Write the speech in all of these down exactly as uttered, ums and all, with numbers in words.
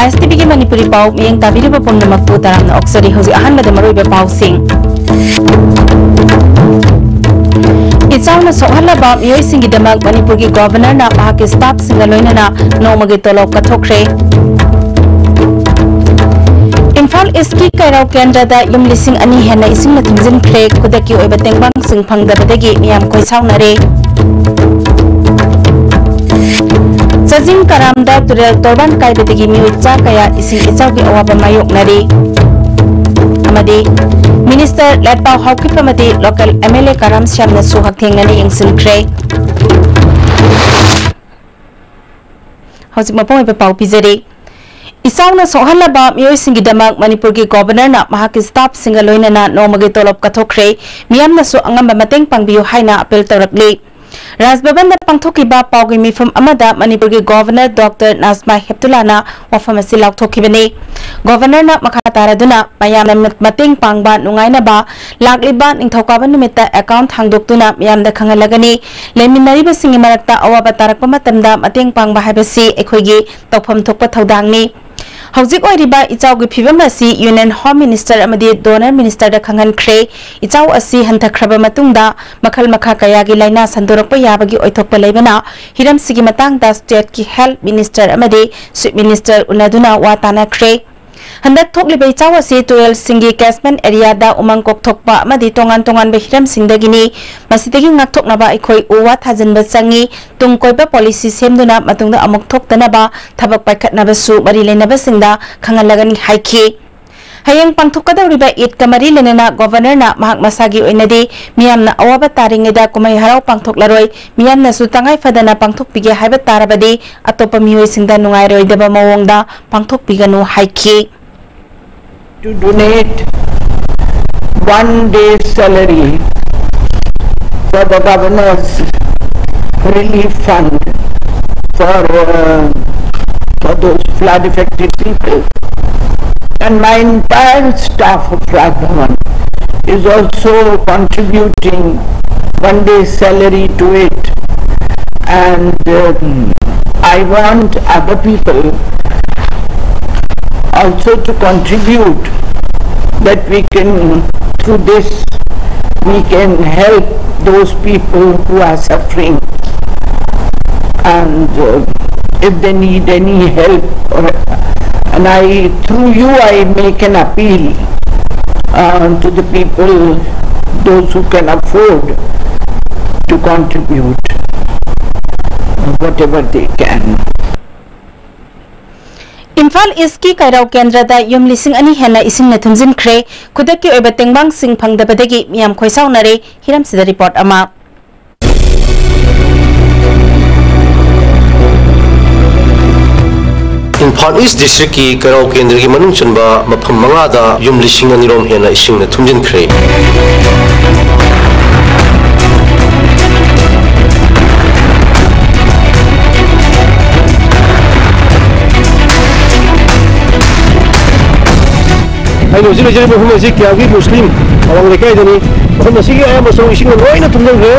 ꯑꯥꯏ ꯑꯦꯁ T ꯚꯤꯒꯤ ꯃꯅꯤꯄꯨꯔꯤ ꯄꯥꯎ ꯃꯤꯠꯌꯦꯡ ꯇꯥꯕꯤꯔꯤꯕ ꯄꯨꯝꯅꯃꯛꯄꯨ ꯇꯔꯥꯝꯅ ꯑꯣꯛꯆꯔꯤ꯫ ꯍꯧꯖꯤꯛ ꯑꯍꯥꯟꯕꯗ ꯃꯔꯨꯑꯣꯏꯕ ꯄꯥꯎꯁꯤꯡ꯫ ꯏꯆꯥꯎꯅ ꯁꯣꯛꯍꯜꯂꯕ ꯃꯤꯑꯣꯏꯁꯤꯡꯒꯤꯗꯃꯛ ꯃꯅꯤꯄꯨꯔꯒꯤ ꯒꯣꯚꯔꯅꯔꯅ ꯃꯍꯥꯛꯀꯤ ꯁ꯭ꯇꯥꯐꯁꯤꯡꯒ ꯂꯣꯏꯅꯅ ꯅꯣꯡꯃꯒꯤ ꯇꯣꯂꯣꯞ ꯀꯠꯊꯣꯛꯈ꯭ꯔꯦ꯫ ꯏꯝꯐꯥꯜ ꯏꯁꯀꯤ ꯀꯩꯔꯥꯎ ꯀꯦꯟꯗ꯭ꯔꯗ ꯌꯨꯝ ꯂꯤꯁꯤꯡ ꯑꯅꯤ ꯍꯦꯟꯅ ꯏꯁꯤꯡꯅ ꯊꯨꯝꯖꯤꯟꯈ꯭ꯔꯦ꯫ ꯈꯨꯗꯛꯀꯤ ꯑꯣꯏꯕ ꯇꯦꯡꯕꯥꯡꯁꯤꯡ ꯐꯪꯗꯕꯗꯒꯤ ꯃꯤꯌꯥꯝ ꯈꯣꯏ ꯁꯥꯎꯅꯔꯦ꯫ ꯆꯥꯖꯤꯡ ꯀꯔꯥꯝꯗ ꯇꯨꯔꯦꯜ ꯇꯣꯔꯕꯥꯟ ꯀꯥꯏꯕꯗꯒꯤ ꯃꯤꯑꯣꯏ ꯆꯥ ꯀꯌꯥ ꯏꯁꯤꯡ ꯏꯆꯥꯎꯒꯤ ꯑꯋꯥꯕ ꯃꯥꯌꯣꯛꯅꯔꯤ꯫ ꯑꯃꯗꯤ ꯃꯤꯅꯤꯁꯇꯔ ꯂꯥꯠꯄꯥꯎ ꯍꯥꯎꯀꯤꯞ ꯑꯃꯗꯤ ꯂꯣꯀꯦꯜ ꯑꯦꯝ ꯑꯦꯜ ꯑꯦ ꯀꯔꯥꯝ ꯁ꯭ꯌꯥꯝꯅꯁꯨ ꯍꯛꯊꯦꯡꯅꯅ ꯌꯦꯡꯁꯤꯟꯈ꯭ꯔꯦ꯫ ꯍꯧꯖꯤꯛ ꯃꯄꯨꯡ ꯑꯣꯏꯕ ꯄꯥꯎ ꯄꯤꯖꯔꯤ꯫ ꯏꯆꯥꯎꯅ ꯁꯣꯛꯍꯜꯂꯕ ꯃꯤꯑꯣꯏꯁꯤꯡꯒꯤꯗꯃꯛ ꯃꯅꯤꯄꯨꯔꯒꯤ ꯒꯣꯚꯔꯅꯔꯅ ꯃꯍꯥꯛꯀꯤ ꯁ꯭ꯇꯥꯐꯁꯤꯡꯒ ꯂꯣꯏꯅꯅ ꯅꯣꯡꯃꯒꯤ ꯇꯣꯂꯣꯞ ꯀꯠꯊꯣꯛꯈ꯭ꯔꯦ꯫ ꯃꯤꯌꯥꯝꯅꯁꯨ ꯑꯉꯝꯕ ꯃꯇꯦꯡ ꯄꯥꯡꯕꯤꯌꯨ ꯍꯥꯏꯅ ꯑꯄꯤꯜ ꯇꯧꯔꯛꯂꯤ꯫ ꯔꯥꯖ ꯚꯕꯟꯗ ꯄꯥꯡꯊꯣꯛꯈꯤꯕ ꯄꯥꯎꯒꯤ ꯃꯤꯐꯝ ꯑꯃꯗ ꯃꯅꯤꯄꯨꯔꯒꯤ ꯒꯣꯚꯔꯅꯔ ꯗꯣꯛꯇꯔ ꯅꯥꯖꯃꯥ ꯍꯦꯞꯇꯨꯂꯥꯅ ꯋꯥꯐꯝ ꯑꯁꯤ ꯂꯥꯎꯊꯣꯛꯈꯤꯕꯅꯤ꯫ ꯒꯣꯚꯔꯅꯔꯅ ꯃꯈꯥ ꯇꯥꯔꯗꯨꯅ ꯃꯌꯥꯝꯅ ꯃꯇꯦꯡ ꯄꯥꯡꯕ ꯅꯨꯡꯉꯥꯏꯅꯕ ꯂꯥꯛꯂꯤꯕ ꯅꯤꯡꯊꯧꯀꯥꯕ ꯅꯨꯃꯤꯠꯇ ꯑꯦꯀꯥꯎꯟꯠ ꯍꯥꯡꯗꯣꯛꯇꯨꯅ ꯃꯤꯌꯥꯝꯗ ꯈꯪꯍꯜꯂꯒꯅꯤ꯫ ꯂꯩꯃꯤꯟꯅꯔꯤꯕꯁꯤꯡꯒꯤ ꯃꯔꯛꯇ ꯑꯋꯥꯕ ꯇꯥꯔꯛꯄ ꯃꯇꯝꯗ ꯃꯇꯦꯡ ꯄꯥꯡꯕ ꯍꯥꯏꯕꯁꯤ ꯑꯩꯈꯣꯏꯒꯤ ꯇꯧꯐꯝ ꯊꯣꯛꯄ ꯊꯧꯗꯥꯡꯅꯤ꯫ ꯍꯧꯖꯤꯛ ꯑꯣꯏꯔꯤꯕ ꯏꯆꯥꯎꯒꯤ ꯐꯤꯕꯝ ꯑꯁꯤ ꯌꯨꯅꯤꯌꯟ ꯍꯣꯝ ꯃꯤꯅꯤꯁꯇꯔ ꯑꯃꯗꯤ ꯗꯣꯅꯔ ꯃꯤꯅꯤꯁꯇꯔꯗ ꯈꯪꯍꯟꯈ꯭ꯔꯦ꯫ ꯏꯆꯥꯎ ꯑꯁꯤ ꯍꯟꯊꯈ꯭ꯔꯕ ꯃꯇꯨꯡꯗ ꯃꯈꯜ ꯃꯈꯥ ꯀꯌꯥꯒꯤ ꯂꯥꯏꯅꯥ ꯁꯟꯗꯣꯔꯛꯄ ꯌꯥꯕꯒꯤ ꯑꯣꯏꯊꯣꯛꯄ ꯂꯩꯕꯅ, ꯍꯤꯔꯝꯁꯤꯒꯤ ꯃꯇꯥꯡꯗ ꯁ꯭ꯇꯦꯠꯀꯤ ꯍꯦꯜꯊ ꯃꯤꯅꯤꯁꯇꯔ ꯑꯃꯗꯤ ꯆꯤꯐ ꯃꯤꯅꯤꯁꯇꯔ ꯎꯅꯗꯨꯅ ꯋꯥ ꯇꯥꯅꯈ꯭ꯔꯦ꯫ ꯍꯟꯗꯛ ꯊꯣꯛꯂꯤꯕ ꯏꯆꯥꯎ ꯑꯁꯤ ꯇꯨꯔꯦꯜꯁꯤꯡꯒꯤ ꯀꯦꯆꯃꯦꯟꯠ ꯑꯦꯔꯤꯌꯥꯗ ꯎꯃꯪ ꯀꯣꯛꯊꯣꯛꯄ ꯑꯃꯗꯤ ꯇꯣꯉꯥꯟ ꯇꯣꯉꯥꯟꯕ ꯍꯤꯔꯝꯁꯤꯡꯗꯒꯤꯅꯤ꯫ ꯃꯁꯤꯗꯒꯤ ꯉꯥꯛꯊꯣꯛꯅꯕ ꯑꯩꯈꯣꯏ ꯎ ꯋꯥ ꯊꯥꯖꯤꯟꯕ ꯆꯪꯏ꯫ ꯇꯨꯡ ꯀꯣꯏꯕ ꯄꯣꯂꯤꯁꯤ ꯁꯦꯝꯗꯨꯅ ꯃꯇꯨꯡꯗ ꯑꯃꯨꯛ ꯊꯣꯛꯇꯅꯕ ꯊꯕꯛ ꯄꯥꯏꯈꯠꯅꯕꯁꯨ ꯃꯔꯤ ꯂꯩꯅꯕꯁꯤꯡꯗ ꯈꯪꯍꯜꯂꯒꯅꯤ ꯍꯥꯏꯈꯤ꯫ ꯍꯌꯦꯡ ꯄꯥꯡꯊꯣꯛꯀꯗꯧꯔꯤꯕ ꯏꯗꯀ ꯃꯔꯤ ꯂꯩꯅꯅ ꯒꯣꯚꯔꯅꯔꯅ ꯃꯍꯥꯛ ꯃꯁꯥꯒꯤ ꯑꯣꯏꯅꯗꯤ ꯃꯤꯌꯥꯝꯅ ꯑꯋꯥꯕ ꯇꯥꯔꯤꯉꯩꯗ ꯀꯨꯝꯍꯩ ꯍꯔꯥꯎ ꯄꯥꯡꯊꯣꯛꯂꯔꯣꯏ꯫ ꯃꯤꯌꯥꯝꯅꯁꯨ ꯇꯉꯥꯏ ꯐꯗꯅ ꯄꯥꯡꯊꯣꯛꯄꯤꯒꯦ ꯍꯥꯏꯕ ꯇꯥꯔꯕꯗꯤ ꯑꯇꯣꯞꯄ ꯃꯤꯑꯣꯏꯁꯤꯡꯗ ꯅꯨꯡꯉꯥꯏꯔꯣꯏꯗꯕ ꯃꯑꯣꯡꯗ ꯄꯥꯡꯊꯣꯛꯄꯤꯒꯅꯨ ꯍꯥꯏꯈꯤ꯫ To donate one day's salary for the governor's relief fund for, uh, for those flood affected people. And my entire staff of Raj Bhavan is also contributing one day's salary to it. And um, I want other people also to contribute, that we can, through this, we can help those people who are suffering. And uh, if they need any help, or, and I, through you, I make an appeal uh, to the people, those who can afford to contribute whatever they can. Imphal ꯏꯁꯀꯤ ꯀꯩꯔꯥꯎ ꯀꯦꯟꯗ꯭ꯔꯗ ꯌꯨꯝ ꯂꯤꯁꯤꯡ ꯑꯅꯤ ꯍꯦꯟꯅ ꯏꯁꯤꯡꯅ ꯊꯨꯝꯖꯤꯟꯈ꯭ꯔꯦ꯫ ꯈꯨꯗꯛꯀꯤ ꯑꯣꯏꯕ ꯇꯦꯡꯕꯥꯡꯁꯤꯡ ꯐꯪꯗꯕꯗꯒꯤ ꯃꯤꯌꯥꯝ ꯈꯣꯏꯁꯥꯎꯅꯔꯦ꯫ ꯍꯤꯔꯝꯁꯤꯗ ꯔꯤꯄꯣꯔꯠ ꯑꯃ꯫ ꯏꯝꯐꯥꯜ ꯏꯁ ꯗꯤꯁꯇ꯭ꯔꯤꯛꯀꯤ ꯀꯩꯔꯥꯎ ꯀꯦꯟꯗ꯭ꯔꯒꯤ ꯃꯅꯨꯡ ꯆꯟꯕ ꯃꯐꯝ ꯃꯉꯥꯗ ꯌꯨꯝ ꯂꯤꯁꯤꯡ ꯑꯅꯤꯔꯣꯝ ꯍꯦꯟꯅ ꯏꯁꯤꯡꯅ ꯊꯨꯝꯖꯤꯟꯈ꯭ꯔꯦ꯫ ꯑꯩꯅ ꯍꯧꯖꯤꯛ ꯂꯩꯖꯔꯤꯕ ꯃꯐꯝ ꯑꯁꯤ ꯀꯤꯌꯥꯝꯒꯤ ꯃꯨꯁꯂꯤꯝ ꯑꯋꯥꯡ ꯂꯩꯀꯥꯏꯗꯅꯤ꯫ ꯃꯐꯝ ꯑꯁꯤꯒꯤ ꯑꯌꯥꯝꯕ ꯁꯔꯨꯛ ꯏꯁꯤꯡꯅ ꯂꯣꯏꯅ ꯊꯨꯝꯖꯤꯟꯈ꯭ꯔꯦ꯫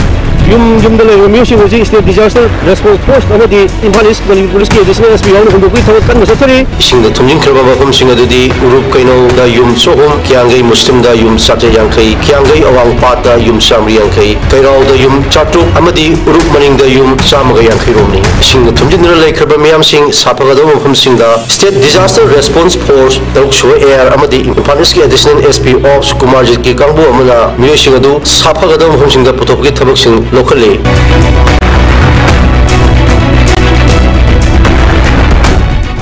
ꯌꯨꯝ ꯌꯨꯝꯗ ꯂꯩꯔꯤꯕ ꯃꯤꯑꯣꯏꯁꯤꯡ ꯍꯧꯖꯤꯛ State Disaster Response Force ꯑꯃꯗꯤ ꯏꯝꯐꯥꯜ ꯏꯁ ꯃꯅꯤꯄꯨꯔ ꯄꯨꯂꯤꯁꯀꯤ ꯑꯦꯗꯤꯁꯅꯦꯜ ꯑꯦꯁ ꯄꯤ ꯌꯥꯎꯅ ꯍꯨꯟꯗꯣꯛꯄꯒꯤ ꯊꯕꯛ ꯀꯟꯅ ꯆꯠꯊꯔꯤ꯫ ꯏꯁꯤꯡꯗ ꯊꯨꯝꯖꯤꯟꯈ꯭ꯔꯕ ꯃꯐꯝꯁꯤꯡ ꯑꯗꯨꯗꯤ ꯎꯔꯨꯞ ꯀꯩꯅꯧꯗ ꯌꯨꯝ ꯆꯍꯨꯝ, ꯀꯤꯌꯥꯡꯒꯩ ꯃꯨꯁꯂꯤꯝꯗ ꯌꯨꯝ ꯆꯥꯇ꯭ꯔꯦꯠ ꯌꯥꯡꯈꯩ, ꯀꯤꯌꯥꯡꯒꯩ ꯑꯋꯥꯡ ꯄꯥꯠꯇ ꯌꯨꯝ ꯆꯥꯃꯔꯤ ꯌꯥꯡꯈꯩ, ꯀꯩꯔꯥꯎꯗ ꯌꯨꯝ ꯆꯥꯇ꯭ꯔꯨꯛ ꯑꯃꯗꯤ ꯎꯔꯨꯞ ꯃꯅꯤꯡꯗ ꯌꯨꯝ ꯆꯥꯝꯃꯒ ꯌꯥꯡꯈꯩ ꯔꯣꯝꯅꯤ꯫ ꯏꯁꯤꯡꯅ ꯊꯨꯝꯖꯤꯟꯗꯨꯅ ꯂꯩꯈ꯭ꯔꯕ ꯃꯤꯌꯥꯝꯁꯤꯡ ꯁꯥꯐꯒꯗꯕ ꯃꯐꯝꯁꯤꯡꯗ State Disaster Response Force ꯇꯔꯨꯛ ꯁꯨꯕ ꯑꯦ ꯑꯥꯔ ꯑꯃꯗꯤ ꯏꯝꯐꯥꯜ ꯏꯁꯀꯤ ꯑꯦꯗꯤꯁꯅꯦꯜ ꯑꯦꯁ ꯄꯤ ꯑꯣꯞꯁ ꯀꯨꯃꯥꯔꯖꯤꯠꯀꯤ ꯀꯥꯡꯕꯨ ꯑꯃꯅ ꯃꯤꯑꯣꯏꯁꯤꯡ ꯑꯗꯨ ꯁꯥꯐꯒꯗꯕ ꯃꯐꯝꯁꯤꯡꯗ ꯄꯨꯊꯣꯛꯄꯒꯤ ꯊꯕꯛꯁꯤꯡ ꯂꯧꯈꯠꯂꯤ꯫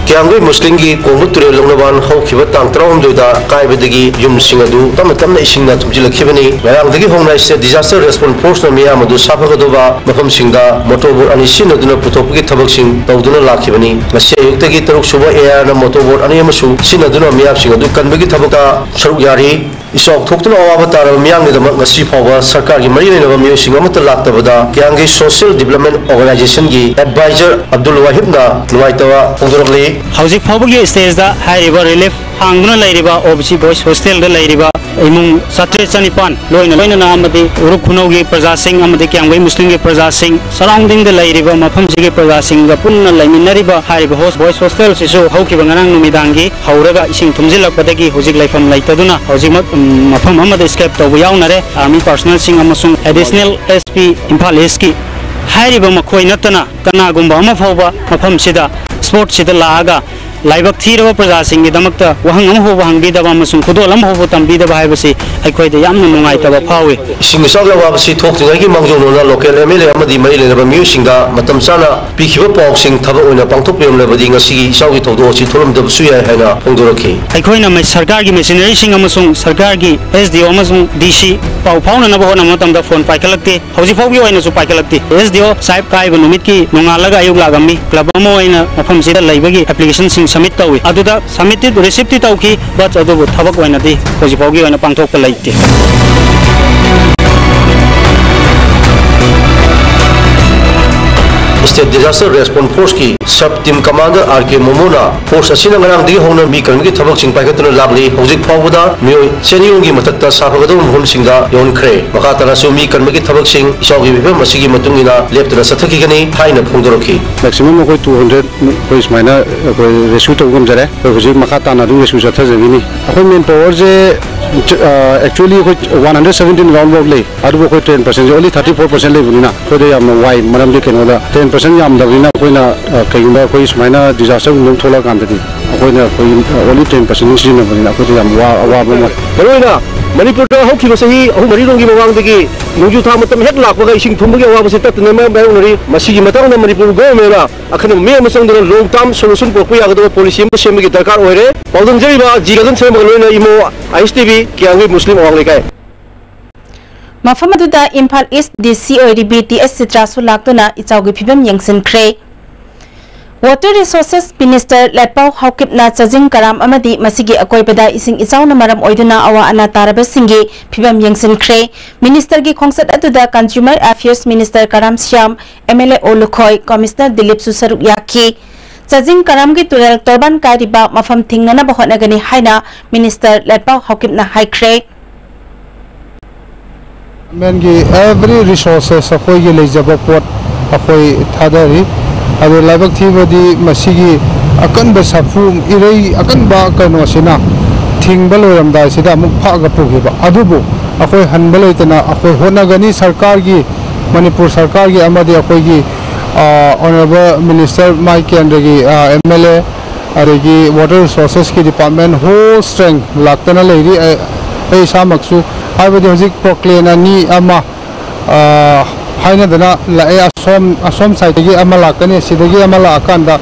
ꯀꯤꯌꯥꯝꯒꯩ ꯃꯨꯁꯂꯤꯝꯒꯤ ꯀꯣꯡꯕ ꯇꯨꯔꯦꯜ ꯂꯧꯅꯕꯥꯟ ꯍꯧꯈꯤꯕ ꯇꯥꯡ ꯇꯔꯥꯍꯨꯝꯗꯣꯏꯗ ꯀꯥꯏꯕꯗꯒꯤ ꯌꯨꯝꯁꯤꯡ ꯑꯗꯨ ꯇꯞꯅ ꯇꯞꯅ ꯏꯁꯤꯡꯅ ꯊꯨꯝꯖꯤꯜꯂꯛꯈꯤꯕꯅꯤ꯫ ꯉꯔꯥꯡꯗꯒꯤ ꯍꯧꯅ State Disaster Response Force ꯅ ꯃꯤꯌꯥꯝ ꯑꯗꯨ ꯁꯥꯐꯒꯗꯧꯕ ꯃꯐꯝꯁꯤꯡꯗ ꯃꯣꯇꯣꯔ ꯕꯣꯠ ꯑꯅꯤ ꯁꯤꯖꯤꯟꯅꯗꯨꯅ ꯄꯨꯊꯣꯛꯄꯒꯤ ꯊꯕꯛꯁꯤꯡ ꯇꯧꯗꯨꯅ ꯂꯥꯛꯈꯤꯕꯅꯤ꯫ ꯉꯁꯤ ꯑꯌꯨꯛꯇꯒꯤ ꯇꯔꯨꯛ ꯁꯨꯕ ꯑꯦ ꯑꯥꯔ ꯅ ꯃꯣꯇꯣꯔ ꯕꯣꯠ ꯑꯅꯤ ꯑꯃꯁꯨ ꯁꯤꯖꯤꯟꯅꯗꯨꯅ ꯃꯤꯌꯥꯝꯁꯤꯡ ꯑꯗꯨ ꯀꯟꯕꯒꯤ ꯊꯕꯛꯇ ꯁꯔꯨꯛ ꯌꯥꯔꯤ꯫ ꯏꯆꯥꯎ ꯊꯣꯛꯇꯨꯅ ꯑꯋꯥꯕ ꯇꯥꯔꯕ ꯃꯤꯌꯥꯝꯒꯤꯗꯃꯛ ꯉꯁꯤ ꯐꯥꯎꯕ ꯁꯔꯀꯥꯔꯒꯤ ꯃꯔꯤ ꯂꯩꯅꯕ ꯃꯤꯑꯣꯏꯁꯤꯡ ꯑꯃꯠꯇ ꯂꯥꯛꯇꯕꯗ ꯀꯤꯌꯥꯡꯒꯩ Social Development Organization ꯒꯤ advisor ꯑꯕꯗꯨꯜ ꯋꯥꯍꯤꯗꯅ ꯅꯨꯡꯉꯥꯏꯇꯕ ꯐꯣꯡꯗꯣꯔꯛꯂꯤ꯫ ꯍꯧꯖꯤꯛ ꯐꯥꯎꯕꯒꯤ ꯁ꯭ꯇꯦꯖꯇ ꯍꯥꯏꯔꯤꯕ ꯔꯤꯂꯤꯐ ꯍꯥꯡꯗꯨꯅ ꯂꯩꯔꯤꯕ ꯑꯣ ꯕꯤ ꯁꯤ ꯕꯣꯏꯁ ꯍꯣꯁꯇꯦꯜꯗ ꯂꯩꯔꯤꯕ ꯏꯃꯨꯡ ꯆꯥꯇ꯭ꯔꯦꯠ ꯆꯅꯤꯄꯥꯟ, ꯂꯣꯏꯅ ꯂꯣꯏꯅꯅ ꯑꯃꯗꯤ ꯎꯔꯨꯛ ꯈꯨꯅꯧꯒꯤ ꯄ꯭ꯔꯖꯥꯁꯤꯡ ꯑꯃꯗꯤ ꯀꯤꯌꯥꯝꯒꯩ ꯃꯨꯁꯂꯤꯝꯒꯤ ꯄ꯭ꯔꯖꯥꯁꯤꯡ, ꯁꯔꯥꯎꯟꯗꯤꯡꯗ ꯂꯩꯔꯤꯕ ꯃꯐꯝꯁꯤꯒꯤ ꯄ꯭ꯔꯖꯥꯁꯤꯡꯒ ꯄꯨꯟꯅ ꯂꯩꯃꯤꯟꯅꯔꯤꯕ ꯍꯥꯏꯔꯤꯕ ꯍꯣꯁ-, ꯕꯣꯏꯁ ꯍꯣꯁꯇꯦꯜꯁꯤꯁꯨ ꯍꯧꯈꯤꯕ ꯉꯔꯥꯡ ꯅꯨꯃꯤꯗꯥꯡꯒꯤ ꯍꯧꯔꯒ ꯏꯁꯤꯡ ꯊꯨꯝꯖꯤꯜꯂꯛꯄꯗꯒꯤ ꯍꯧꯖꯤꯛ ꯂꯩꯐꯝ ꯂꯩꯇꯗꯨꯅ ꯍꯧꯖꯤꯛꯃꯛ, ꯎꯝ, ꯃꯐꯝ ꯑꯃꯗ ꯏꯁꯀꯦꯞ ꯇꯧꯕ ꯌꯥꯎꯅꯔꯦ꯫ ꯑꯥꯔꯃꯤ ꯄꯥꯔꯁꯣꯅꯦꯜꯁꯤꯡ ꯑꯃꯁꯨꯡ ꯑꯦꯗꯤꯁꯅꯦꯜ ꯑꯦꯁ ꯄꯤ ꯏꯝꯐꯥꯜ ꯏꯁꯀꯤ ꯍꯥꯏꯔꯤꯕ ꯃꯈꯣꯏ ꯅꯠꯇꯅ ꯀꯅꯥꯒꯨꯝꯕ ꯑꯃ ꯐꯥꯎꯕ ꯃꯐꯝꯁꯤꯗ ꯁ꯭ꯄꯣꯠꯁꯤꯗ ꯂꯥꯛꯑꯒ ꯂꯥꯏꯕꯛ ꯊꯤꯔꯕ ꯄ꯭ꯔꯖꯥꯁꯤꯡꯒꯤꯗꯃꯛꯇ ꯋꯥꯍꯪ ꯑꯃ ꯐꯥꯎꯕ ꯍꯪꯕꯤꯗꯕ ꯑꯃꯁꯨꯡ ꯈꯨꯗꯣꯜ ꯑꯃ ꯐꯥꯎꯕ ꯇꯝꯕꯤꯗꯕ ꯍꯥꯏꯕꯁꯤ ꯑꯩꯈꯣꯏꯗ ꯌꯥꯝꯅ ꯅꯨꯡꯉꯥꯏꯇꯕ ꯐꯥꯎꯏ꯫ ꯏꯁꯤꯡ ꯏꯆꯥꯎꯒꯤ ꯑꯋꯥꯕꯁꯤ ꯊꯣꯛꯇ꯭ꯔꯤꯉꯩꯒꯤ ꯃꯥꯡꯖꯧꯅꯅ ꯂꯣꯀꯦꯜ ꯑꯦꯝ ꯑꯦꯜ ꯑꯦ ꯑꯃꯗꯤ ꯃꯔꯤ ꯂꯩꯅꯕ ꯃꯤꯑꯣꯏꯁꯤꯡꯗ ꯃꯇꯝ ꯆꯥꯅ ꯄꯤꯈꯤꯕ ꯄꯥꯎꯁꯤꯡ ꯊꯕꯛ ꯑꯣꯏꯅ ꯄꯥꯡꯊꯣꯛꯄꯤꯔꯝꯂꯕꯗꯤ ꯉꯁꯤꯒꯤ ꯏꯆꯥꯎꯒꯤ ꯊꯧꯗꯣꯛ ꯑꯁꯤ ꯊꯣꯛꯂꯝꯗꯕꯁꯨ ꯌꯥꯏ ꯍꯥꯏꯅ ꯐꯣꯡꯗꯣꯔꯛꯈꯤ꯫ ꯑꯩꯈꯣꯏꯅ ꯃ-, ꯁꯔꯀꯥꯔꯒꯤ ꯃꯦꯁꯤꯅꯔꯤꯁꯤꯡ ꯑꯃꯁꯨꯡ ꯁꯔꯀꯥꯔꯒꯤ ꯑꯦꯁ ꯗꯤ ꯑꯣ ꯑꯃꯁꯨꯡ ꯗꯤ ꯁꯤ ꯄꯥꯎ ꯐꯥꯎꯅꯅꯕ ꯍꯣꯠꯅꯕ ꯃꯇꯝꯗ ꯐꯣꯟ ꯄꯥꯏꯈꯠꯂꯛꯇꯦ꯫ ꯍꯧꯖꯤꯛ ꯐꯥꯎꯒꯤ ꯑꯣꯏꯅꯁꯨ ꯄꯥꯏꯈꯠꯂꯛꯇꯦ꯫ ꯑꯦꯁ ꯗꯤ ꯑꯣ ꯁꯥꯍꯦꯕ ꯀꯥꯏꯕ ꯅꯨꯃꯤꯠꯀꯤ ꯅꯣꯡꯉꯥꯜꯂꯒ ꯑꯌꯨꯛ ꯂꯥꯛꯑꯝꯃꯤ꯫ ꯀ꯭ꯂꯕ ꯑꯃ ꯑꯣꯏꯅ ꯃꯐꯝꯁꯤꯗ ꯂꯩꯕꯒꯤ ꯑꯦꯄ꯭ꯂꯤꯀꯦꯁꯟꯁꯤꯡ ꯁꯕꯃꯤꯠ ꯇꯧꯏ꯫ ꯑꯗꯨꯗ ꯁꯕꯃꯤꯠꯇꯤ, ꯔꯤꯁꯤꯞꯇꯤ ꯇꯧꯈꯤ, ꯕꯠ ꯑꯗꯨꯕꯨ ꯊꯕꯛ ꯑꯣꯏꯅꯗꯤ ꯍꯧꯖꯤꯛ ꯐꯥꯎꯒꯤ ꯑꯣꯏꯅ ꯄꯥꯡꯊꯣꯛꯄ ꯂꯩꯇꯦ꯫ ꯁ꯭ꯇꯦꯠ ꯗꯤꯖꯥꯁꯇꯔ ꯔꯦꯁꯄꯣꯟꯁ ꯐꯣꯔꯁꯀꯤ sub team commander R K Momon force ꯑꯁꯤꯅ ꯉꯔꯥꯡꯗꯒꯤ ꯍꯧꯅ ꯃꯤ ꯀꯟꯕꯒꯤ ꯊꯕꯛꯁꯤꯡ ꯄꯥꯏꯈꯠꯇꯨꯅ ꯂꯥꯛꯂꯤ꯫ ꯍꯧꯖꯤꯛ ꯐꯥꯎꯕꯗ ꯃꯤꯑꯣꯏ ꯆꯅꯤꯔꯣꯝꯒꯤ ꯃꯊꯛꯇ ꯁꯥꯐꯒꯗꯕ ꯃꯐꯝꯁꯤꯡꯗ ꯌꯧꯍꯟꯈ꯭ꯔꯦ꯫ ꯃꯈꯥ ꯇꯥꯅꯁꯨ ꯃꯤ ꯀꯟꯕꯒꯤ ꯊꯕꯛꯁꯤꯡ ꯏꯆꯥꯎꯒꯤ ꯐꯤꯕꯝ ꯑꯁꯤꯒꯤ ꯃꯇꯨꯡ ꯏꯟꯅ ꯂꯦꯞꯇꯅ ꯆꯠꯊꯈꯤꯒꯅꯤ ꯍꯥꯏꯅ ꯐꯣꯡꯗꯣꯔꯛꯈꯤ꯫ ꯃꯦꯛꯁꯤꯃꯝ ꯑꯩꯈꯣꯏ ꯇꯨ ꯍꯟꯗ꯭ꯔꯦꯠ ꯑꯩꯈꯣꯏ ꯁꯨꯃꯥꯏꯅ ꯑꯩꯈꯣꯏ ꯔꯦꯁꯀ꯭ꯌꯨ ꯇꯧꯕ ꯉꯝꯖꯔꯦ꯫ ꯑꯩꯈꯣꯏ ꯍꯧꯖꯤꯛ ꯃꯈꯥ ꯇꯥꯅ ꯑꯗꯨꯝ ꯔꯦꯁꯀ꯭ꯌꯨ ꯆꯠꯊꯖꯒꯅꯤ꯫ ꯑꯩꯈꯣꯏ ꯃꯦꯟ ꯄꯥꯋꯔꯁꯦ, ꯑ, actually ꯑꯩꯈꯣꯏ one hundred seventeen round about ꯂꯩ꯫ ꯑꯗꯨꯕꯨ ꯑꯩꯈꯣꯏ ꯇ꯭ꯔꯦꯟ ꯄꯥꯔꯁꯦꯟꯁꯦ ꯑꯣꯟꯂꯤ ꯊꯥꯔꯇꯤ ꯐꯣꯔ ꯄꯥꯔꯁꯦꯟ ꯂꯩꯕꯅꯤꯅ ꯑꯩꯈꯣꯏꯗ ꯌꯥꯝꯅ ꯋꯥꯏ꯫ ꯃꯔꯝꯗꯤ ꯀꯩꯅꯣꯗ ꯇ꯭ꯔꯦꯟ ꯄꯥꯔꯁꯦꯟ ꯌꯥꯝꯗꯕꯅꯤꯅ ꯑꯩꯈꯣꯏꯅ, ꯑ, ꯀꯩꯒꯨꯝꯕ ꯑꯩꯈꯣꯏ ꯁꯨꯃꯥꯏꯅ ꯗꯤꯖꯥꯁꯇꯔꯒꯨꯝꯕ ꯑꯃ ꯊꯣꯛꯂꯛꯑꯀꯥꯟꯗꯗꯤ ꯑꯩꯈꯣꯏꯅ ꯑꯩꯈꯣꯏ, ꯑ, ꯑꯣꯟꯂꯤ ꯇ꯭ꯔꯦꯟ ꯄꯥꯔꯁꯦꯟ ꯁꯤꯖꯤꯟꯅꯕꯅꯤꯅ ꯑꯩꯈꯣꯏꯗ ꯌꯥꯝ ꯋꯥ-, ꯑꯋꯥꯕ ꯑꯃ ꯑꯣꯏ꯫ ꯃꯔꯨꯑꯣꯏꯅ ꯃꯅꯤꯄꯨꯔꯗ ꯍꯧꯈꯤꯕ ꯆꯍꯤ ꯑꯍꯨꯝ ꯃꯔꯤꯔꯣꯝꯒꯤ ꯃꯃꯥꯡꯗꯒꯤ ꯅꯣꯡꯖꯨ ꯊꯥ ꯃꯇꯝ ꯍꯦꯛ ꯂꯥꯛꯄꯒ ꯏꯁꯤꯡ ꯊꯨꯝꯕꯒꯤ ꯑꯋꯥꯕꯁꯤ ꯇꯠꯇꯅ ꯃꯥꯌꯣꯛꯅꯔꯤ꯫ ꯃꯁꯤꯒꯤ ꯃꯇꯥꯡꯗ ꯃꯅꯤꯄꯨꯔ ꯒꯣꯚꯔꯟꯃꯦꯟꯅ ꯑꯈꯟꯅꯕ ꯃꯤꯠꯌꯦꯡ ꯑꯃ ꯆꯪꯗꯨꯅ ꯂꯣꯡ ꯇꯥꯔꯝ ꯁꯣꯂꯨꯁꯟ ꯄꯨꯔꯛꯄ ꯌꯥꯒꯗꯕ ꯄꯣꯂꯤꯁꯤ ꯑꯃ ꯁꯦꯝꯕꯒꯤ ꯗꯔꯀꯥꯔ ꯑꯣꯏꯔꯦ꯫ ꯄꯥꯎꯗꯝꯖꯔꯤꯕ ꯖꯤ ꯔꯇꯟ ꯁꯔꯃꯒ ꯂꯣꯏꯅꯅ ꯏꯃꯣ, ꯑꯥꯏ ꯑꯦꯁ ꯇꯤ ꯚꯤ, ꯀꯤꯌꯥꯡꯒꯩ ꯃꯨꯁꯂꯤꯝ ꯑꯋꯥꯡ ꯂꯩꯀꯥꯏ꯫ ꯃꯐꯝ ꯑꯗꯨꯗ ꯏꯝꯐꯥꯜ ꯏꯁ ꯗꯤ ꯁꯤ ꯑꯣꯏꯔꯤꯕꯤ ꯇꯤ ꯑꯦꯁ ꯆꯤꯇ꯭ꯔꯥꯁꯨ ꯂꯥꯛꯇꯨꯅ ꯏꯆꯥꯎꯒꯤ ꯐꯤꯕꯝ ꯌꯦꯡꯁꯤꯟꯈ꯭ꯔꯦ꯫ ꯋꯥꯇꯔ ꯔꯤꯁꯣꯔꯁꯦꯁ ꯃꯤꯅꯤꯁꯇꯔ ꯂꯦꯠꯄꯥꯎ ꯍꯥꯎꯀꯤꯞꯅ ꯆꯥꯖꯤꯡ ꯀꯔꯥꯝ ꯑꯃꯗꯤ ꯃꯁꯤꯒꯤ ꯑꯀꯣꯏꯕꯗ ꯏꯁꯤꯡ ꯏꯆꯥꯎꯅ ꯃꯔꯝ ꯑꯣꯏꯗꯨꯅ ꯑꯋꯥ ꯑꯅꯥ ꯇꯥꯔꯕꯁꯤꯡꯒꯤ ꯐꯤꯕꯝ ꯌꯦꯡꯁꯤꯟꯈ꯭ꯔꯦ꯫ ꯃꯤꯅꯤꯁꯇꯔꯒꯤ ꯈꯣꯡꯆꯠ ꯑꯗꯨꯗ consumer affairs minister Karam Shyam, M L A ꯑꯣꯂꯨꯈꯣꯏ, ꯀꯃꯤꯁꯅꯔ ꯗꯤꯂꯤꯞꯁꯨ ꯁꯔꯨꯛ ꯌꯥꯈꯤ꯫ ꯆꯥꯖꯤꯡ ꯀꯔꯥꯝꯒꯤ ꯇꯨꯔꯦꯜ ꯇꯣꯔꯕꯥꯟ ꯀꯥꯏꯔꯤꯕ ꯃꯐꯝ ꯊꯤꯡꯅꯅꯕ ꯍꯣꯠꯅꯒꯅꯤ ꯍꯥꯏꯅ ꯃꯤꯅꯤꯁꯇꯔ ꯂꯦꯠꯄꯥꯎ ꯍꯥꯎꯀꯤꯞꯅ ꯍꯥꯏꯈ꯭ꯔꯦ꯫ Government ꯒꯤ every resources ꯑꯩꯈꯣꯏꯒꯤ ꯂꯩꯖꯕ ꯄꯣꯠ ꯑꯩꯈꯣꯏ ꯊꯥꯗꯔꯤ꯫ ꯑꯗꯣ ꯂꯥꯏꯕꯛ ꯊꯤꯕꯗꯤ ꯃꯁꯤꯒꯤ ꯑꯀꯟꯕ ꯁꯥꯐꯨ, ꯏꯔꯩ ꯑꯀꯟꯕ ꯀꯩꯅꯣꯁꯤꯅ ꯊꯤꯡꯕ ꯂꯣꯏꯔꯝꯗꯥꯏꯁꯤꯗ ꯑꯃꯨꯛ ꯐꯥꯛꯑꯒ ꯄꯨꯈꯤꯕ꯫ ꯑꯗꯨꯕꯨ ꯑꯩꯈꯣꯏ ꯍꯟꯕ ꯂꯩꯇꯅ ꯑꯩꯈꯣꯏ ꯍꯣꯠꯅꯒꯅꯤ꯫ ꯁꯔꯀꯥꯔꯒꯤ, ꯃꯅꯤꯄꯨꯔ ꯁꯔꯀꯥꯔꯒꯤ ꯑꯃꯗꯤ ꯑꯩꯈꯣꯏꯒꯤ ꯑ, Honourable Minister, ꯃꯥꯏ ꯀꯦꯟꯗ꯭ꯔꯒꯤ ꯑꯦꯝ ꯑꯦꯜ ꯑꯦ, ꯑꯗꯒꯤ Water Resources ꯀꯤ department whole strength ꯂꯥꯛꯇꯅ ꯂꯩꯔꯤ꯫ ꯑꯩ ꯑꯩ ꯏꯁꯥꯃꯛꯁꯨ, ꯍꯥꯏꯕꯗꯤ ꯍꯧꯖꯤꯛ proclaim ꯑꯅꯤ ꯑꯃ, ꯑ, ꯍꯥꯏꯅꯗꯅ ꯂꯥꯛꯑꯦ꯫ ꯑꯁꯣꯝ ꯑꯁꯣꯝ side ꯇꯒꯤ ꯑꯃ ꯂꯥꯛꯀꯅꯤ, ꯁꯤꯗꯒꯤ ꯑꯃ ꯂꯥꯛꯑꯀꯥꯟꯗ,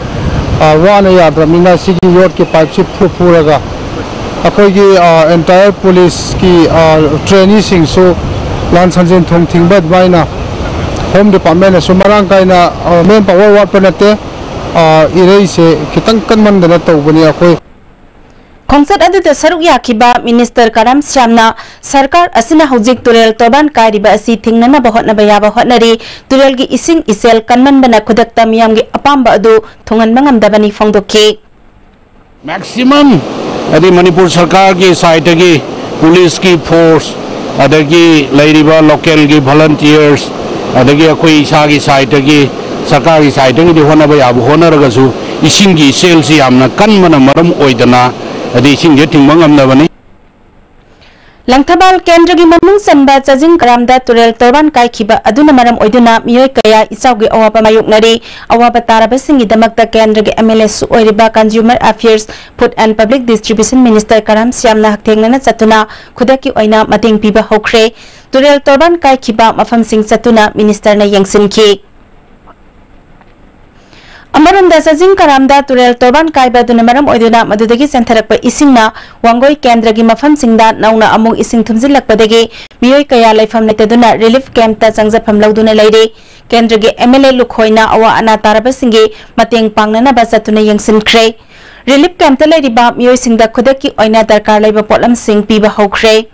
ꯑ, ꯋꯥꯅ ꯌꯥꯗ꯭ꯔꯕꯅꯤꯅ ꯁꯤꯒꯤ ꯌꯣꯠꯀꯤ pipe ꯁꯤ ꯐꯨ ꯐꯨꯔꯒ ꯑꯩꯈꯣꯏꯒꯤ, ꯑ, entire police ꯀꯤ, ꯑ, trainee ꯁꯤꯡꯁꯨ ꯂꯥꯟ ꯁꯟꯖꯦꯟ ꯊꯣꯡ ꯊꯤꯡꯕ ꯑꯗꯨꯃꯥꯏꯅ Home Department ꯅꯁꯨ ꯃꯔꯥꯡ ꯀꯥꯏꯅ, ꯑ, man power ꯋꯥꯠꯄ ꯅꯠꯇꯦ꯫ ꯑ, ꯏꯔꯩꯁꯦ ꯈꯤꯇꯪ ꯀꯟꯃꯟꯗꯅ ꯇꯧꯕꯅꯤ ꯑꯩꯈꯣꯏ꯫ ꯈꯣꯡꯆꯠ ꯑꯗꯨꯗ ꯁꯔꯨꯛ ꯌꯥꯈꯤꯕ ꯃꯤꯅꯤꯁꯇꯔ ꯀꯔꯥꯝ ꯁ꯭ꯌꯥꯝꯅ ꯁꯔꯀꯥꯔ ꯑꯁꯤꯅ ꯍꯧꯖꯤꯛ ꯇꯨꯔꯦꯜ ꯇꯣꯔꯕꯥꯟ ꯀꯥꯏꯔꯤꯕ ꯑꯁꯤ ꯊꯤꯡꯅꯅꯕ ꯍꯣꯠꯅꯕ ꯌꯥꯕ ꯍꯣꯠꯅꯔꯤ, ꯇꯨꯔꯦꯜꯒꯤ ꯏꯁꯤꯡ ꯏꯆꯦꯜ ꯀꯟꯃꯟꯕꯅ ꯈꯨꯗꯛꯇ ꯃꯤꯌꯥꯝꯒꯤ ꯑꯄꯥꯝꯕ ꯑꯗꯨ ꯊꯨꯡꯍꯟꯕ ꯉꯝꯗꯕꯅꯤ ꯐꯣꯡꯗꯣꯛꯈꯤ꯫ Maximum ꯍꯥꯏꯗꯤ ꯃꯅꯤꯄꯨꯔ ꯁꯔꯀꯥꯔꯒꯤ side ꯇꯒꯤ, police ꯀꯤ force, ꯑꯗꯒꯤ ꯂꯩꯔꯤꯕ local ꯒꯤ volunteers, ꯑꯗꯒꯤ ꯑꯩꯈꯣꯏ ꯏꯁꯥꯒꯤ side ꯇꯒꯤ, ꯁꯔꯀꯥꯔꯒꯤ side ꯇꯒꯤꯗꯤ ꯍꯣꯠꯅꯕ ꯌꯥꯕ ꯍꯣꯠꯅꯔꯒꯁꯨ ꯏꯁꯤꯡꯒꯤ ꯏꯆꯦꯜꯁꯤ ꯌꯥꯝꯅ ꯀꯟꯕꯅ ꯃꯔꯝ ꯑꯣꯏꯗꯅ ꯍꯥꯏꯗꯤ ꯏꯁꯤꯡꯁꯦ ꯊꯤꯡꯕ ꯉꯝꯗꯕꯅꯤ꯫ ꯂꯪꯊꯕꯥꯜ ꯀꯦꯟꯗ꯭ꯔꯒꯤ ꯃꯅꯨꯡ ꯆꯟꯕ ꯆꯥꯖꯤꯡ ꯀꯔꯥꯝꯗ ꯇꯨꯔꯦꯜ ꯇꯣꯔꯕꯥꯟ ꯀꯥꯏꯈꯤꯕ ꯑꯗꯨꯅ ꯃꯔꯝ ꯑꯣꯏꯗꯨꯅ ꯃꯤꯑꯣꯏ ꯀꯌꯥ ꯏꯆꯥꯎꯒꯤ ꯑꯋꯥꯕ ꯃꯥꯌꯣꯛꯅꯔꯤ꯫ ꯑꯋꯥꯕ ꯇꯥꯔꯕꯁꯤꯡꯒꯤꯗꯃꯛꯇ ꯀꯦꯟꯗ꯭ꯔꯒꯤ ꯑꯦꯝ ꯑꯦꯜ ꯑꯦꯁꯨ ꯑꯣꯏꯔꯤꯕ Consumer Affairs, Food and Public Distribution Minister ꯀꯔꯥꯝ ꯁ꯭ꯌꯥꯝꯅ ꯍꯛꯊꯦꯡꯅꯅ ꯆꯠꯇꯨꯅ ꯈꯨꯗꯛꯀꯤ ꯑꯣꯏꯅ ꯃꯇꯦꯡ ꯄꯤꯕ ꯍꯧꯈ꯭ꯔꯦ꯫ ꯇꯨꯔꯦꯜ ꯇꯣꯔꯕꯥꯟ ꯀꯥꯏꯈꯤꯕ ꯃꯐꯝꯁꯤꯡ ꯆꯠꯇꯨꯅ ꯃꯤꯅꯤꯁꯇꯔꯅ ꯌꯦꯡꯁꯤꯟꯈꯤ꯫ ꯑꯃꯔꯣꯝꯗ ꯆꯥꯖꯤꯡ ꯀꯔꯥꯝꯗ ꯇꯨꯔꯦꯜ ꯇꯣꯔꯕꯥꯟ ꯀꯥꯏꯕ ꯑꯗꯨꯅ ꯃꯔꯝ ꯑꯣꯏꯗꯨꯅ ꯃꯗꯨꯗꯒꯤ ꯆꯦꯟꯊꯔꯛꯄ ꯏꯁꯤꯡꯅ ꯋꯥꯡꯒꯣꯏ ꯀꯦꯟꯗ꯭ꯔꯒꯤ ꯃꯐꯝꯁꯤꯡꯗ ꯅꯧꯅ ꯑꯃꯨꯛ ꯏꯁꯤꯡ ꯊꯨꯝꯖꯤꯜꯂꯛꯄꯗꯒꯤ ꯃꯤꯑꯣꯏ ꯀꯌꯥ ꯂꯩꯐꯝ ꯂꯩꯇꯗꯨꯅ relief camp ꯇ ꯆꯪꯖꯐꯝ ꯂꯧꯗꯨꯅ ꯂꯩꯔꯤ꯫ ꯀꯦꯟꯗ꯭ꯔꯒꯤ ꯑꯦꯝ ꯑꯦꯜ ꯑꯦ ꯂꯨꯈꯣꯏꯅ ꯑꯋꯥ ꯑꯅꯥ ꯇꯥꯔꯕꯁꯤꯡꯒꯤ ꯃꯇꯦꯡ ꯄꯥꯡꯅꯅꯕ ꯆꯠꯇꯨꯅ ꯌꯦꯡꯁꯤꯟꯈ꯭ꯔꯦ꯫ Relief camp ꯇ ꯂꯩꯔꯤꯕ ꯃꯤꯑꯣꯏꯁꯤꯡꯗ ꯈꯨꯗꯛꯀꯤ ꯑꯣꯏꯅ ꯗꯔꯀꯥꯔ ꯂꯩꯕ ꯄꯣꯠꯂꯝꯁꯤꯡ ꯄꯤꯕ ꯍꯧꯈ꯭ꯔꯦ꯫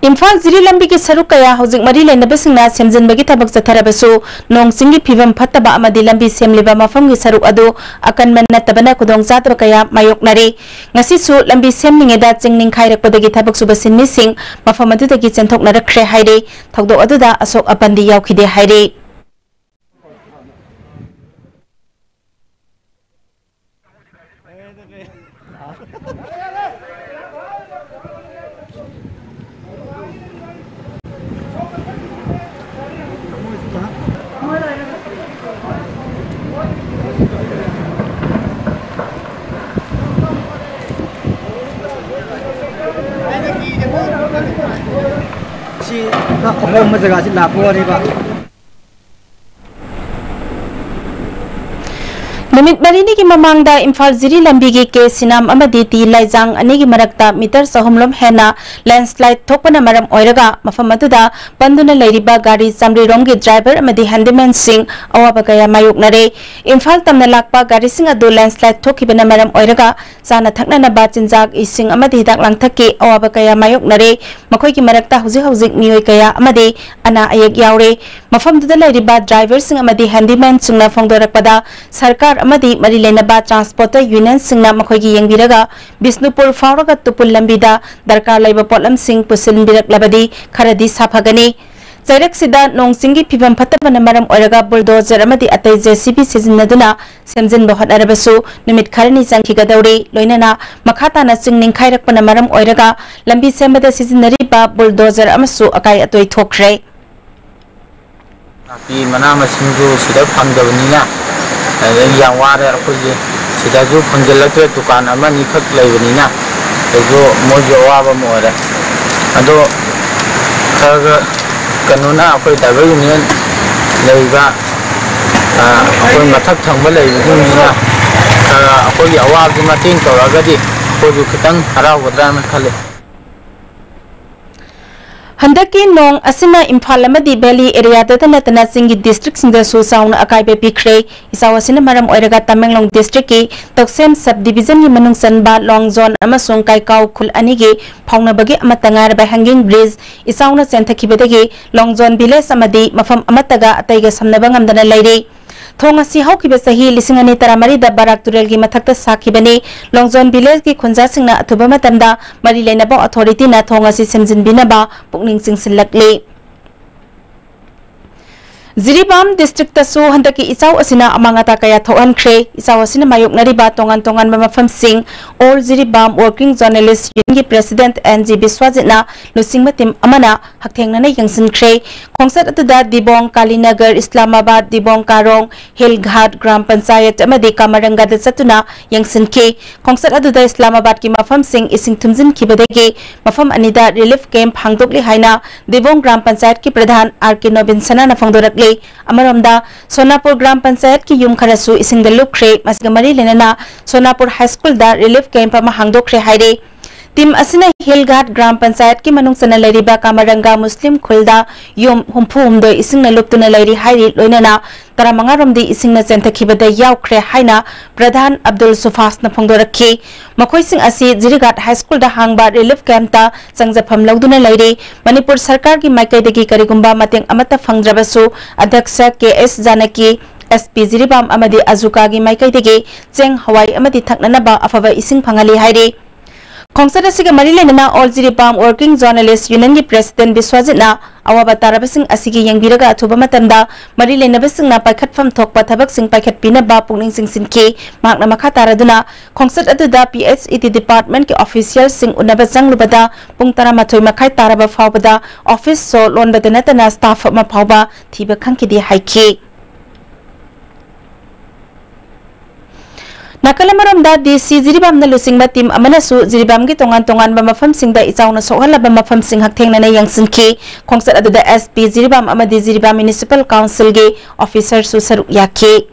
ꯏꯝꯐꯥꯜ ꯖꯤꯔꯤ ꯂꯝꯕꯤꯒꯤ ꯁꯔꯨꯛ ꯀꯌꯥ ꯍꯧꯖꯤꯛ ꯃꯔꯤ ꯂꯩꯅꯕꯁꯤꯡꯅ ꯁꯦꯝꯖꯤꯟꯕꯒꯤ ꯊꯕꯛ ꯆꯠꯊꯔꯕꯁꯨ, ꯅꯣꯡ ꯆꯤꯡꯒꯤ ꯐꯤꯕꯝ ꯐꯠꯇꯕ ꯑꯃꯗꯤ ꯂꯝꯕꯤ ꯁꯦꯝꯂꯤꯕ ꯃꯐꯝꯒꯤ ꯁꯔꯨꯛ ꯑꯗꯨ ꯑꯀꯟꯕ ꯅꯠꯇꯕꯅ ꯈꯨꯗꯣꯡꯆꯥꯗꯕ ꯀꯌꯥ ꯃꯥꯌꯣꯛꯅꯔꯦ꯫ ꯉꯁꯤꯁꯨ ꯂꯝꯕꯤ ꯁꯦꯝꯂꯤꯉꯩꯗ ꯆꯤꯡ ꯅꯤꯡꯈꯥꯏꯔꯛꯄꯗꯒꯤ ꯊꯕꯛ ꯁꯨꯕ ꯁꯤꯟꯃꯤꯁꯤꯡ ꯃꯐꯝ ꯑꯗꯨꯗꯒꯤ ꯆꯦꯟꯊꯣꯛꯅꯔꯛꯈ꯭ꯔꯦ ꯍꯥꯏꯔꯦ꯫ ꯊꯧꯗꯣꯛ ꯑꯗꯨꯗ ꯑꯁꯣꯛ ꯑꯄꯟꯗꯤ ꯌꯥꯎꯈꯤꯗꯦ ꯍꯥꯏꯔꯦ꯫ ꯁꯤ ꯈꯔ ꯑꯍꯣꯡꯕ ꯖꯒꯥꯁꯤ ꯂꯥꯛꯄ ꯋꯥꯅꯦꯕ꯫ ꯅꯨꯃꯤꯠ ꯃꯔꯤꯅꯤꯒꯤ ꯃꯃꯥꯡꯗ ꯏꯝꯐꯥꯜ ꯖꯤꯔꯤ ꯂꯝꯕꯤꯒꯤ ꯀꯦ ꯁꯤꯅꯥꯝ ꯑꯃꯗꯤ ꯇꯤ ꯂꯥꯏꯖꯥꯡ ꯑꯅꯤꯒꯤ ꯃꯔꯛꯇ ꯃꯤꯇꯔ ꯆꯍꯨꯝ ꯂꯣꯝ ꯍꯦꯟꯅ ꯂꯦꯟꯁꯂꯥꯏꯠ ꯊꯣꯛꯄꯅ ꯃꯔꯝ ꯑꯣꯏꯔꯒ ꯃꯐꯝ ꯑꯗꯨꯗ ꯄꯟꯗꯨꯅ ꯂꯩꯔꯤꯕ ꯒꯥꯔꯤ ꯆꯥꯃꯔꯤꯔꯣꯝꯒꯤ ꯗ꯭ꯔꯥꯏꯚꯔ ꯑꯃꯗꯤ ꯍꯦꯟꯗꯤꯃꯦꯟꯁꯤꯡ ꯑꯋꯥꯕ ꯀꯌꯥ ꯃꯥꯌꯣꯛꯅꯔꯦ꯫ ꯏꯝꯐꯥꯜ ꯇꯝꯅ ꯂꯥꯛꯄ ꯒꯥꯔꯤꯁꯤꯡ ꯑꯗꯨ ꯂꯦꯟꯁꯂꯥꯏꯠ ꯊꯣꯛꯈꯤꯕꯅ ꯃꯔꯝ ꯑꯣꯏꯔꯒ ꯆꯥꯅ ꯊꯛꯅꯅꯕ ꯆꯤꯟꯖꯥꯛ, ꯏꯁꯤꯡ ꯑꯃꯗꯤ ꯍꯤꯗꯥꯛ ꯂꯥꯡꯊꯛꯀꯤ ꯑꯋꯥꯕ ꯀꯌꯥ ꯃꯥꯌꯣꯛꯅꯔꯦ꯫ ꯃꯈꯣꯏꯒꯤ ꯃꯔꯛꯇ ꯍꯧꯖꯤꯛ ꯍꯧꯖꯤꯛ ꯃꯤꯑꯣꯏ ꯀꯌꯥ ꯑꯃꯗꯤ ꯑꯅꯥ ꯑꯌꯦꯛ ꯌꯥꯎꯔꯦ꯫ ꯃꯐꯝꯗꯨꯗ ꯂꯩꯔꯤꯕ ꯗ꯭ꯔꯥꯏꯚꯔꯁꯤꯡ ꯑꯃꯗꯤ ꯍꯦꯟꯗꯤꯃꯦꯟꯁꯤꯡꯅ ꯐꯣꯡꯗꯣꯔꯛꯄꯗ, ꯁꯔꯀꯥꯔ ꯑꯃꯗꯤ ꯃꯔꯤ ꯂꯩꯅꯕ ꯇ꯭ꯔꯥꯟꯁꯄꯣꯔꯇꯔ ꯌꯨꯅꯤꯌꯟꯁꯤꯡꯅ ꯃꯈꯣꯏꯒꯤ ꯌꯦꯡꯕꯤꯔꯒ ꯕꯤꯁꯅꯨꯄꯨꯔ ꯐꯥꯎꯔꯒ ꯇꯨꯄꯨꯜ ꯂꯝꯕꯤꯗ ꯗꯔꯀꯥꯔ ꯂꯩꯕ ꯄꯣꯠꯂꯝꯁꯤꯡ ꯄꯨꯁꯤꯟꯕꯤꯔꯛꯂꯕꯗꯤ ꯈꯔꯗꯤ ꯁꯥꯐꯒꯅꯤ꯫ ꯆꯩꯔꯛꯁꯤꯗ ꯅꯣꯡ ꯆꯤꯡꯒꯤ ꯐꯤꯕꯝ ꯐꯠꯇꯕꯅ ꯃꯔꯝ ꯑꯣꯏꯔꯒ ꯕꯨꯜꯗꯣꯖꯔ ꯑꯃꯗꯤ ꯑꯇꯩ ꯖꯦ ꯁꯤ ꯕꯤ ꯁꯤꯖꯤꯟꯅꯗꯨꯅ ꯁꯦꯝꯖꯤꯟꯕ ꯍꯣꯠꯅꯔꯕꯁꯨ ꯅꯨꯃꯤꯠ ꯈꯔꯅꯤ ꯆꯪꯈꯤꯒꯗꯧꯔꯤ꯫ ꯂꯣꯏꯅꯅ ꯃꯈꯥ ꯇꯥꯅ ꯆꯤꯡ ꯅꯤꯡꯈꯥꯏꯔꯛꯄꯅ ꯃꯔꯝ ꯑꯣꯏꯔꯒ ꯂꯝꯕꯤ ꯁꯦꯝꯕꯗ ꯁꯤꯖꯤꯟꯅꯔꯤꯕ ꯕꯨꯜꯗꯣꯖꯔ ꯑꯃꯁꯨ ꯑꯀꯥꯏ ꯑꯇꯣꯏ ꯊꯣꯛꯈ꯭ꯔꯦ꯫ ꯅꯥꯄꯤ ꯃꯅꯥ ꯃꯁꯤꯡꯁꯨ ꯁꯤꯗ ꯐꯪꯗꯕꯅꯤꯅ, ꯑꯗꯩ ꯌꯥꯝ ꯋꯥꯔꯦ ꯑꯩꯈꯣꯏꯁꯦ꯫ ꯁꯤꯗꯁꯨ ꯐꯪꯖꯤꯜꯂꯛꯇ꯭ꯔꯦ, ꯗꯨꯀꯥꯟ ꯑꯃꯅꯤꯈꯛ ꯂꯩꯕꯅꯤꯅ꯫ ꯑꯗꯨꯁꯨ ꯃꯣꯏꯁꯨ ꯑꯋꯥꯕ ꯑꯃ ꯑꯣꯏꯔꯦ꯫ ꯑꯗꯣ ꯈꯔ ꯈꯔ ꯀꯩꯅꯣꯅ, ꯑꯩꯈꯣꯏ ꯗ꯭ꯔꯥꯏꯚꯔ ꯌꯨꯅꯤꯌꯟ ꯂꯩꯔꯤꯕ, ꯑ, ꯑꯩꯈꯣꯏ ꯃꯊꯛ ꯊꯪꯕ ꯂꯩꯔꯤꯕꯁꯤꯡꯁꯤꯅ ꯈꯔ ꯑꯩꯈꯣꯏꯒꯤ ꯑꯋꯥꯕꯁꯤ ꯃꯇꯦꯡ ꯇꯧꯔꯛꯑꯒꯗꯤ ꯑꯩꯈꯣꯏꯁꯨ ꯈꯤꯇꯪ ꯍꯔꯥꯎꯒꯗ꯭ꯔꯥꯅ ꯈꯜꯂꯤ꯫ ꯍꯟꯗꯛꯀꯤ ꯅꯣꯡ ꯑꯁꯤꯅ ꯏꯝꯐꯥꯜ ꯑꯃꯗꯤ ꯚꯦꯂꯤ ꯑꯦꯔꯤꯌꯥꯗꯇ ꯅꯠꯇꯅ ꯆꯤꯡꯒꯤ ꯗꯤꯁꯇ꯭ꯔꯤꯛꯁꯤꯡꯗꯁꯨ ꯆꯥꯎꯅ ꯑꯀꯥꯏꯕ ꯄꯤꯈ꯭ꯔꯦ꯫ ꯏꯆꯥꯎ ꯑꯁꯤꯅ ꯃꯔꯝ ꯑꯣꯏꯔꯒ ꯇꯃꯦꯡꯂꯣꯡ ꯗꯤꯁꯇ꯭ꯔꯤꯛꯀꯤ ꯇꯧꯁꯦꯝ ꯁꯕ ꯗꯤꯕꯤꯖꯟꯒꯤ ꯃꯅꯨꯡ ꯆꯟꯕ ꯂꯣꯡꯖꯣꯟ ꯑꯃꯁꯨꯡ ꯀꯥꯏꯀꯥꯎ ꯈꯨꯜ ꯑꯅꯤꯒꯤ ꯐꯥꯎꯅꯕꯒꯤ ꯑꯃꯠꯇ ꯉꯥꯏꯔꯕ ꯍꯦꯡꯒꯤꯡ ꯕ꯭ꯔꯤꯖ ꯏꯆꯥꯎꯅ ꯆꯦꯟꯊꯈꯤꯕꯗꯒꯤ ꯂꯣꯡꯖꯣꯟ ꯚꯤꯂꯦꯖ ꯑꯃꯗꯤ ꯃꯐꯝ ꯑꯃꯠꯇꯒ ꯑꯇꯩꯒ ꯁꯝꯅꯕ ꯉꯝꯗꯅ ꯂꯩꯔꯤ꯫ ꯊꯣꯡ ꯑꯁꯤ ꯍꯧꯈꯤꯕ ꯆꯍꯤ ꯂꯤꯁꯤꯡ ꯑꯅꯤ ꯇꯔꯥꯃꯔꯤꯗ ꯕꯔꯥꯛ ꯇꯨꯔꯦꯜꯒꯤ ꯃꯊꯛꯇ ꯁꯥꯈꯤꯕꯅꯤ꯫ ꯂꯣꯡꯖꯣꯟ ꯚꯤꯂꯦꯖꯀꯤ ꯈꯨꯟꯖꯥꯁꯤꯡꯅ ꯑꯊꯨꯕ ꯃꯇꯝꯗ ꯃꯔꯤ ꯂꯩꯅꯕ ꯑꯣꯊꯣꯔꯤꯇꯤꯅ ꯊꯣꯡ ꯑꯁꯤ ꯁꯦꯝꯖꯤꯟꯕꯤꯅꯕ ꯄꯨꯛꯅꯤꯡ ꯆꯤꯡꯁꯤꯜꯂꯛꯂꯤ꯫ ꯖꯤꯔꯤꯕꯥꯝ ꯗꯤꯁꯇ꯭ꯔꯤꯛꯇꯁꯨ ꯍꯟꯗꯛꯀꯤ ꯏꯆꯥꯎ ꯑꯁꯤꯅ ꯑꯃꯥꯡ ꯑꯇꯥ ꯀꯌꯥ ꯊꯣꯛꯍꯟꯈ꯭ꯔꯦ꯫ ꯏꯆꯥꯎ ꯑꯁꯤꯅ ꯃꯥꯌꯣꯛꯅꯔꯤꯕ ꯇꯣꯉꯥꯟ ꯇꯣꯉꯥꯟꯕ ꯃꯐꯝꯁꯤꯡ ꯑꯣꯜ ꯖꯤꯔꯤꯕꯥꯝ ꯋꯥꯔꯀꯤꯡ ꯖꯔꯅꯦꯂꯤꯁ ꯌꯨꯅꯤꯌꯟꯒꯤ ꯄ꯭ꯔꯦꯁꯤꯗꯦꯟꯠ ꯑꯦꯟ ꯖꯤ ꯕꯤꯁ꯭ꯋꯥꯖꯤꯠꯅ ꯂꯨꯆꯤꯡꯕ ꯇꯤꯝ ꯑꯃꯅ ꯍꯛꯊꯦꯡꯅꯅ ꯌꯦꯡꯁꯤꯟꯈ꯭ꯔꯦ꯫ ꯈꯣꯡꯆꯠ ꯑꯗꯨꯗ ꯗꯤꯕꯣꯡ, ꯀꯥꯂꯤꯅꯒꯔ, ꯏꯁꯂꯥꯃꯥꯕꯥꯗ, ꯗꯤꯕꯣꯡ ꯀꯥꯔꯣꯡ, ꯍꯤꯜ ꯘꯥꯠ ꯒ꯭ꯔꯥꯝ ꯄꯟꯆꯥꯌꯠ ꯑꯃꯗꯤ ꯀꯥꯃꯔꯪꯒꯗ ꯆꯠꯇꯨꯅ ꯌꯦꯡꯁꯤꯟꯈꯤ꯫ ꯈꯣꯡꯆꯠ ꯑꯗꯨꯗ ꯏꯁꯂꯥꯃꯥꯕꯥꯗꯀꯤ ꯃꯐꯝꯁꯤꯡ ꯏꯁꯤꯡ ꯊꯨꯝꯖꯤꯟꯈꯤꯕꯗꯒꯤ ꯃꯐꯝ ꯑꯅꯤꯗ ꯔꯤꯂꯤꯐ ꯀꯦꯝꯞ ꯍꯥꯡꯗꯣꯛꯂꯤ ꯍꯥꯏꯅ ꯗꯤꯕꯣꯡ ꯒ꯭ꯔꯥꯝ ꯄꯟꯆꯥꯌꯠꯀꯤ ꯄ꯭ꯔꯙꯥꯟ ꯑꯥꯔ ꯀꯦ ꯅꯣꯕꯤꯟ ꯁꯅꯥꯅ ꯐꯣꯡꯗꯣꯔꯛꯂꯤ꯫ ꯑꯃꯔꯣꯝꯗ, ꯁꯣꯅꯥꯄꯨꯔ ꯒ꯭ꯔꯥꯝ ꯄꯟꯆꯥꯌꯠꯀꯤ ꯌꯨꯝ ꯈꯔꯁꯨ ꯏꯁꯤꯡꯗ ꯂꯨꯞꯈ꯭ꯔꯦ꯫ ꯃꯁꯤꯒ ꯃꯔꯤ ꯂꯩꯅꯅ ꯁꯣꯅꯥꯄꯨꯔ ꯍꯥꯏ ꯁ꯭ꯀꯨꯜꯗ ꯔꯤꯂꯤꯐ ꯀꯦꯝꯞ ꯑꯃ ꯍꯥꯡꯗꯣꯛꯈ꯭ꯔꯦ ꯍꯥꯏꯔꯦ꯫ ꯇꯤꯝ ꯑꯁꯤꯅ ꯍꯤꯜ ꯘꯥꯠ ꯒ꯭ꯔꯥꯝ ꯄꯟꯆꯥꯌꯠꯀꯤ ꯃꯅꯨꯡ ꯆꯟꯅ ꯂꯩꯔꯤꯕ ꯀꯥꯃꯔꯪꯒ ꯃꯨꯁꯂꯤꯝ ꯈꯨꯜꯗ ꯌꯨꯝ ꯍꯨꯝꯐꯨ ꯍꯨꯝꯗꯣꯏ ꯏꯁꯤꯡꯅ ꯂꯨꯞꯇꯨꯅ ꯂꯩꯔꯤ ꯍꯥꯏꯔꯤ꯫ ꯂꯣꯏꯅꯅ ꯇꯔꯥꯃꯉꯥ ꯔꯣꯝꯗꯤ ꯏꯁꯤꯡꯅ ꯆꯦꯟꯊꯈꯤꯕꯗ ꯌꯥꯎꯈ꯭ꯔꯦ ꯍꯥꯏꯅ ꯄ꯭ꯔꯙꯥꯟ ꯑꯕꯗꯨꯜ ꯁꯨꯐꯥꯁꯅ ꯐꯣꯡꯗꯣꯔꯛꯈꯤ꯫ ꯃꯈꯣꯏꯁꯤꯡ ꯑꯁꯤ ꯖꯤꯔꯤꯘꯥꯠ ꯍꯥꯏ ꯁ꯭ꯀꯨꯜꯗ ꯍꯥꯡꯕ ꯔꯤꯂꯤꯐ ꯀꯦꯝꯞꯇ ꯆꯪꯖꯐꯝ ꯂꯧꯗꯨꯅ ꯂꯩꯔꯤ꯫ ꯃꯅꯤꯄꯨꯔ ꯁꯔꯀꯥꯔꯒꯤ ꯃꯥꯏꯀꯩꯗꯒꯤ ꯀꯔꯤꯒꯨꯝꯕ ꯃꯇꯦꯡ ꯑꯃꯠꯇ ꯐꯪꯗ꯭ꯔꯕꯁꯨ, ꯑꯗ꯭ꯌꯛꯁ ꯀꯦ ꯑꯦꯁ ꯖꯥꯅꯀꯤ, ꯑꯦꯁ ꯄꯤ ꯖꯤꯔꯤꯕꯥꯝ ꯑꯃꯗꯤ ꯑꯖꯨꯀꯥꯒꯤ ꯃꯥꯏꯀꯩꯗꯒꯤ ꯆꯦꯡ, ꯍꯋꯥꯏ ꯑꯃꯗꯤ ꯊꯛꯅꯅꯕ ꯑꯐꯕ ꯏꯁꯤꯡ ꯐꯪꯍꯜꯂꯤ ꯍꯥꯏꯔꯤ꯫ ꯈꯣꯡꯆꯠ ꯑꯁꯤꯒ ꯃꯔꯤ ꯂꯩꯅꯅ ꯑꯣꯜ ꯖꯤꯔꯤꯕꯥꯝ ꯋꯥꯔꯀꯤꯡ ꯖꯔꯅꯦꯂꯤꯁ ꯌꯨꯅꯤꯌꯟꯒꯤ ꯄ꯭ꯔꯦꯁꯤꯗꯦꯟꯠ ꯕꯤꯁ꯭ꯋꯥꯖꯤꯠꯅ ꯑꯋꯥꯕ ꯇꯥꯔꯕꯁꯤꯡ ꯑꯁꯤꯒꯤ ꯌꯦꯡꯕꯤꯔꯒ ꯑꯊꯨꯕ ꯃꯇꯝꯗ ꯃꯔꯤ ꯂꯩꯅꯕꯁꯤꯡꯅ ꯄꯥꯏꯈꯠꯐꯝ ꯊꯣꯛꯄ ꯊꯕꯛꯁꯤꯡ ꯄꯥꯏꯈꯠꯄꯤꯅꯕ ꯄꯨꯛꯅꯤꯡ ꯆꯤꯡꯁꯤꯟꯈꯤ꯫ ꯃꯍꯥꯛꯅ ꯃꯈꯥ ꯇꯥꯔꯗꯨꯅ, ꯈꯣꯡꯆꯠ ꯑꯗꯨꯗ ꯄꯤ ꯑꯩꯆ ꯏ ꯗꯤ ꯗꯤꯄꯥꯔꯠꯃꯦꯟꯠꯀꯤ ꯑꯣꯐꯤꯁꯤꯌꯦꯜꯁꯤꯡ ꯎꯅꯕ ꯆꯪꯂꯨꯕꯗ ꯄꯨꯡ ꯇꯔꯥꯃꯥꯊꯣꯏ ꯃꯈꯥꯏ ꯇꯥꯔꯕ ꯐꯥꯎꯕꯗ ꯑꯣꯐꯤꯁ ꯁꯣ ꯂꯣꯟꯕꯗ ꯅꯠꯇꯅ ꯁ꯭ꯇꯥꯐ ꯑꯃ ꯐꯥꯎꯕ ꯊꯤꯕ ꯈꯪꯈꯤꯗꯦ ꯍꯥꯏꯈꯤ꯫ ꯅꯥꯀꯜ ꯑꯃꯔꯣꯝꯗ, ꯗꯤ ꯁꯤ ꯖꯤꯔꯤꯕꯥꯝꯅ ꯂꯨꯆꯤꯡꯕ ꯇꯤꯝ ꯑꯃꯅꯁꯨ ꯖꯤꯔꯤꯕꯥꯝꯒꯤ ꯇꯣꯉꯥꯟ ꯇꯣꯉꯥꯟꯕ ꯃꯐꯝꯁꯤꯡꯗ ꯏꯆꯥꯎꯅ ꯁꯣꯛꯍꯜꯂꯕ ꯃꯐꯝꯁꯤꯡ ꯍꯛꯊꯦꯡꯅꯅ ꯌꯦꯡꯁꯤꯟꯈꯤ꯫ ꯈꯣꯡꯆꯠ ꯑꯗꯨꯗ ꯑꯦꯁ ꯄꯤ ꯖꯤꯔꯤꯕꯥꯝ ꯑꯃꯗꯤ ꯖꯤꯔꯤꯕꯥꯝ ꯃ꯭ꯌꯨꯅꯤꯁꯤꯄꯥꯜ ꯀꯥꯎꯟꯁꯤꯜꯒꯤ ꯑꯣꯐꯤꯁꯔꯁꯨ ꯁꯔꯨꯛ ꯌꯥꯈꯤ꯫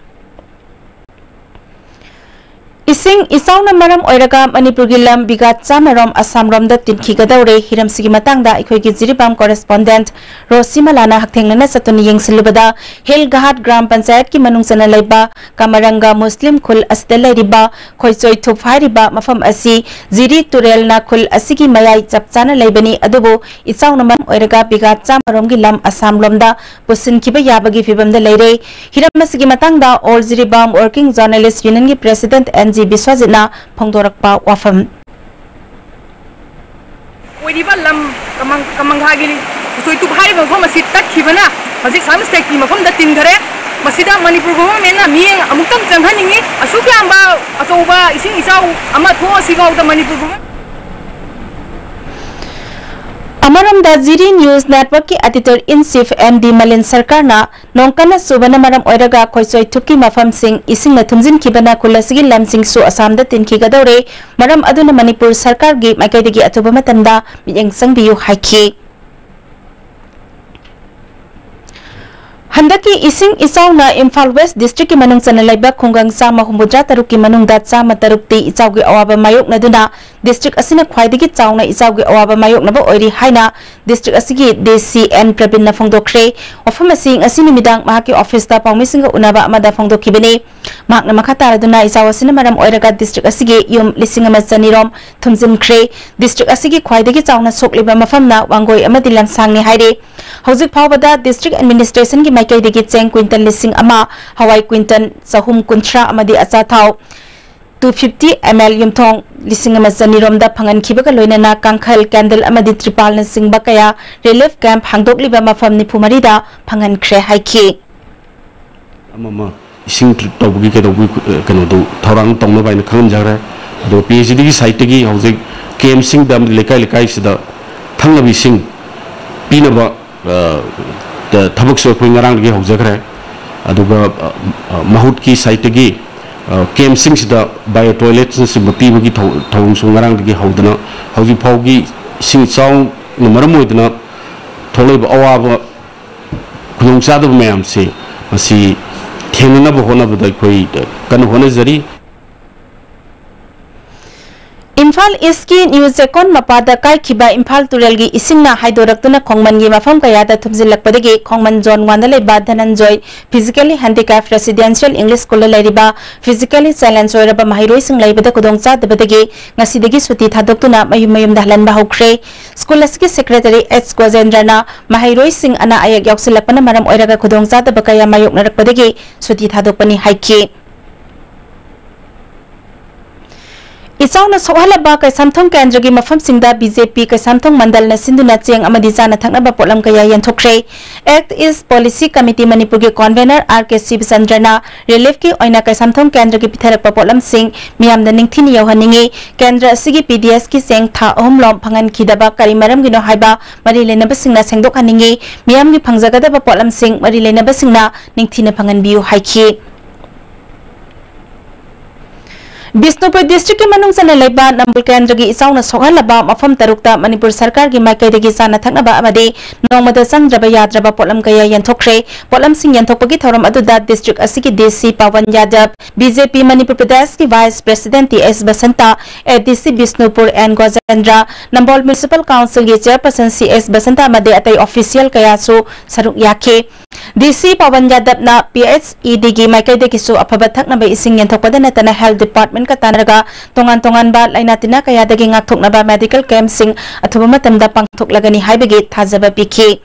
ꯏꯁꯤꯡ ꯏꯆꯥꯎꯅ ꯃꯔꯝ ꯑꯣꯏꯔꯒ ꯃꯅꯤꯄꯨꯔꯒꯤ ꯂꯝ ꯕꯤꯒꯥ ꯆꯥꯝꯃ ꯔꯣꯝ ꯑꯁꯥꯝ ꯔꯣꯝꯗ ꯇꯤꯟꯈꯤꯒꯗꯧꯔꯦ꯫ ꯍꯤꯔꯝꯁꯤꯒꯤ ꯃꯇꯥꯡꯗ ꯑꯩꯈꯣꯏꯒꯤ ꯖꯤꯔꯤꯕꯥꯝ correspondent ꯔꯣꯁꯤꯃꯂꯥꯅ ꯍꯛꯊꯦꯡꯅꯅ ꯆꯠꯇꯨꯅ ꯌꯦꯡꯁꯤꯜꯂꯨꯕꯗ, ꯍꯤꯜ ꯘꯥꯠ ꯒ꯭ꯔꯥꯝ ꯄꯟꯆꯥꯌꯠꯀꯤ ꯃꯅꯨꯡ ꯆꯟꯅ ꯂꯩꯕ ꯀꯃꯔꯪꯒ ꯃꯨꯁꯂꯤꯝ ꯈꯨꯜ ꯑꯁꯤꯗ ꯂꯩꯔꯤꯕ ꯈꯣꯏꯆꯣꯏꯊꯨꯞ ꯍꯥꯏꯔꯤꯕ ꯃꯐꯝ ꯑꯁꯤ ꯖꯤꯔꯤ ꯇꯨꯔꯦꯜꯅ ꯈꯨꯜ ꯑꯁꯤꯒꯤ ꯃꯌꯥꯏ ꯆꯞ ꯆꯥꯅ ꯂꯩꯕꯅꯤ꯫ ꯑꯗꯨꯕꯨ ꯏꯆꯥꯎꯅ ꯃꯔꯝ ꯑꯣꯏꯔꯒ ꯕꯤꯒꯥ ꯆꯥꯝꯃ ꯔꯣꯝꯒꯤ ꯂꯝ ꯑꯁꯥꯝ ꯂꯣꯝꯗ ꯄꯨꯁꯤꯟꯈꯤꯕ ꯌꯥꯕꯒꯤ ꯐꯤꯕꯝꯗ ꯂꯩꯔꯦ꯫ ꯍꯤꯔꯝ ꯑꯁꯤꯒꯤ ꯃꯇꯥꯡꯗ All Jiribam Working Journalist Unionꯒꯤ president ꯑꯦꯟ ꯖꯤ ꯕꯤꯁ꯭ꯋꯖꯤꯠꯅ ꯐꯣꯡꯗꯣꯔꯛꯄ ꯋꯥꯐꯝ꯫ ꯑꯣꯏꯔꯤꯕ ꯂꯝ ꯀꯃꯪ-, ꯀꯃꯪꯒꯥꯒꯤ ꯎꯆꯣꯏꯇꯨꯞ ꯍꯥꯏꯔꯤꯕ ꯃꯐꯝ ꯑꯁꯤ ꯇꯠꯈꯤꯕꯅ ꯍꯧꯖꯤꯛ ꯁꯥꯏꯟꯁ ꯇꯦꯛꯀꯤ ꯃꯐꯝꯗ ꯇꯤꯟꯈꯔꯦ꯫ ꯃꯁꯤꯗ ꯃꯅꯤꯄꯨꯔ governmentꯅ ꯃꯤꯠꯌꯦꯡ ꯑꯃꯨꯛꯇꯪ ꯆꯪꯍꯟꯅꯤꯡꯉꯤ꯫ ꯑꯁꯨꯛ ꯌꯥꯝꯕ ꯑꯆꯧꯕ ꯏꯁꯤꯡ ꯏꯆꯥꯎ ꯑꯃ ꯊꯣꯛꯑꯁꯤꯐꯥꯎꯗ ꯃꯅꯤꯄꯨꯔ government ꯑꯃꯔꯣꯝꯗ, ꯖꯤꯔꯤ News Networkꯀꯤ editor in chief M D Malin ꯁꯔꯀꯥꯔꯅ ꯅꯣꯡ ꯀꯟꯅ ꯆꯨꯕꯅ ꯃꯔꯝ ꯑꯣꯏꯔꯒ ꯈꯣꯏꯆꯣꯏꯊꯨꯞꯀꯤ ꯃꯐꯝꯁꯤꯡ ꯏꯁꯤꯡꯅ ꯊꯨꯝꯖꯤꯟꯈꯤꯕꯅ ꯈꯨꯜ ꯑꯁꯤꯒꯤ ꯂꯝꯁꯤꯡꯁꯨ ꯑꯁꯥꯝꯗ ꯇꯤꯟꯈꯤꯒꯗꯧꯔꯦ꯫ ꯃꯔꯝ ꯑꯗꯨꯅ ꯃꯅꯤꯄꯨꯔ ꯁꯔꯀꯥꯔꯒꯤ ꯃꯥꯏꯀꯩꯗꯒꯤ ꯑꯊꯨꯕ ꯃꯇꯝꯗ ꯃꯤꯠꯌꯦꯡ ꯆꯪꯕꯤꯌꯨ ꯍꯥꯏꯈꯤ꯫ ꯍꯟꯗꯛꯀꯤ ꯏꯁꯤꯡ ꯏꯆꯥꯎꯅ ꯏꯝꯐꯥꯜ West districtꯀꯤ ꯃꯅꯨꯡ ꯆꯟꯅ ꯂꯩꯕ ꯈꯨꯡꯒꯪ ꯆꯥꯝꯃ ꯍꯨꯝꯐꯨꯇꯔꯥ ꯇꯔꯨꯛꯀꯤ ꯃꯅꯨꯡꯗ ꯆꯥꯝꯃ ꯇꯔꯨꯛꯇꯤ ꯏꯆꯥꯎꯒꯤ ꯑꯋꯥꯕ ꯃꯥꯌꯣꯛꯅꯗꯨꯅ district ꯑꯁꯤꯅ ꯈ꯭ꯋꯥꯏꯗꯒꯤ ꯆꯥꯎꯅ ꯏꯆꯥꯎꯒꯤ ꯑꯋꯥꯕ ꯃꯥꯌꯣꯛꯅꯕ ꯑꯣꯏꯔꯤ ꯍꯥꯏꯅ district ꯑꯁꯤꯒꯤ ꯗꯤ ꯁꯤ ꯑꯦꯟ ꯄ꯭ꯔꯕꯤꯟꯅ ꯐꯣꯡꯗꯣꯛꯈ꯭ꯔꯦ꯫ ꯋꯥꯐꯝ ꯑꯁꯤ ꯉꯁꯤ ꯅꯨꯃꯤꯗꯥꯡ ꯃꯍꯥꯛꯀꯤ officeꯇ ꯄꯥꯎꯃꯤꯁꯤꯡꯒ ꯎꯅꯕ ꯑꯃꯗ ꯐꯣꯡꯗꯣꯛꯈꯤꯕꯅꯤ꯫ ꯃꯍꯥꯛꯅ ꯃꯈꯥ ꯇꯥꯔꯗꯨꯅ ꯏꯆꯥꯎ ꯑꯁꯤꯅ ꯃꯔꯝ ꯑꯣꯏꯔꯒ district ꯑꯁꯤꯒꯤ ꯌꯨꯝ ꯂꯤꯁꯤꯡ ꯑꯃ ꯆꯅꯤ ꯔꯣꯝ ꯊꯨꯝꯖꯤꯟꯈ꯭ꯔꯦ꯫ District ꯑꯁꯤꯒꯤ ꯈ꯭ꯋꯥꯏꯗꯒꯤ ꯆꯥꯎꯅ ꯁꯣꯛꯂꯤꯕ ꯃꯐꯝꯅ ꯋꯥꯡꯒꯣꯏ ꯑꯃꯗꯤ ꯂꯝꯁꯥꯡꯅꯤ ꯍꯥꯏꯔꯤ꯫ ꯍꯧꯖꯤꯛ ꯐꯥꯎꯕꯗ district administrationꯒꯤ ꯃꯥꯏꯀꯩꯗꯒꯤ ꯆꯦꯡ quintal ꯂꯤꯁꯤꯡ ꯑꯃ, ꯍꯋꯥꯏ quintal ꯆꯍꯨꯝ ꯀꯨꯟꯊ꯭ꯔꯥ ꯑꯃꯗꯤ ꯑꯆꯥꯊꯥꯎ two fifty ml ꯌꯨꯝꯊꯣꯡ ꯂꯤꯁꯤꯡ ꯑꯃ ꯆꯅꯤ ꯔꯣꯝꯗ ꯐꯪꯍꯟꯈꯤꯕꯒ ꯂꯣꯏꯅꯅ ꯀꯥꯡꯈꯜ, candle ꯑꯃꯗꯤ ꯇ꯭ꯔꯤꯄꯥꯜꯅꯆꯤꯡꯕ ꯀꯌꯥ relief camp ꯍꯥꯡꯗꯣꯛꯂꯤꯕ ꯃꯐꯝ ꯅꯤꯐꯨ ꯃꯔꯤꯗ ꯐꯪꯍꯟꯈ꯭ꯔꯦ ꯍꯥꯏꯈꯤ꯫ ꯑꯃ ꯑꯃ ꯏꯁꯤꯡ treat ꯇꯧꯕꯒꯤ ꯀꯩꯗꯧꯕꯒꯤ, ꯑ, ꯀꯩꯅꯣꯗꯨ ꯊꯧꯔꯥꯡ ꯇꯧꯅꯕ ꯍꯥꯏꯅ ꯈꯪꯍꯟꯖꯈ꯭ꯔꯦ꯫ ꯑꯗꯨꯒ ꯄꯤ ꯑꯩꯆ ꯏꯗꯤꯒꯤ siteꯇꯒꯤ ꯍꯧꯖꯤꯛ camp ꯁꯤꯡꯗ ꯑꯃꯗꯤ ꯂꯩꯀꯥꯏ ꯂꯩꯀꯥꯏꯁꯤꯗ ꯊꯛꯅꯕ ꯏꯁꯤꯡ ꯄꯤꯅꯕ, ꯑ, ꯇ-, ꯊꯕꯛꯁꯨ ꯑꯩꯈꯣꯏ ꯉꯔꯥꯡꯗꯒꯤ ꯍꯧꯖꯈ꯭ꯔꯦ꯫ ꯑꯗꯨꯒ, ꯑ, ꯑ, ꯃꯍꯨꯠꯀꯤ siteꯇꯒꯤ, ꯑ, camp ꯁꯤꯡꯁꯤꯗ bio toiletꯅꯆꯤꯡꯕ ꯄꯤꯕꯒꯤ ꯊꯧ-, ꯊꯧꯔꯝꯁꯨ ꯉꯔꯥꯡꯗꯒꯤ ꯍꯧꯗꯅ ꯍꯧꯖꯤꯛ ꯐꯥꯎꯒꯤ ꯏꯁꯤꯡ ꯏꯆꯥꯎꯅ ꯃꯔꯝ ꯑꯣꯏꯗꯨꯅ ꯊꯣꯛꯂꯛꯏꯕ ꯑꯋꯥꯕ ꯈꯨꯗꯣꯡꯆꯥꯗꯕ ꯃꯌꯥꯝꯁꯦ ꯃꯁꯤ ꯊꯦꯡꯅꯅꯕ ꯍꯣꯠꯅꯕꯗ ꯑꯩꯈꯣꯏ ꯀꯟꯅ ꯍꯣꯠꯅꯖꯔꯤ꯫ ꯏꯝꯐꯥꯜ ꯏꯁꯀꯤ ꯅ꯭ꯌꯨ ꯆꯦꯛꯀꯣꯟ ꯃꯄꯥꯗ ꯀꯥꯏꯈꯤꯕ ꯏꯝꯐꯥꯜ ꯇꯨꯔꯦꯜꯒꯤ ꯏꯁꯤꯡꯅ ꯍꯥꯏꯗꯣꯔꯛꯇꯨꯅ ꯈꯣꯡꯃꯟꯒꯤ ꯃꯐꯝ ꯀꯌꯥꯗ ꯊꯨꯝꯖꯤꯜꯂꯛꯄꯗꯒꯤ ꯈꯣꯡꯃꯟ ꯖꯣꯟ ꯋꯥꯟꯗ ꯂꯩꯕ ꯙꯅꯟꯖꯣꯏ Physically Handicapped Residential English Schoolꯗ ꯂꯩꯔꯤꯕ physically challenge ꯑꯣꯏꯔꯕ ꯃꯍꯩꯔꯣꯏꯁꯤꯡ ꯂꯩꯕꯗ ꯈꯨꯗꯣꯡꯆꯥꯗꯕꯗꯒꯤ ꯉꯁꯤꯗꯒꯤ ꯁꯨꯇꯤ ꯊꯥꯗꯣꯛꯇꯨꯅ ꯃꯌꯨꯝ ꯃꯌꯨꯝꯗ ꯍꯜꯍꯟꯕ ꯍꯧꯈ꯭ꯔꯦ꯫ ꯁ꯭ꯀꯨꯜ ꯑꯁꯤꯒꯤ ꯁꯦꯀ꯭ꯔꯦꯇꯔꯤ ꯑꯦꯆ ꯒꯣꯖꯦꯟꯗ꯭ꯔꯅ ꯃꯍꯩꯔꯣꯏꯁꯤꯡ ꯑꯅꯥ ꯑꯌꯦꯛ ꯌꯥꯎꯁꯤꯜꯂꯛꯄꯅ ꯃꯔꯝ ꯑꯣꯏꯔꯒ ꯈꯨꯗꯣꯡꯆꯥꯗꯕ ꯀꯌꯥ ꯃꯥꯌꯣꯛꯅꯔꯛꯄꯗꯒꯤ ꯁꯨꯇꯤ ꯊꯥꯗꯣꯛꯄꯅꯤ ꯍꯥꯏꯈꯤ꯫ ꯏꯆꯥꯎꯅ ꯁꯣꯛꯍꯜꯂꯕ ꯀꯩꯁꯥꯝꯊꯣꯡ ꯀꯦꯟꯗ꯭ꯔꯒꯤ ꯃꯐꯝꯁꯤꯡꯗ ꯕꯤ ꯖꯦ ꯄꯤ ꯀꯩꯁꯥꯝꯊꯣꯡ ꯃꯟꯗꯜꯅ ꯁꯤꯟꯗꯨꯅ ꯆꯦꯡ ꯑꯃꯗꯤ ꯆꯥꯅ ꯊꯛꯅꯕ ꯄꯣꯠꯂꯝ ꯀꯌꯥ ꯌꯦꯟꯊꯣꯛꯈ꯭ꯔꯦ꯫ Act East Policy Committee ꯃꯅꯤꯄꯨꯔꯒꯤ convener ꯑꯥꯔ ꯀꯦ ꯁꯤꯕꯆꯟꯗ꯭ꯔꯅ ꯔꯤꯂꯤꯐꯀꯤ ꯑꯣꯏꯅ ꯀꯩꯁꯥꯝꯊꯣꯡ ꯀꯦꯟꯗ꯭ꯔꯒꯤ ꯄꯤꯊꯔꯛꯄ ꯄꯣꯠꯂꯝꯁꯤꯡ ꯃꯤꯌꯥꯝꯗ ꯅꯤꯡꯊꯤꯅ ꯌꯧꯍꯟꯅꯤꯡꯏ꯫ ꯀꯦꯟꯗ꯭ꯔ ꯑꯁꯤꯒꯤ ꯄꯤ ꯗꯤ ꯑꯦꯁꯀꯤ ꯆꯦꯡ ꯊꯥ ꯑꯍꯨꯝꯂꯣꯝ ꯐꯪꯍꯟꯈꯤꯗꯕ ꯀꯔꯤ ꯃꯔꯝꯒꯤꯅꯣ ꯍꯥꯏꯕ ꯃꯔꯤ ꯂꯩꯅꯕꯁꯤꯡꯅ ꯁꯦꯡꯗꯣꯛꯍꯟꯅꯤꯡꯏ꯫ ꯃꯤꯌꯥꯝꯒꯤ ꯐꯪꯖꯒꯗꯕ ꯄꯣꯠꯂꯝꯁꯤꯡ ꯃꯔꯤ ꯂꯩꯅꯕꯁꯤꯡꯅ ꯅꯤꯡꯊꯤꯅ ꯐꯪꯍꯟꯕꯤꯌꯨ ꯍꯥꯏꯈꯤ꯫ ꯕꯤꯁꯅꯨꯄꯨꯔ ꯗꯤꯁꯇ꯭ꯔꯤꯛꯀꯤ ꯃꯅꯨꯡ ꯆꯟꯅ ꯂꯩꯕ ꯅꯝꯕꯨꯜ ꯀꯦꯟꯗ꯭ꯔꯒꯤ ꯏꯆꯥꯎꯅ ꯁꯣꯛꯍꯜꯂꯕ ꯃꯐꯝ ꯇꯔꯨꯛꯇ ꯃꯅꯤꯄꯨꯔ ꯁꯔꯀꯥꯔꯒꯤ ꯃꯥꯏꯀꯩꯗꯒꯤ ꯆꯥꯅ ꯊꯛꯅꯕ ꯑꯃꯗꯤ ꯅꯣꯡꯃꯗ ꯆꯪꯗ꯭ꯔꯕ ꯌꯥꯗ꯭ꯔꯕ ꯄꯣꯠꯂꯝ ꯀꯌꯥ ꯌꯦꯟꯊꯣꯛꯈ꯭ꯔꯦ꯫ ꯄꯣꯠꯂꯝꯁꯤꯡ ꯌꯦꯟꯊꯣꯛꯄꯒꯤ ꯊꯧꯔꯝ ꯑꯗꯨꯗ ꯗꯤꯁꯇ꯭ꯔꯤꯛ ꯑꯁꯤꯒꯤ ꯗꯤ ꯁꯤ ꯄꯋꯟ ꯌꯥꯗꯕ, ꯕꯤ ꯖꯦ ꯄꯤ ꯃꯅꯤꯄꯨꯔ ꯄ꯭ꯔꯗꯦꯁꯀꯤ ꯚꯥꯏꯁ ꯄ꯭ꯔꯦꯁꯤꯗꯦꯟꯠ ꯇꯤ ꯑꯦꯁ ꯕꯁꯟꯇ, ꯑꯦ ꯗꯤ ꯁꯤ ꯕꯤꯁꯅꯨꯄꯨꯔ ꯑꯦꯟ ꯒꯣꯖꯦꯟꯗ꯭ꯔ, ꯅꯝꯕꯣꯜ ꯃ꯭ꯌꯨꯅꯤꯁꯤꯄꯥꯜ ꯀꯥꯎꯟꯁꯤꯜꯒꯤ ꯆꯦꯌꯔꯄꯔꯁꯟ ꯁꯤ ꯑꯦꯁ ꯕꯁꯟꯇ ꯑꯃꯗꯤ ꯑꯇꯩ ꯑꯣꯐꯤꯁꯤꯌꯦꯜ ꯀꯌꯥꯁꯨ ꯁꯔꯨꯛ ꯌꯥꯈꯤ꯫ ꯗꯤ ꯁꯤ ꯄꯋꯟ ꯌꯥꯗꯕꯅ ꯄꯤ ꯑꯩꯆ ꯏ ꯗꯤꯒꯤ ꯃꯥꯏꯀꯩꯗꯒꯤꯁꯨ ꯑꯐꯕ ꯊꯛꯅꯕ ꯏꯁꯤꯡ ꯌꯦꯟꯊꯣꯛꯄꯗ ꯅꯠꯇꯅ ꯍꯦꯜꯊ ꯗꯤꯄꯥꯔꯠꯃꯦꯟꯠꯀ ꯇꯥꯟꯅꯔꯒ ꯇꯣꯉꯥꯟ ꯇꯣꯉꯥꯟꯕ ꯂꯥꯏꯅꯥ ꯇꯤꯟꯅꯥ ꯀꯌꯥꯗꯒꯤ ꯉꯥꯛꯊꯣꯛꯅꯕ ꯃꯦꯗꯤꯀꯦꯜ ꯀꯦꯝꯞꯁꯤꯡ ꯑꯊꯨꯕ ꯃꯇꯝꯗ ꯄꯥꯡꯊꯣꯛꯂꯒꯅꯤ ꯍꯥꯏꯕꯒꯤ ꯊꯥꯖꯕ ꯄꯤꯈꯤ꯫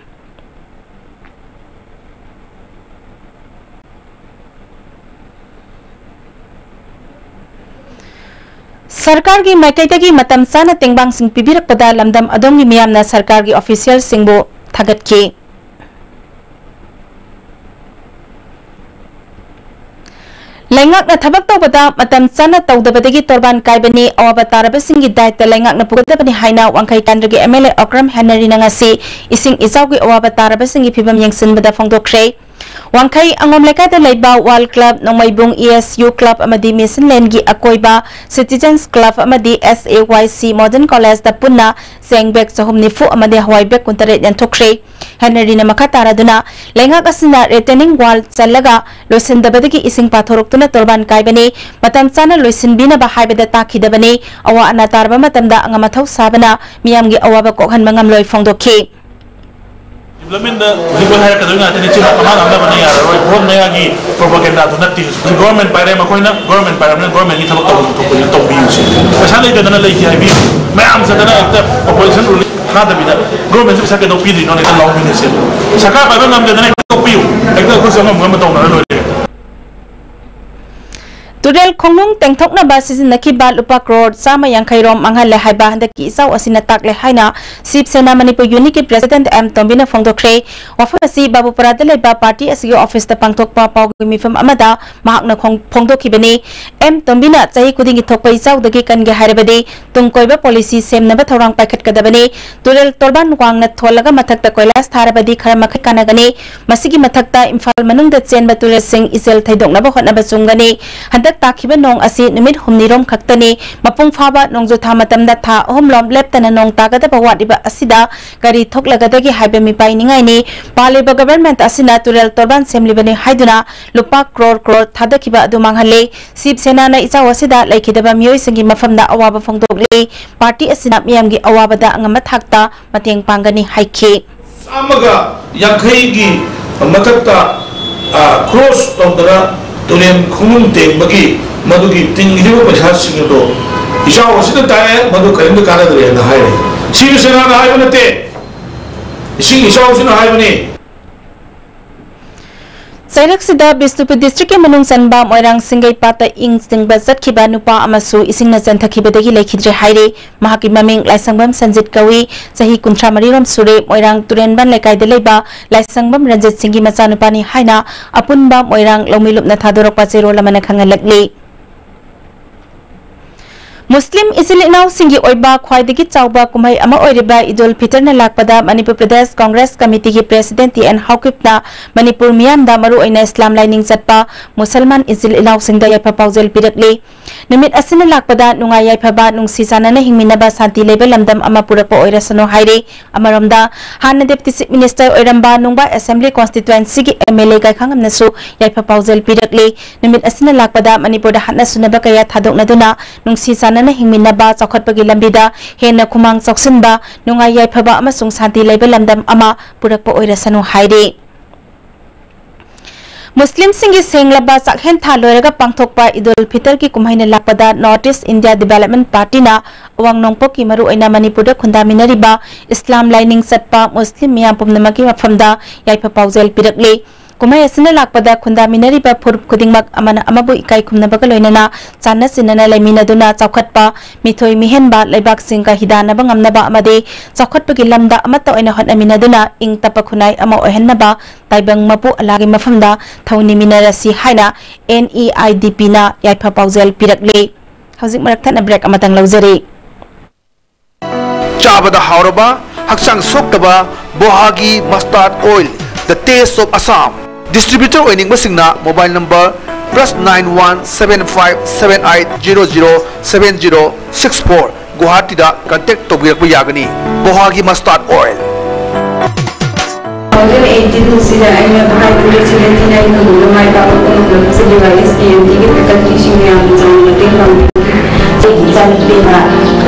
ꯁꯔꯀꯥꯔꯒꯤ ꯃꯥꯏꯀꯩꯗꯒꯤ ꯃꯇꯝ ꯆꯥꯅ ꯇꯦꯡꯕꯥꯡꯁꯤꯡ ꯄꯤꯕꯤꯔꯛꯄꯗ ꯂꯝꯗꯝ ꯑꯗꯣꯝꯒꯤ ꯃꯤꯌꯥꯝꯅ ꯁꯔꯀꯥꯔꯒꯤ ꯑꯣꯐꯤꯁꯤꯌꯦꯜꯁꯤꯡꯕꯨ ꯊꯥꯒꯠꯈꯤ꯫ ꯂꯩꯉꯥꯛꯅ ꯊꯕꯛ ꯇꯧꯕꯗ ꯃꯇꯝ ꯆꯥꯅ ꯇꯧꯗꯕꯗꯒꯤ ꯇꯣꯔꯕꯥꯟ ꯀꯥꯏꯕꯅꯤ꯫ ꯑꯋꯥꯕ ꯇꯥꯔꯕꯁꯤꯡꯒꯤ ꯗꯥꯏꯇ ꯂꯩꯉꯥꯛꯅ ꯄꯨꯒꯗꯕꯅꯤ ꯍꯥꯏꯅ ꯋꯥꯡꯈꯩ ꯀꯦꯟꯗ꯭ꯔꯒꯤ ꯑꯦꯝ ꯑꯦꯜ ꯑꯦ ꯑꯣꯀ꯭ꯔꯝ ꯍꯦꯅꯔꯤꯅ ꯉꯁꯤ ꯏꯁꯤꯡ ꯏꯆꯥꯎꯒꯤ ꯑꯋꯥꯕ ꯇꯥꯔꯕꯁꯤꯡꯒꯤ ꯐꯤꯚꯝ ꯌꯦꯡꯁꯤꯟꯕꯗ ꯐꯣꯡꯗꯣꯛꯈ꯭ꯔꯦ꯫ ꯋꯥꯡꯈꯩ ꯑꯉꯣꯝ ꯂꯩꯀꯥꯏꯗ ꯂꯩꯕ ꯋꯥꯔꯜ club, Nongmaibung E S U club ꯑꯃꯗꯤ ꯃꯤꯁꯟ ꯂꯦꯟꯒꯤ ꯑꯀꯣꯏꯕ ꯁꯤꯇꯤꯖꯟꯁ ꯀ꯭ꯂꯕ ꯑꯃꯗꯤ ꯑꯦꯁ ꯑꯦ ꯋꯥꯏ ꯁꯤ ꯃꯣꯗꯔꯟ ꯀꯣꯂꯦꯖꯇ ꯄꯨꯟꯅ ꯆꯦꯡ ꯕꯦꯒ ꯆꯍꯨꯝ ꯅꯤꯐꯨ ꯑꯃꯗꯤ ꯍꯋꯥꯏ ꯕꯦꯒ ꯀꯨꯟꯇꯔꯦꯠ ꯌꯦꯟꯊꯣꯛꯈ꯭ꯔꯦ꯫ ꯍꯦꯅꯔꯤꯅ ꯃꯈꯥ ꯇꯥꯔꯗꯨꯅ, ꯂꯩꯉꯥꯛ ꯑꯁꯤꯅ ꯔꯤꯇꯦꯅꯤꯡ ꯋꯥꯜ ꯆꯜꯂꯒ ꯂꯣꯏꯁꯤꯟꯗꯕꯗꯒꯤ ꯏꯁꯤꯡ ꯄꯥꯊꯣꯔꯛꯇꯨꯅ ꯇꯣꯔꯕꯥꯟ ꯀꯥꯏꯕꯅꯤ꯫ ꯃꯇꯝ ꯆꯥꯅ ꯂꯣꯏꯁꯤꯟꯕꯤꯅꯕ ꯍꯥꯏꯕꯗ ꯇꯥꯈꯤꯗꯕꯅꯤ꯫ ꯑꯋꯥ ꯑꯅꯥ ꯇꯥꯔꯕ ꯃꯇꯝꯗ ꯑꯉꯝ ꯑꯊꯧ ꯁꯥꯕꯅ ꯃꯤꯌꯥꯝꯒꯤ ꯑꯋꯥꯕ ꯀꯣꯛꯍꯟꯕ ꯉꯝꯂꯣꯏ ꯐꯣꯡꯗꯣꯛꯈꯤ꯫ ꯗꯤꯕ꯭ꯂꯞꯃꯦꯟꯗ ꯍꯧꯖꯤꯛ ꯂꯣꯏ ꯍꯥꯏꯔꯛꯀꯗꯣꯏ ꯉꯥꯛꯇꯅꯤ꯫ ꯆꯤꯟ ꯃꯥ ꯉꯥꯡꯅꯕꯅ ꯌꯥꯔꯔꯣꯏ꯫ ꯚꯣꯠ ꯃꯌꯥꯒꯤ ꯄ꯭ꯔꯣꯄꯥꯒꯦꯟꯗꯥꯗꯨ ꯅꯠꯇꯦ꯫ ꯍꯧꯖꯤꯛ ꯒꯣꯔꯃꯦꯟ ꯄꯥꯏꯔꯦ, ꯃꯈꯣꯏꯅ ꯒꯣꯔꯃꯦꯟ ꯄꯥꯏꯔꯕꯅꯤꯅ ꯒꯣꯔꯃꯦꯟꯒꯤ ꯊꯕꯛ ꯇꯧꯐꯝ ꯊꯣꯛꯄꯁꯤꯅ ꯇꯧꯕꯤꯌꯨ ꯁꯤ꯫ ꯄꯩꯁꯥ ꯂꯩꯇꯗꯅ ꯂꯩꯇꯦ ꯍꯥꯏꯕꯤꯌꯨ꯫ ꯃꯌꯥꯝ ꯆꯠꯇꯅ ꯍꯦꯛꯇ ꯑꯣꯄꯣꯖꯤꯁꯟ ꯔꯨꯂꯤꯡ ꯊꯥꯗꯕꯤꯗ ꯒꯣꯔꯃꯦꯟꯁꯦ ꯄꯩꯁꯥ ꯀꯩꯗꯧ ꯄꯤꯗꯣꯏꯅꯣ ꯍꯦꯛꯇ ꯂꯥꯎꯕꯤꯅꯦ ꯁꯤ꯫ ꯁꯔꯀꯥꯔ ꯄꯥꯏꯕ ꯉꯝꯗꯗꯅ ꯍꯦꯛꯇ ꯇꯣꯛꯄꯤꯌꯨ꯫ ꯍꯦꯛꯇ ꯑꯩꯈꯣꯏꯁꯨ ꯑꯉꯝ ꯑꯉꯝꯕ ꯇꯧꯅꯔ ꯂꯣꯏꯔꯦ꯫ ꯇꯨꯔꯦꯜ ꯈꯣꯡꯅꯨꯡ ꯇꯦꯡꯊꯣꯛꯅꯕ ꯁꯤꯖꯤꯟꯅꯈꯤꯕ ꯂꯨꯄꯥ ꯀ꯭ꯔꯣꯔ ꯆꯥꯝꯃ ꯌꯥꯡꯈꯩ ꯔꯣꯝ ꯃꯥꯡꯍꯜꯂꯦ ꯍꯥꯏꯕ ꯍꯟꯗꯛꯀꯤ ꯏꯆꯥꯎ ꯑꯁꯤꯅ ꯇꯥꯛꯂꯦ ꯍꯥꯏꯅ ꯁꯤꯕ ꯁꯦꯅꯥ ꯃꯅꯤꯄꯨꯔ ꯌꯨꯅꯤꯠꯀꯤ ꯄ꯭ꯔꯦꯁꯤꯗꯦꯟꯠ ꯑꯦꯝ ꯇꯣꯝꯕꯤꯅ ꯐꯣꯡꯗꯣꯛꯈ꯭ꯔꯦ꯫ ꯋꯥꯐꯝ ꯑꯁꯤ ꯕꯥꯕꯨꯄꯨꯔꯥꯗ ꯂꯩꯕ ꯄꯥꯔꯇꯤ ꯑꯁꯤꯒꯤ ꯑꯣꯐꯤꯁꯇ ꯄꯥꯡꯊꯣꯛꯄ ꯄꯥꯎꯒꯤ ꯃꯤꯐꯝ ꯑꯃꯗ ꯃꯍꯥꯛꯅ ꯈꯣꯡ-, ꯐꯣꯡꯗꯣꯛꯈꯤꯕꯅꯤ꯫ ꯑꯦꯝ ꯇꯣꯝꯕꯤꯅ ꯆꯍꯤ ꯈꯨꯗꯤꯡꯒꯤ ꯊꯣꯛꯄ ꯏꯆꯥꯎꯗꯒꯤ ꯀꯟꯒꯦ ꯍꯥꯏꯔꯕꯗꯤ ꯇꯨꯡ ꯀꯣꯏꯕ ꯄꯣꯂꯤꯁꯤ ꯁꯦꯝꯅꯕ ꯊꯧꯔꯥꯡ ꯄꯥꯏꯈꯠꯀꯗꯕꯅꯤ꯫ ꯇꯨꯔꯦꯜ ꯇꯣꯔꯕꯥꯟ ꯋꯥꯡꯅ ꯊꯣꯜꯂꯒ ꯃꯊꯛꯇ ꯀꯣꯏꯂꯥꯁ ꯊꯥꯔꯕꯗꯤ ꯈꯔ ꯃꯈꯩ ꯀꯥꯟꯅꯒꯅꯤ꯫ ꯃꯁꯤꯒꯤ ꯃꯊꯛꯇ ꯏꯝꯐꯥꯜ ꯃꯅꯨꯡꯗ ꯆꯦꯟꯕ ꯇꯨꯔꯦꯜꯁꯤꯡ ꯏꯆꯦꯜ ꯊꯩꯗꯣꯛꯅꯕ ꯍꯣꯠꯅꯕ ꯆꯨꯝꯒꯅꯤ꯫ ꯍꯟꯗꯛ ꯇꯥꯈꯤꯕ ꯅꯣꯡ ꯑꯁꯤ ꯅꯨꯃꯤꯠ ꯍꯨꯝꯅꯤꯔꯣꯝ ꯈꯛꯇꯅꯤ꯫ ꯃꯄꯨꯡ ꯐꯥꯕ ꯅꯣꯡꯖꯨ ꯊꯥ ꯃꯇꯝꯗ ꯊꯥ ꯑꯍꯨꯝꯂꯣꯝ ꯂꯦꯞꯇꯅ ꯅꯣꯡ ꯇꯥꯒꯗꯕ ꯋꯥꯠꯂꯤꯕ ꯑꯁꯤꯗ ꯀꯔꯤ ꯊꯣꯛꯂꯒꯗꯒꯦ ꯍꯥꯏꯕ ꯃꯤꯄꯥꯏꯅꯤꯡꯉꯥꯏꯅꯤ꯫ ꯄꯥꯜꯂꯤꯕ ꯒꯕꯔꯃꯦꯟꯠ ꯑꯁꯤꯅ ꯇꯨꯔꯦꯜ ꯇꯣꯔꯕꯥꯟ ꯁꯦꯝꯂꯤꯕꯅꯤ ꯍꯥꯏꯗꯨꯅ ꯂꯨꯄꯥ ꯀ꯭ꯔꯣꯔ ꯀ꯭ꯔꯣꯔ ꯊꯥꯗꯈꯤꯕ ꯑꯗꯨ ꯃꯥꯡꯍꯜꯂꯦ꯫ ꯁꯤꯕ ꯁꯦꯅꯥꯅ ꯏꯆꯥꯎ ꯑꯁꯤꯗ ꯂꯩꯈꯤꯗꯕ ꯃꯤꯑꯣꯏꯁꯤꯡꯒꯤ ꯃꯐꯝꯗ ꯑꯋꯥꯕ ꯐꯣꯡꯗꯣꯛꯂꯤ꯫ ꯄꯥꯔꯇꯤ ꯑꯁꯤꯅ ꯃꯤꯌꯥꯝꯒꯤ ꯑꯋꯥꯕꯗ ꯑꯉꯝꯕ ꯊꯥꯛꯇ ꯃꯇꯦꯡ ꯄꯥꯡꯒꯅꯤ ꯍꯥꯏꯈꯤ꯫ ꯆꯥꯝꯃꯒ ꯌꯥꯡꯈꯩꯒꯤ ꯃꯊꯛꯇ, ꯑ, ꯀ꯭ꯔꯣꯁ ꯇꯧꯗꯅ ꯇꯨꯔꯦꯟ ꯈꯣꯡꯅꯨꯡ ꯇꯦꯡꯕꯒꯤ ꯃꯗꯨꯒꯤ ꯇꯤꯡꯈꯤꯕ ꯄꯩꯁꯥꯁꯤꯡ ꯑꯗꯣ ꯏꯆꯥꯎ ꯑꯁꯤꯗ ꯇꯥꯛꯑꯦ, ꯃꯗꯨ ꯀꯔꯤꯝꯇ ꯀꯥꯟꯅꯗ꯭ꯔꯦꯅ ꯍꯥꯏꯔꯦ꯫ ꯁꯤꯕ ꯁꯦꯅꯥꯅ ꯍꯥꯏꯕ ꯅꯠꯇꯦ, ꯏꯁꯤꯡ ꯏꯆꯥꯎꯁꯤꯅ ꯍꯥꯏꯕꯅꯤ꯫ ꯆꯩꯔꯛꯁꯤꯗ ꯕꯤꯁꯅꯨꯄꯨꯔ ꯗꯤꯁꯇ꯭ꯔꯤꯛꯀꯤ ꯃꯅꯨꯡ ꯆꯟꯕ ꯃꯣꯏꯔꯥꯡ ꯁꯤꯡꯒꯩꯄꯥꯠꯇ ꯏꯪ ꯆꯤꯡꯕ ꯆꯠꯈꯤꯕ ꯅꯨꯄꯥ ꯑꯃꯁꯨ ꯏꯁꯤꯡꯅ ꯆꯦꯟꯊꯈꯤꯕꯗꯒꯤ ꯂꯩꯈꯤꯗ꯭ꯔꯦ ꯍꯥꯏꯔꯤ꯫ ꯃꯍꯥꯛꯀꯤ ꯃꯃꯤꯡ ꯂꯥꯏꯁꯪꯕꯝ ꯁꯟꯖꯤꯠ ꯀꯧꯏ꯫ ꯆꯍꯤ ꯀꯨꯟꯊ꯭ꯔꯥ ꯃꯔꯤꯔꯣꯝ ꯁꯨꯔꯦ꯫ ꯃꯣꯏꯔꯥꯡ ꯇꯨꯔꯦꯟꯕꯟ ꯂꯩꯀꯥꯏꯗ ꯂꯩꯕ ꯂꯥꯏꯁꯪꯕꯝ ꯔꯟꯖꯤꯠ ꯁꯤꯡꯒꯤ ꯃꯆꯥꯅꯨꯄꯥꯅꯤ ꯍꯥꯏꯅ ꯑꯄꯨꯟꯕ ꯃꯣꯏꯔꯥꯡ ꯂꯧꯃꯤ ꯂꯨꯞꯅ ꯊꯥꯗꯣꯔꯛꯄ ꯆꯦꯔꯣꯜ ꯑꯃꯅ ꯈꯪꯍꯜꯂꯛꯂꯤ꯫ ꯃꯨꯁꯂꯤꯝ ꯏꯆꯤꯜ ꯏꯅꯥꯎꯁꯤꯡꯒꯤ ꯑꯣꯏꯕ ꯈ꯭ꯋꯥꯏꯗꯒꯤ ꯆꯥꯎꯕ ꯀꯨꯝꯍꯩ ꯑꯃ ꯑꯣꯏꯔꯤꯕ ꯏꯗꯨꯜ ꯐꯤꯇꯔꯅ ꯂꯥꯛꯄꯗ ꯃꯅꯤꯄꯨꯔ ꯄ꯭ꯔꯗꯦꯁ ꯀꯪꯒ꯭ꯔꯦꯁ ꯀꯃꯤꯇꯤꯒꯤ ꯄ꯭ꯔꯦꯁꯤꯗꯦꯟꯠ ꯇꯤ ꯑꯦꯟ ꯍꯥꯎꯀꯤꯞꯅ ꯃꯅꯤꯄꯨꯔ ꯃꯤꯌꯥꯝꯗ ꯃꯔꯨꯑꯣꯏꯅ ꯏꯁꯂꯥꯝ ꯂꯥꯏꯅꯤꯡ ꯆꯠꯄ ꯃꯨꯁꯜꯃꯥꯟ ꯏꯆꯤꯜ ꯏꯅꯥꯎꯁꯤꯡꯗ ꯌꯥꯏꯐ ꯄꯥꯎꯖꯦꯜ ꯄꯤꯔꯛꯂꯤ꯫ ꯅꯨꯃꯤꯠ ꯑꯁꯤꯅ ꯂꯥꯛꯄꯗ ꯅꯨꯡꯉꯥꯏ ꯌꯥꯏꯐꯕ, ꯅꯨꯡꯁꯤ ꯆꯥꯟꯅꯅ ꯍꯤꯡꯃꯤꯟꯅꯕ, ꯁꯥꯟꯇꯤ ꯂꯩꯕ ꯂꯝꯗꯝ ꯑꯃ ꯄꯨꯔꯛꯄ ꯑꯣꯏꯔꯁꯅꯨ ꯍꯥꯏꯔꯤ꯫ ꯑꯃꯔꯣꯝꯗ, ꯍꯥꯟꯅ ꯗꯦꯄ꯭ꯌꯨꯇꯤ ꯆꯤꯐ ꯃꯤꯅꯤꯁꯇꯔ ꯑꯣꯏꯔꯝꯕ ꯅꯨꯡꯕꯥ ꯑꯦꯁꯦꯝꯕ꯭ꯂꯤ ꯀꯣꯟꯁꯇꯤꯇ꯭ꯋꯦꯟꯁꯤꯒꯤ ꯑꯦꯝ ꯑꯦꯜ ꯑꯦ ꯒꯥꯏꯈꯥꯉꯝꯅꯁꯨ ꯌꯥꯏꯐ ꯄꯥꯎꯖꯦꯜ ꯄꯤꯔꯛꯂꯤ꯫ ꯅꯨꯃꯤꯠ ꯑꯁꯤꯅ ꯂꯥꯛꯄꯗ ꯃꯅꯤꯄꯨꯔꯗ ꯍꯥꯠꯅ ꯁꯨꯅꯕ ꯀꯌꯥ ꯊꯥꯗꯣꯛꯅꯗꯨꯅ ꯅꯨꯡꯁꯤ ꯆꯥꯟꯅꯅ ꯍꯤꯡꯃꯤꯟꯅꯕ, ꯆꯥꯎꯈꯠꯄꯒꯤ ꯂꯝꯕꯤꯗ ꯍꯦꯟꯅ ꯈꯨꯃꯥꯡ ꯆꯥꯎꯁꯤꯟꯕ, ꯅꯨꯡꯉꯥꯏ ꯌꯥꯏꯐꯕ ꯑꯃꯁꯨꯡ ꯁꯥꯟꯇꯤ ꯂꯩꯕ ꯂꯝꯗꯝ ꯑꯃ ꯄꯨꯔꯛꯄ ꯑꯣꯏꯔꯁꯅꯨ ꯍꯥꯏꯔꯤ꯫ ꯃꯨꯁꯂꯤꯝꯁꯤꯡꯒꯤ ꯁꯦꯡꯂꯕ ꯆꯥꯛꯍꯦꯟ ꯊꯥ ꯂꯣꯏꯔꯒ ꯄꯥꯡꯊꯣꯛꯄ ꯏꯗꯨꯜ ꯐꯤꯇꯔꯒꯤ ꯀꯨꯝꯍꯩꯅ ꯂꯥꯛꯄꯗ ꯅꯣꯔꯠ ꯏꯁ ꯏꯟꯗꯤꯌꯥ ꯗꯤꯕꯦꯂꯞꯃꯦꯟ ꯄꯥꯔꯇꯤꯅ ꯑꯋꯥꯡ ꯅꯣꯡꯄꯣꯛꯀꯤ ꯃꯔꯨꯑꯣꯏꯅ ꯃꯅꯤꯄꯨꯔꯗ ꯈꯨꯟꯗꯥꯃꯤꯟꯅꯔꯤꯕ ꯏꯁꯂꯥꯝ ꯂꯥꯏꯅꯤꯡ ꯆꯠꯄ ꯃꯨꯁꯂꯤꯝ ꯃꯤꯌꯥꯝ ꯄꯨꯝꯅꯃꯛꯀꯤ ꯃꯐꯝꯗ ꯌꯥꯏꯐ ꯄꯥꯎꯖꯦꯜ ꯄꯤꯔꯛꯂꯤ꯫ ꯀꯨꯝꯍꯩ ꯑꯁꯤꯅ ꯂꯥꯛꯄꯗ ꯈꯨꯟꯗꯥꯃꯤꯟꯅꯔꯤꯕ ꯐꯨꯔꯨꯞ ꯈꯨꯗꯤꯡꯃꯛ ꯑꯃꯅ ꯑꯃꯕꯨ ꯏꯀꯥꯏ ꯈꯨꯝꯅꯕꯒ ꯂꯣꯏꯅꯅ ꯆꯥꯟꯅ ꯆꯤꯟꯅꯅ ꯂꯩꯃꯤꯟꯅꯗꯨꯅ ꯆꯥꯎꯈꯠꯄ, ꯃꯤꯊꯣꯏ ꯃꯤꯍꯦꯟꯕ ꯂꯩꯕꯥꯛꯁꯤꯡꯒ ꯍꯤꯗꯥꯟꯅꯕ ꯉꯝꯅꯕ ꯑꯃꯗꯤ ꯆꯥꯎꯈꯠꯄꯒꯤ ꯂꯝꯗ ꯑꯃꯠꯇ ꯑꯣꯏꯅ ꯍꯣꯠꯅꯃꯤꯟꯅꯗꯨꯅ ꯏꯪ ꯇꯞꯄ ꯈꯨꯟꯅꯥꯏ ꯑꯃ ꯑꯣꯏꯍꯟꯅꯕ ꯇꯥꯏꯕꯪ ꯃꯄꯨ ꯑꯜꯂꯥꯒꯤ ꯃꯐꯝꯗ ꯊꯧꯅꯤꯃꯤꯟꯅꯔꯁꯤ ꯍꯥꯏꯅ ꯑꯦꯟ ꯏ ꯑꯥꯏ ꯗꯤ ꯄꯤꯅ ꯌꯥꯏꯐ ꯄꯥꯎꯖꯦꯜ ꯄꯤꯔꯛꯂꯤ꯫ ꯍꯧꯖꯤꯛ ꯃꯔꯛ ꯊꯠꯅ ꯕ꯭ꯔꯦꯛ ꯑꯃꯇꯪ ꯂꯧꯖꯔꯤ꯫ ꯆꯥꯕꯗ ꯍꯥꯎꯔꯕ, ꯍꯛꯆꯥꯡ ꯁꯣꯛꯇꯕ ꯕꯣꯍꯥꯒꯤ ꯃꯁꯇꯥꯔꯗ oil, the taste of Assam꯫ Distributor ꯑꯣꯏꯅꯤꯡꯕꯁꯤꯡꯅ mobile number plus nine one seven five seven eight zero zero seven zero six four ꯒꯨꯋꯥꯍꯥꯇꯤꯗ ꯀꯟꯇꯦꯛ ꯇꯧꯕꯤꯔꯛꯄ ꯌꯥꯒꯅꯤ꯫ ꯕꯣꯍꯥꯒꯤ ꯃꯁꯇꯥꯔꯗ ꯑꯣꯏꯜ꯫ Two thousand eighteen ꯑꯁꯤꯗ ꯑꯩꯅ ꯍꯥꯏꯕ ꯃꯤꯁꯤꯗ ꯊꯤꯅ ꯑꯩꯅ ꯍꯧꯅ ꯃꯥꯏ ꯄꯥꯛꯂꯛꯄ ꯉꯝꯂꯛꯄꯁꯦ B Y S P M ꯇꯤꯒꯤ ꯐꯦꯀꯜꯇꯤꯁꯤꯡꯅ ꯌꯥꯝꯅ ꯆꯥꯎꯅ ꯃꯇꯦꯡ ꯄꯥꯡꯕꯤ꯫ ꯑꯩꯒꯤ ꯏꯆꯥꯅꯨꯄꯤꯅ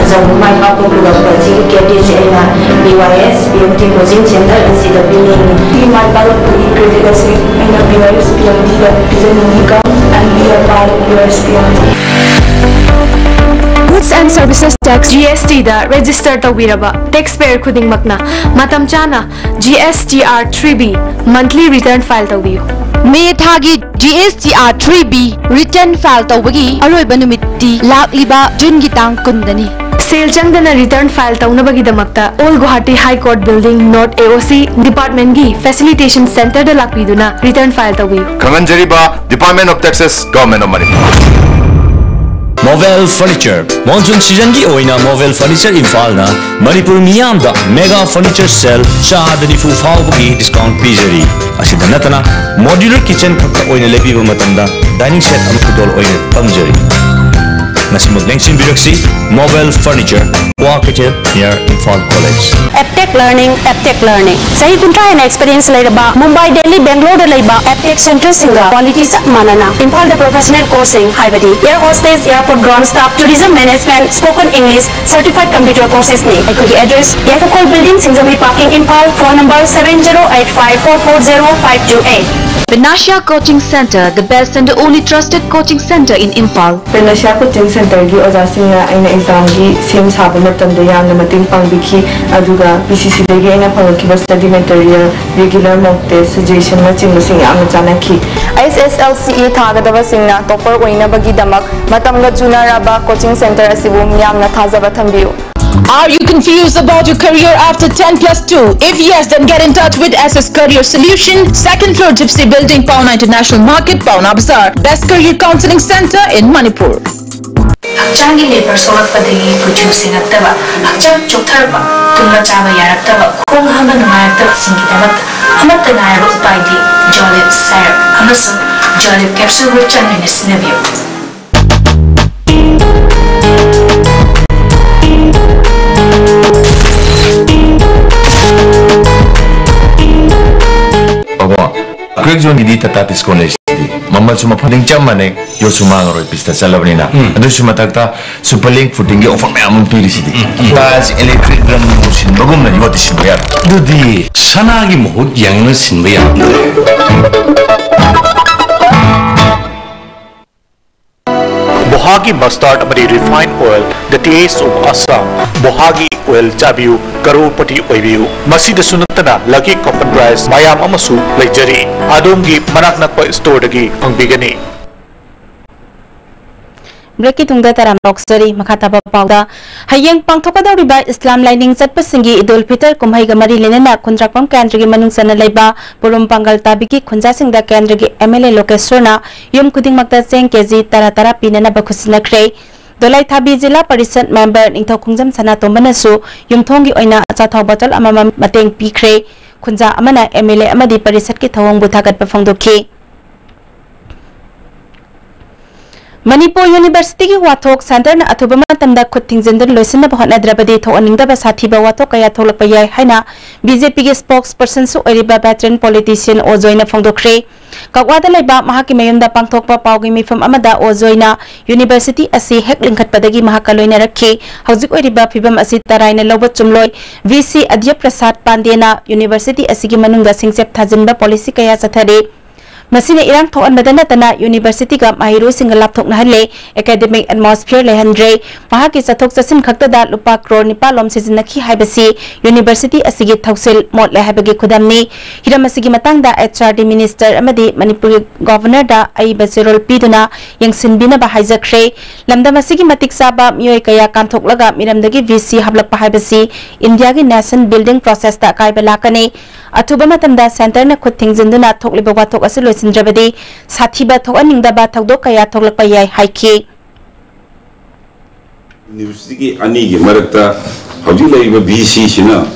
ꯑꯆꯧꯕ ꯃꯥꯏ ꯄꯥꯛꯄ ꯄꯨꯔꯛꯄ ꯑꯁꯤꯒꯤ ꯀ꯭ꯔꯦꯗꯤꯠꯁꯦ ꯑꯩꯅ B Y S P M T coaching centre ꯑꯁꯤꯗ ꯄꯤꯅꯤꯡꯏ꯫ ꯑꯩꯒꯤ ꯃꯥꯏ ꯄꯥꯛꯂꯛꯄꯒꯤ ꯀ꯭ꯔꯦꯗꯤꯠ ꯑꯁꯤ ꯑꯩꯅ B Y S P M ꯇꯤꯗ ꯄꯤꯖꯅꯤꯡꯏ꯫ Come and be a part of B Y S P M T. Goods and Services Tax, G S T the register ꯇꯧꯕꯤꯔꯕ ꯇꯦꯛꯁ ꯄꯦꯌꯔ ꯈꯨꯗꯤꯡꯃꯛꯅ ꯃꯇꯝ ꯆꯥꯅ G S T R three B monthly return file ꯇꯧꯕꯤꯌꯨ꯫ ꯃꯦ ꯊꯥꯒꯤ G S T R three B return file ꯇꯧꯕꯒꯤ ꯑꯔꯣꯏꯕ ꯅꯨꯃꯤꯠꯇꯤ ꯂꯥꯛꯂꯤꯕ ꯖꯨꯟꯒꯤ ꯇꯥꯡ ꯀꯨꯟꯗꯅꯤ꯫ ꯁꯦꯜ ꯆꯪꯗꯅ ꯔꯤꯇꯔꯟ ꯐꯥꯏꯜ ꯇꯧꯅꯕꯒꯤꯗꯃꯛꯇ Old Guwahati High Court Building, North A O C Department ꯀꯤ Facilitation Center ꯗ ꯂꯥꯛꯄꯤꯗꯨꯅ ꯔꯤꯇꯔꯟ ꯐꯥꯏꯜ ꯇꯧꯕꯤꯌꯨ꯫ ꯈꯪꯍꯟꯖꯔꯤꯕ, Department of Taxes, Government of Manipur꯫ Movel Furniture, monsoon seasonꯒꯤ ꯑꯣꯏꯅ Movel Furniture ꯏꯝꯐꯥꯜꯅ ꯃꯅꯤꯄꯨꯔ ꯃꯤꯌꯥꯝꯗ mega furniture sale ꯆꯥꯗ ꯅꯤꯐꯨ ꯐꯥꯎꯕꯒꯤ discount ꯄꯤꯖꯔꯤ꯫ ꯑꯁꯤꯗ ꯅꯠꯇꯅ modular kitchen ꯈꯛꯇ ꯑꯣꯏꯅ ꯂꯩꯕꯤꯕ ꯃꯇꯝꯗ dining set ꯑꯃ ꯈꯨꯗꯣꯜ ꯑꯣꯏꯅ ꯇꯝꯖꯔꯤ꯫ ꯉꯁꯤꯃꯛ ꯂꯦꯡꯁꯤꯟꯕꯤꯔꯛꯁꯤ, Movel Furniture, ꯀ꯭ꯋꯥ ꯀꯩꯊꯦꯜ, near Imphal College꯫ Aptech Learning, Aptech Learning꯫ ꯆꯍꯤ ꯀꯨꯟꯊ꯭ꯔꯥ ꯍꯦꯟꯅ experience ꯂꯩꯔꯕ ꯃꯨꯝꯕꯥꯏ, ꯗꯦꯜꯂꯤ, ꯕꯦꯡꯒ꯭ꯂꯣꯔꯗ ꯂꯩꯕ Aptech centreꯁꯤꯡꯒ quality ꯆꯞ ꯃꯥꯟꯅꯅ ꯏꯝꯐꯥꯜꯗ professional courseꯁꯤꯡ ꯍꯥꯏꯕꯗꯤ air hostess, airport ground staff, tourism management, spoken English, certified computer coursesꯅꯤ꯫ ꯑꯩꯈꯣꯏꯒꯤ address, ꯌꯥꯏꯐꯀꯣꯜ building, Singjamei parking, Imphal. Phone number seven zero eight five four four zero five two eight꯫ Panacea Coaching Centre, the best and the only trusted coaching centre in Imphal. Panacea Coaching Centreꯒꯤ ꯑꯣꯖꯥꯁꯤꯡꯅ ꯑꯩꯅ examꯒꯤ ꯁꯦꯝ ꯁꯥꯕ ꯃꯇꯝꯗ ꯌꯥꯝꯅ ꯃꯇꯦꯡ ꯄꯥꯡꯕꯤꯈꯤ, ꯑꯗꯨꯒ P C Cꯗꯒꯤ ꯑꯩꯅ ꯐꯪꯂꯛꯈꯤꯕ study material, regular mock test, suggestionꯅꯆꯤꯡꯕꯁꯤꯡ ꯌꯥꯝꯅ ꯆꯥꯟꯅꯈꯤ꯫ H S L C ꯊꯥꯒꯗꯕꯁꯤꯡꯅ topper ꯑꯣꯏꯅꯕꯒꯤꯗꯃꯛ ꯃꯇꯝꯒ ꯆꯨꯅꯔꯕ coaching centre ꯑꯁꯤꯕꯨ ꯃꯤꯌꯥꯝꯅ ꯊꯥꯖꯕ ꯊꯝꯕꯤꯌꯨ꯫ Are you confused about your career after ten plus two? If yes, then get in touch with S S Career Solution, second floor Gypsy Building, Paona International Market, Paona Bazaar. Best career counselling centre in Manipur. ꯍꯛꯆꯥꯡꯒꯤ labor ꯁꯣꯛꯂꯛꯄꯗꯒꯤ ꯀꯨꯆꯨ ꯁꯦꯡꯉꯛꯇꯕ, ꯍꯛꯆꯥꯡ ꯆꯣꯛꯊꯔꯛꯄ, ꯇꯨꯝꯕ ꯆꯥꯕ ꯌꯥꯔꯛꯇꯕ, ꯈꯣꯡ ꯍꯥꯝꯕ ꯅꯨꯡꯉꯥꯏꯔꯛꯇꯕꯁꯤꯡꯒꯤꯗꯃꯛ ꯑꯃꯠꯇ ꯉꯥꯏꯔꯕ ꯎꯄꯥꯏꯗꯤ Jolib syrup ꯑꯃꯁꯨꯡ Jolib capsule ꯒ ꯆꯥꯡ ꯅꯥꯏꯅ ꯁꯤꯖꯤꯟꯅꯕꯤꯌꯨ꯫ ꯑꯕꯣ, Crack Zoneꯒꯤꯗꯤ Tata Tiscon ꯂꯩꯁꯤꯗꯤ꯫ ꯃꯃꯜꯁꯨ ꯃꯐꯝꯗꯤꯡ ꯆꯞ ꯃꯥꯟꯅꯩ, ꯌꯣꯠꯁꯨ ꯃꯥꯡꯉꯔꯣꯏ, ꯄꯤꯁꯇ ꯆꯠꯂꯕꯅꯤꯅ꯫ ꯎꯝ꯫ ꯑꯗꯨꯁꯨ ꯃꯊꯛꯇ Super Link Footingꯒꯤ offer ꯃꯌꯥꯝ ꯑꯃ ꯄꯤꯔꯤꯁꯤꯗꯤ꯫ ꯎꯝ, ꯎꯝ꯫ Tiles, electric, ꯔꯪ ꯁꯤꯟꯕꯒꯨꯝꯅ ꯌꯣꯠꯇꯤ ꯁꯤꯟꯕ ꯌꯥꯔꯣꯏ꯫ ꯑꯗꯨꯗꯤ ꯁꯅꯥꯒꯤ ꯃꯍꯨꯠ ꯌꯦꯡꯅ ꯁꯤꯟꯕ ꯌꯥꯔꯣꯏ꯫ ꯕꯣꯍꯥꯒꯤ mustard ꯑꯃꯗꯤ refined oil, the taste of Assam꯫ ꯕꯣꯍꯥꯒꯤ oil ꯆꯥꯕꯤꯌꯨ, ꯀꯔꯣꯔꯄꯇꯤ ꯑꯣꯏꯕꯤꯌꯨ꯫ ꯃꯁꯤꯗꯁꯨ ꯅꯠꯇꯅ lucky coupon prize ꯃꯌꯥꯝ ꯑꯃꯁꯨ ꯂꯩꯖꯔꯤ꯫ ꯑꯗꯣꯝꯒꯤ ꯃꯅꯥꯛ ꯅꯛꯄ storeꯗꯒꯤ ꯐꯪꯕꯤꯒꯅꯤ꯫ ꯕ꯭ꯔꯦꯛꯀꯤ ꯇꯨꯡꯗ ꯇꯔꯥꯝꯅ ꯑꯣꯛꯆꯔꯤ꯫ ꯃꯈꯥ ꯇꯥꯕ ꯄꯥꯎꯗ, ꯍꯌꯦꯡ ꯄꯥꯡꯊꯣꯛꯀꯗꯧꯔꯤꯕ ꯏꯁꯂꯥꯝ ꯂꯥꯏꯅꯤꯡ ꯆꯠꯄꯁꯤꯡꯒꯤ ꯏꯗꯨꯜ ꯐꯤꯇꯔ ꯀꯨꯝꯍꯩꯒ ꯃꯔꯤ ꯂꯩꯅꯅ ꯈꯨꯟꯗ꯭ꯔꯥꯛꯄꯝ ꯀꯦꯟꯗ꯭ꯔꯒꯤ ꯃꯅꯨꯡ ꯆꯟꯅ ꯂꯩꯕ ꯄꯨꯔꯨꯝ ꯄꯥꯡꯒꯜ ꯇꯥꯕꯤꯒꯤ ꯈꯨꯟꯖꯥꯁꯤꯡꯗ ꯀꯦꯟꯗ꯭ꯔꯒꯤ ꯑꯦꯝ ꯑꯦꯜ ꯑꯦ ꯂꯣꯀꯦꯁ꯭ꯋꯔꯅ ꯌꯨꯝ ꯈꯨꯗꯤꯡꯃꯛꯇ ꯆꯦꯡ ꯀꯦ ꯖꯤ ꯇꯔꯥ ꯇꯔꯥ ꯄꯤꯅꯅꯕ ꯈꯨꯠꯁꯤꯟꯅꯈ꯭ꯔꯦ꯫ ꯗꯣꯂꯥꯏꯊꯥꯕꯤ ꯖꯤꯂꯥ ꯄꯔꯤꯁꯠ ꯃꯦꯝꯕꯔ ꯅꯤꯡꯊꯧꯈꯣꯡꯖꯝ ꯁꯅꯥꯇꯣꯝꯕꯅꯁꯨ ꯌꯨꯝꯊꯣꯡꯒꯤ ꯑꯣꯏꯅ ꯑꯆꯥꯊꯥꯎ ꯕꯣꯇꯜ ꯑꯃꯃꯝ ꯃꯇꯦꯡ ꯄꯤꯈ꯭ꯔꯦ꯫ ꯈꯨꯟꯖꯥ ꯑꯃꯅ ꯑꯦꯝ ꯑꯦꯜ ꯑꯦ ꯑꯃꯗꯤ ꯄꯔꯤꯁꯠꯀꯤ ꯊꯧꯑꯣꯡꯕꯨ ꯊꯥꯒꯠꯄ ꯐꯣꯡꯗꯣꯛꯈꯤ꯫ ꯃꯅꯤꯄꯨꯔ ꯌꯨꯅꯤꯚꯔꯁꯤꯇꯤꯒꯤ ꯋꯥꯊꯣꯛ ꯁꯦꯟꯇꯔꯅ ꯑꯊꯨꯕ ꯃꯇꯝꯗ ꯈꯨꯠ ꯊꯤꯡꯖꯤꯟꯗꯨꯅ ꯂꯣꯏꯁꯤꯟꯅꯕ ꯍꯣꯠꯅꯗ꯭ꯔꯕꯗꯤ ꯊꯣꯛꯍꯟꯅꯤꯡꯗꯕ ꯁꯥꯊꯤꯕ ꯋꯥꯊꯣꯛ ꯀꯌꯥ ꯊꯣꯛꯂꯛꯄ ꯌꯥꯏ ꯍꯥꯏꯅ ꯕꯤ ꯖꯦ ꯄꯤꯒꯤ ꯁ꯭ꯄꯣꯛꯁ ꯄꯔꯁꯟꯁꯨ ꯑꯣꯏꯔꯤꯕ ꯚꯦꯇꯔꯟ ꯄꯣꯂꯤꯇꯤꯁꯤꯌꯟ ꯑꯣ ꯖꯣꯏꯅ ꯐꯣꯡꯗꯣꯛꯈ꯭ꯔꯦ꯫ ꯀꯛꯋꯥꯗ ꯂꯩꯕ ꯃꯍꯥꯛꯀꯤ ꯃꯌꯨꯝꯗ ꯄꯥꯡꯊꯣꯛꯄ ꯄꯥꯎꯒꯤ ꯃꯤꯐꯝ ꯑꯃꯗ ꯑꯣ ꯖꯣꯏꯅ ꯌꯨꯅꯤꯚꯔꯁꯤꯇꯤ ꯑꯁꯤ ꯍꯦꯛ ꯂꯤꯡꯈꯠꯄꯗꯒꯤ ꯃꯍꯥꯛꯀ ꯂꯣꯏꯅꯔꯛꯈꯤ꯫ ꯍꯧꯖꯤꯛ ꯑꯣꯏꯔꯤꯕ ꯐꯤꯕꯝ ꯑꯁꯤ ꯇꯔꯥꯏꯅ ꯂꯧꯕ ꯆꯨꯝꯂꯣꯏ꯫ ꯚꯤ ꯁꯤ ꯑꯗ꯭ꯌ ꯄ꯭ꯔꯁꯥꯗ ꯄꯥꯟꯗꯦꯅ ꯌꯨꯅꯤꯚꯔꯁꯤꯇꯤ ꯑꯁꯤꯒꯤ ꯃꯅꯨꯡꯗ ꯁꯤꯡꯆꯞ ꯊꯥꯖꯤꯟꯕ ꯄꯣꯂꯤꯁꯤ ꯀꯌꯥ ꯆꯠꯊꯔꯤ꯫ ꯃꯁꯤꯅ ꯏꯔꯥꯡ ꯊꯣꯛꯍꯟꯕꯗ ꯅꯠꯇꯅ ꯌꯨꯅꯤꯚꯔꯁꯤꯇꯤꯒ ꯃꯍꯩꯔꯣꯏꯁꯤꯡꯒ ꯂꯥꯞꯊꯣꯛꯅꯍꯜꯂꯦ꯫ Academic atmosphere ꯂꯩꯍꯟꯗ꯭ꯔꯦ꯫ ꯃꯍꯥꯛꯀꯤ ꯆꯠꯊꯣꯛ ꯆꯠꯁꯤꯟ ꯈꯛꯇꯗ ꯂꯨꯄꯥ ꯀ꯭ꯔꯣꯔ ꯅꯤꯄꯥꯜ ꯂꯣꯝ ꯁꯤꯖꯤꯟꯅꯈꯤ ꯍꯥꯏꯕꯁꯤ ꯌꯨꯅꯤꯚꯔꯁꯤꯇꯤ ꯑꯁꯤꯒꯤ ꯊꯧꯁꯤꯜ ꯃꯣꯠꯂꯦ ꯍꯥꯏꯕꯒꯤ ꯈꯨꯗꯝꯅꯤ꯫ ꯍꯤꯔꯝ ꯑꯁꯤꯒꯤ ꯃꯇꯥꯡꯗ ꯑꯦꯆ ꯑꯥꯔ ꯗꯤ ꯃꯤꯅꯤꯁꯇꯔ ꯑꯃꯗꯤ ꯃꯅꯤꯄꯨꯔꯒꯤ ꯒꯣꯚꯔꯅꯔꯗ ꯑꯏꯕ ꯆꯦꯔꯣꯜ ꯄꯤꯗꯨꯅ ꯌꯦꯡꯁꯤꯟꯕꯤꯅꯕ ꯍꯥꯏꯖꯈ꯭ꯔꯦ꯫ ꯂꯝꯗꯝ ꯑꯁꯤꯒꯤ ꯃꯇꯤꯛ ꯆꯥꯕ ꯃꯤꯑꯣꯏ ꯀꯌꯥ ꯀꯥꯟꯊꯣꯛꯂꯒ ꯃꯤꯔꯝꯗꯒꯤ ꯚꯤ ꯁꯤ ꯍꯥꯞꯂꯛꯄ ꯍꯥꯏꯕꯁꯤ ꯏꯟꯗꯤꯌꯥꯒꯤ ꯅꯦꯁꯟ ꯕꯤꯜꯗꯤꯡ ꯄ꯭ꯔꯣꯁꯦꯁꯇ ꯑꯀꯥꯏꯕ ꯂꯥꯛꯀꯅꯤ꯫ ꯑꯊꯨꯕ ꯃꯇꯝꯗ ꯁꯦꯟꯇꯔꯅ ꯈꯨꯠ ꯊꯤꯡꯖꯤꯟꯗꯨꯅ ꯊꯣꯛꯂꯤꯕ ꯋꯥꯊꯣꯛ ꯑꯁꯤ ꯂꯣꯏꯁꯤꯟꯗ꯭ꯔꯕꯗꯤ ꯁꯥꯊꯤꯕ ꯊꯣꯛꯍꯟꯅꯤꯡꯗꯕ ꯊꯧꯗꯣꯛ ꯀꯌꯥ ꯊꯣꯛꯂꯛꯄ ꯌꯥꯏ ꯍꯥꯏꯈꯤ꯫ ꯌꯨꯅꯤꯚꯔꯁꯤꯇꯤꯒꯤ ꯑꯅꯤꯒꯤ ꯃꯔꯛꯇ ꯍꯧꯖꯤꯛ ꯂꯩꯔꯤꯕ ꯚꯤ ꯁꯤꯁꯤꯅ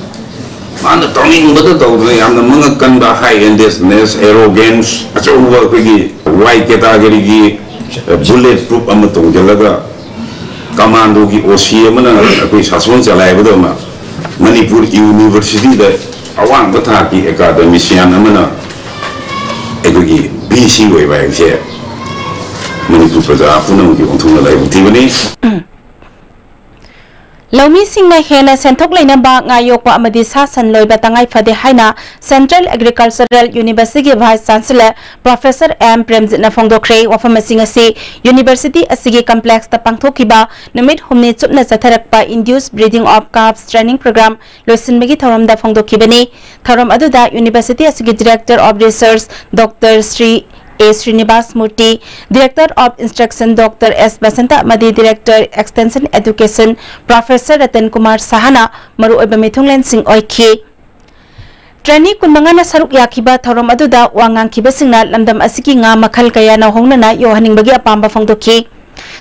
ꯃꯥꯅ ꯇꯧꯅꯤꯡꯕꯗ ꯇꯧꯗꯅ ꯌꯥꯝꯅ ꯃꯉꯛ ꯀꯟꯕ, ꯍꯥꯏ ꯑꯦꯟꯗꯦꯁꯅꯦꯁ, ꯑꯦꯔꯣꯒꯦꯟꯁ, ꯑꯆꯧꯕ ꯑꯩꯈꯣꯏꯒꯤ ꯋꯥꯏ ꯀꯦꯇꯥꯒꯔꯤꯒꯤ ꯕꯨꯂꯦꯠ ꯄ꯭ꯔꯨꯞ ꯑꯃ ꯇꯣꯡꯁꯤꯜꯂꯒ ꯀꯃꯥꯟꯗꯣꯒꯤ ꯑꯣ ꯁꯤ ꯑꯃꯅ ꯑꯩꯈꯣꯏ ꯁꯥꯁꯣꯟ ꯆꯂꯥꯏꯕꯗꯧꯅ ꯃꯅꯤꯄꯨꯔ ꯌꯨꯅꯤꯚꯔꯁꯤꯇꯤꯗ ꯑꯋꯥꯡꯕ ꯊꯥꯛꯀꯤ ꯑꯦꯀꯥꯗꯃꯤꯁꯤꯌꯥꯟ ꯑꯃꯅ ꯑꯩꯈꯣꯏꯒꯤ ꯚꯤ ꯁꯤ ꯑꯣꯏꯕ ꯍꯥꯏꯕꯁꯦ ꯃꯅꯤꯄꯨꯔ ꯄ꯭ꯔꯖꯥ ꯄꯨꯝꯅꯃꯛꯀꯤ ꯑꯣꯟꯊꯣꯛꯅ ꯂꯥꯏꯕꯛ ꯊꯤꯕꯅꯤ꯫ ꯂꯧꯃꯤꯁꯤꯡꯅ ꯍꯦꯟꯅ ꯁꯦꯟꯊꯣꯛ ꯂꯩꯅꯕ ꯉꯥ ꯌꯣꯛꯄ ꯑꯃꯗꯤ ꯁꯥ ꯁꯟ ꯂꯣꯏꯕ ꯇꯉꯥꯏ ꯐꯗꯦ ꯍꯥꯏꯅ ꯁꯦꯟꯇ꯭ꯔꯦꯜ ꯑꯦꯒ꯭ꯔꯤꯀꯜꯆꯔꯦꯜ ꯌꯨꯅꯤꯚꯔꯁꯤꯇꯤꯒꯤ ꯚꯥꯏꯁ ꯆꯥꯟꯁꯦꯂꯔ ꯄ꯭ꯔꯣꯐꯦꯁꯔ ꯑꯦꯝ ꯄ꯭ꯔꯦꯝꯖꯤꯠꯅ ꯐꯣꯡꯗꯣꯛꯈ꯭ꯔꯦ꯫ ꯋꯥꯐꯝ ꯑꯁꯤꯡ ꯑꯁꯤ ꯌꯨꯅꯤꯚꯔꯁꯤꯇꯤ ꯑꯁꯤꯒꯤ ꯀꯝꯄ꯭ꯂꯦꯛꯁꯇ ꯄꯥꯡꯊꯣꯛꯈꯤꯕ ꯅꯨꯃꯤꯠ ꯍꯨꯝꯅꯤ ꯆꯨꯞꯅ ꯆꯠꯊꯔꯛꯄ Induced Breeding of Carps Training Program ꯂꯣꯏꯁꯤꯟꯕꯒꯤ ꯊꯧꯔꯝꯗ ꯐꯣꯡꯗꯣꯛꯈꯤꯕꯅꯤ꯫ ꯊꯧꯔꯝ ꯑꯗꯨꯗ ꯌꯨꯅꯤꯚꯔꯁꯤꯇꯤ ꯑꯁꯤꯒꯤ Director of Research Doctor Shri ꯑꯦ ꯁ꯭ꯔꯤꯅꯤꯕꯥꯁ ꯃꯨꯔꯇꯤ, Director of Instruction Doctor S Basanta ꯑꯃꯗꯤ Director Extension Education Professor Ratan Kumar ꯁꯍꯥꯅ ꯃꯔꯨꯑꯣꯏꯕ ꯃꯤꯊꯨꯡꯂꯦꯟꯁꯤꯡ ꯑꯣꯏꯈꯤ꯫ ꯇ꯭ꯔꯦꯅꯤ ꯀꯨꯟꯃꯉꯥꯅ ꯁꯔꯨꯛ ꯌꯥꯈꯤꯕ ꯊꯧꯔꯝ ꯑꯗꯨꯗ ꯋꯥ ꯉꯥꯡꯈꯤꯕꯁꯤꯡꯅ ꯂꯝꯗꯝ ꯑꯁꯤꯒꯤ ꯉꯥ ꯃꯈꯜ ꯀꯌꯥꯅ ꯍꯣꯡꯅꯅ ꯌꯣꯛꯍꯟꯅꯤꯡꯕꯒꯤ ꯑꯄꯥꯝꯕ ꯐꯣꯡꯗꯣꯛꯈꯤ꯫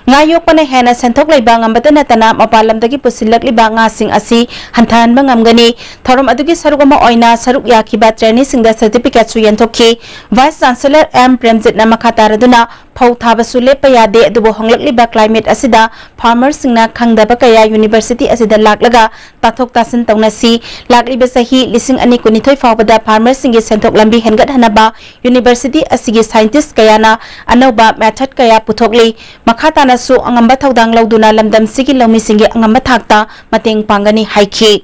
ꯉꯥ ꯌꯣꯛꯄꯅ ꯍꯦꯟꯅ ꯁꯦꯟꯊꯣꯛ ꯂꯩꯕ ꯉꯝꯕꯇ ꯅꯠꯇꯅ ꯃꯄꯥꯟ ꯂꯝꯗꯒꯤ ꯄꯨꯁꯤꯜꯂꯛꯂꯤꯕ ꯉꯥꯁꯤꯡ ꯑꯁꯤ ꯍꯟꯊꯍꯟꯕ ꯉꯝꯒꯅꯤ꯫ ꯊꯧꯔꯝ ꯑꯗꯨꯒꯤ ꯁꯔꯨꯛ ꯑꯃ ꯑꯣꯏꯅ ꯁꯔꯨꯛ ꯌꯥꯈꯤꯕ ꯇ꯭ꯔꯦꯅꯤꯁꯤꯡꯗ ꯁꯔꯇꯤꯐꯤꯀꯦꯠꯁꯨ ꯌꯦꯟꯊꯣꯛꯈꯤ꯫ Vice Chancellor M ꯄ꯭ꯔꯦꯝꯖꯤꯠꯅ ꯃꯈꯥ ꯇꯥꯔꯗꯨꯅ, ꯐꯧ ꯊꯥꯕꯁꯨ ꯂꯦꯞꯄ ꯌꯥꯗꯦ, ꯑꯗꯨꯕꯨ ꯍꯣꯡꯂꯛꯂꯤꯕ climate ꯑꯁꯤꯗ farmerꯁꯤꯡꯅ ꯈꯪꯗꯕ ꯀꯌꯥ university ꯑꯁꯤꯗ ꯂꯥꯛꯂꯒ ꯇꯥꯊꯣꯛ ꯇꯥꯁꯤꯟ ꯇꯧꯅꯁꯤ꯫ ꯂꯥꯛꯂꯤꯕ ꯆꯍꯤ ꯂꯤꯁꯤꯡ ꯑꯅꯤ ꯀꯨꯟꯅꯤꯊꯣꯏ ꯐꯥꯎꯕꯗ farmerꯁꯤꯡꯒꯤ ꯁꯦꯟꯊꯣꯛ ꯂꯝꯕꯤ ꯍꯦꯟꯒꯠꯍꯟꯅꯕ university ꯑꯁꯤꯒꯤ scientist ꯀꯌꯥꯅ ꯑꯅꯧꯕ method ꯀꯌꯥ ꯄꯨꯊꯣꯛꯂꯤ꯫ ꯃꯈꯥ ꯇꯥꯅꯁꯨ ꯑꯉꯝꯕ ꯊꯧꯗꯥꯡ ꯂꯧꯗꯨꯅ ꯂꯝꯗꯝꯁꯤꯒꯤ ꯂꯧꯃꯤꯁꯤꯡꯒꯤ ꯑꯉꯝꯕ ꯊꯥꯛꯇ ꯃꯇꯦꯡ ꯄꯥꯡꯒꯅꯤ ꯍꯥꯏꯈꯤ꯫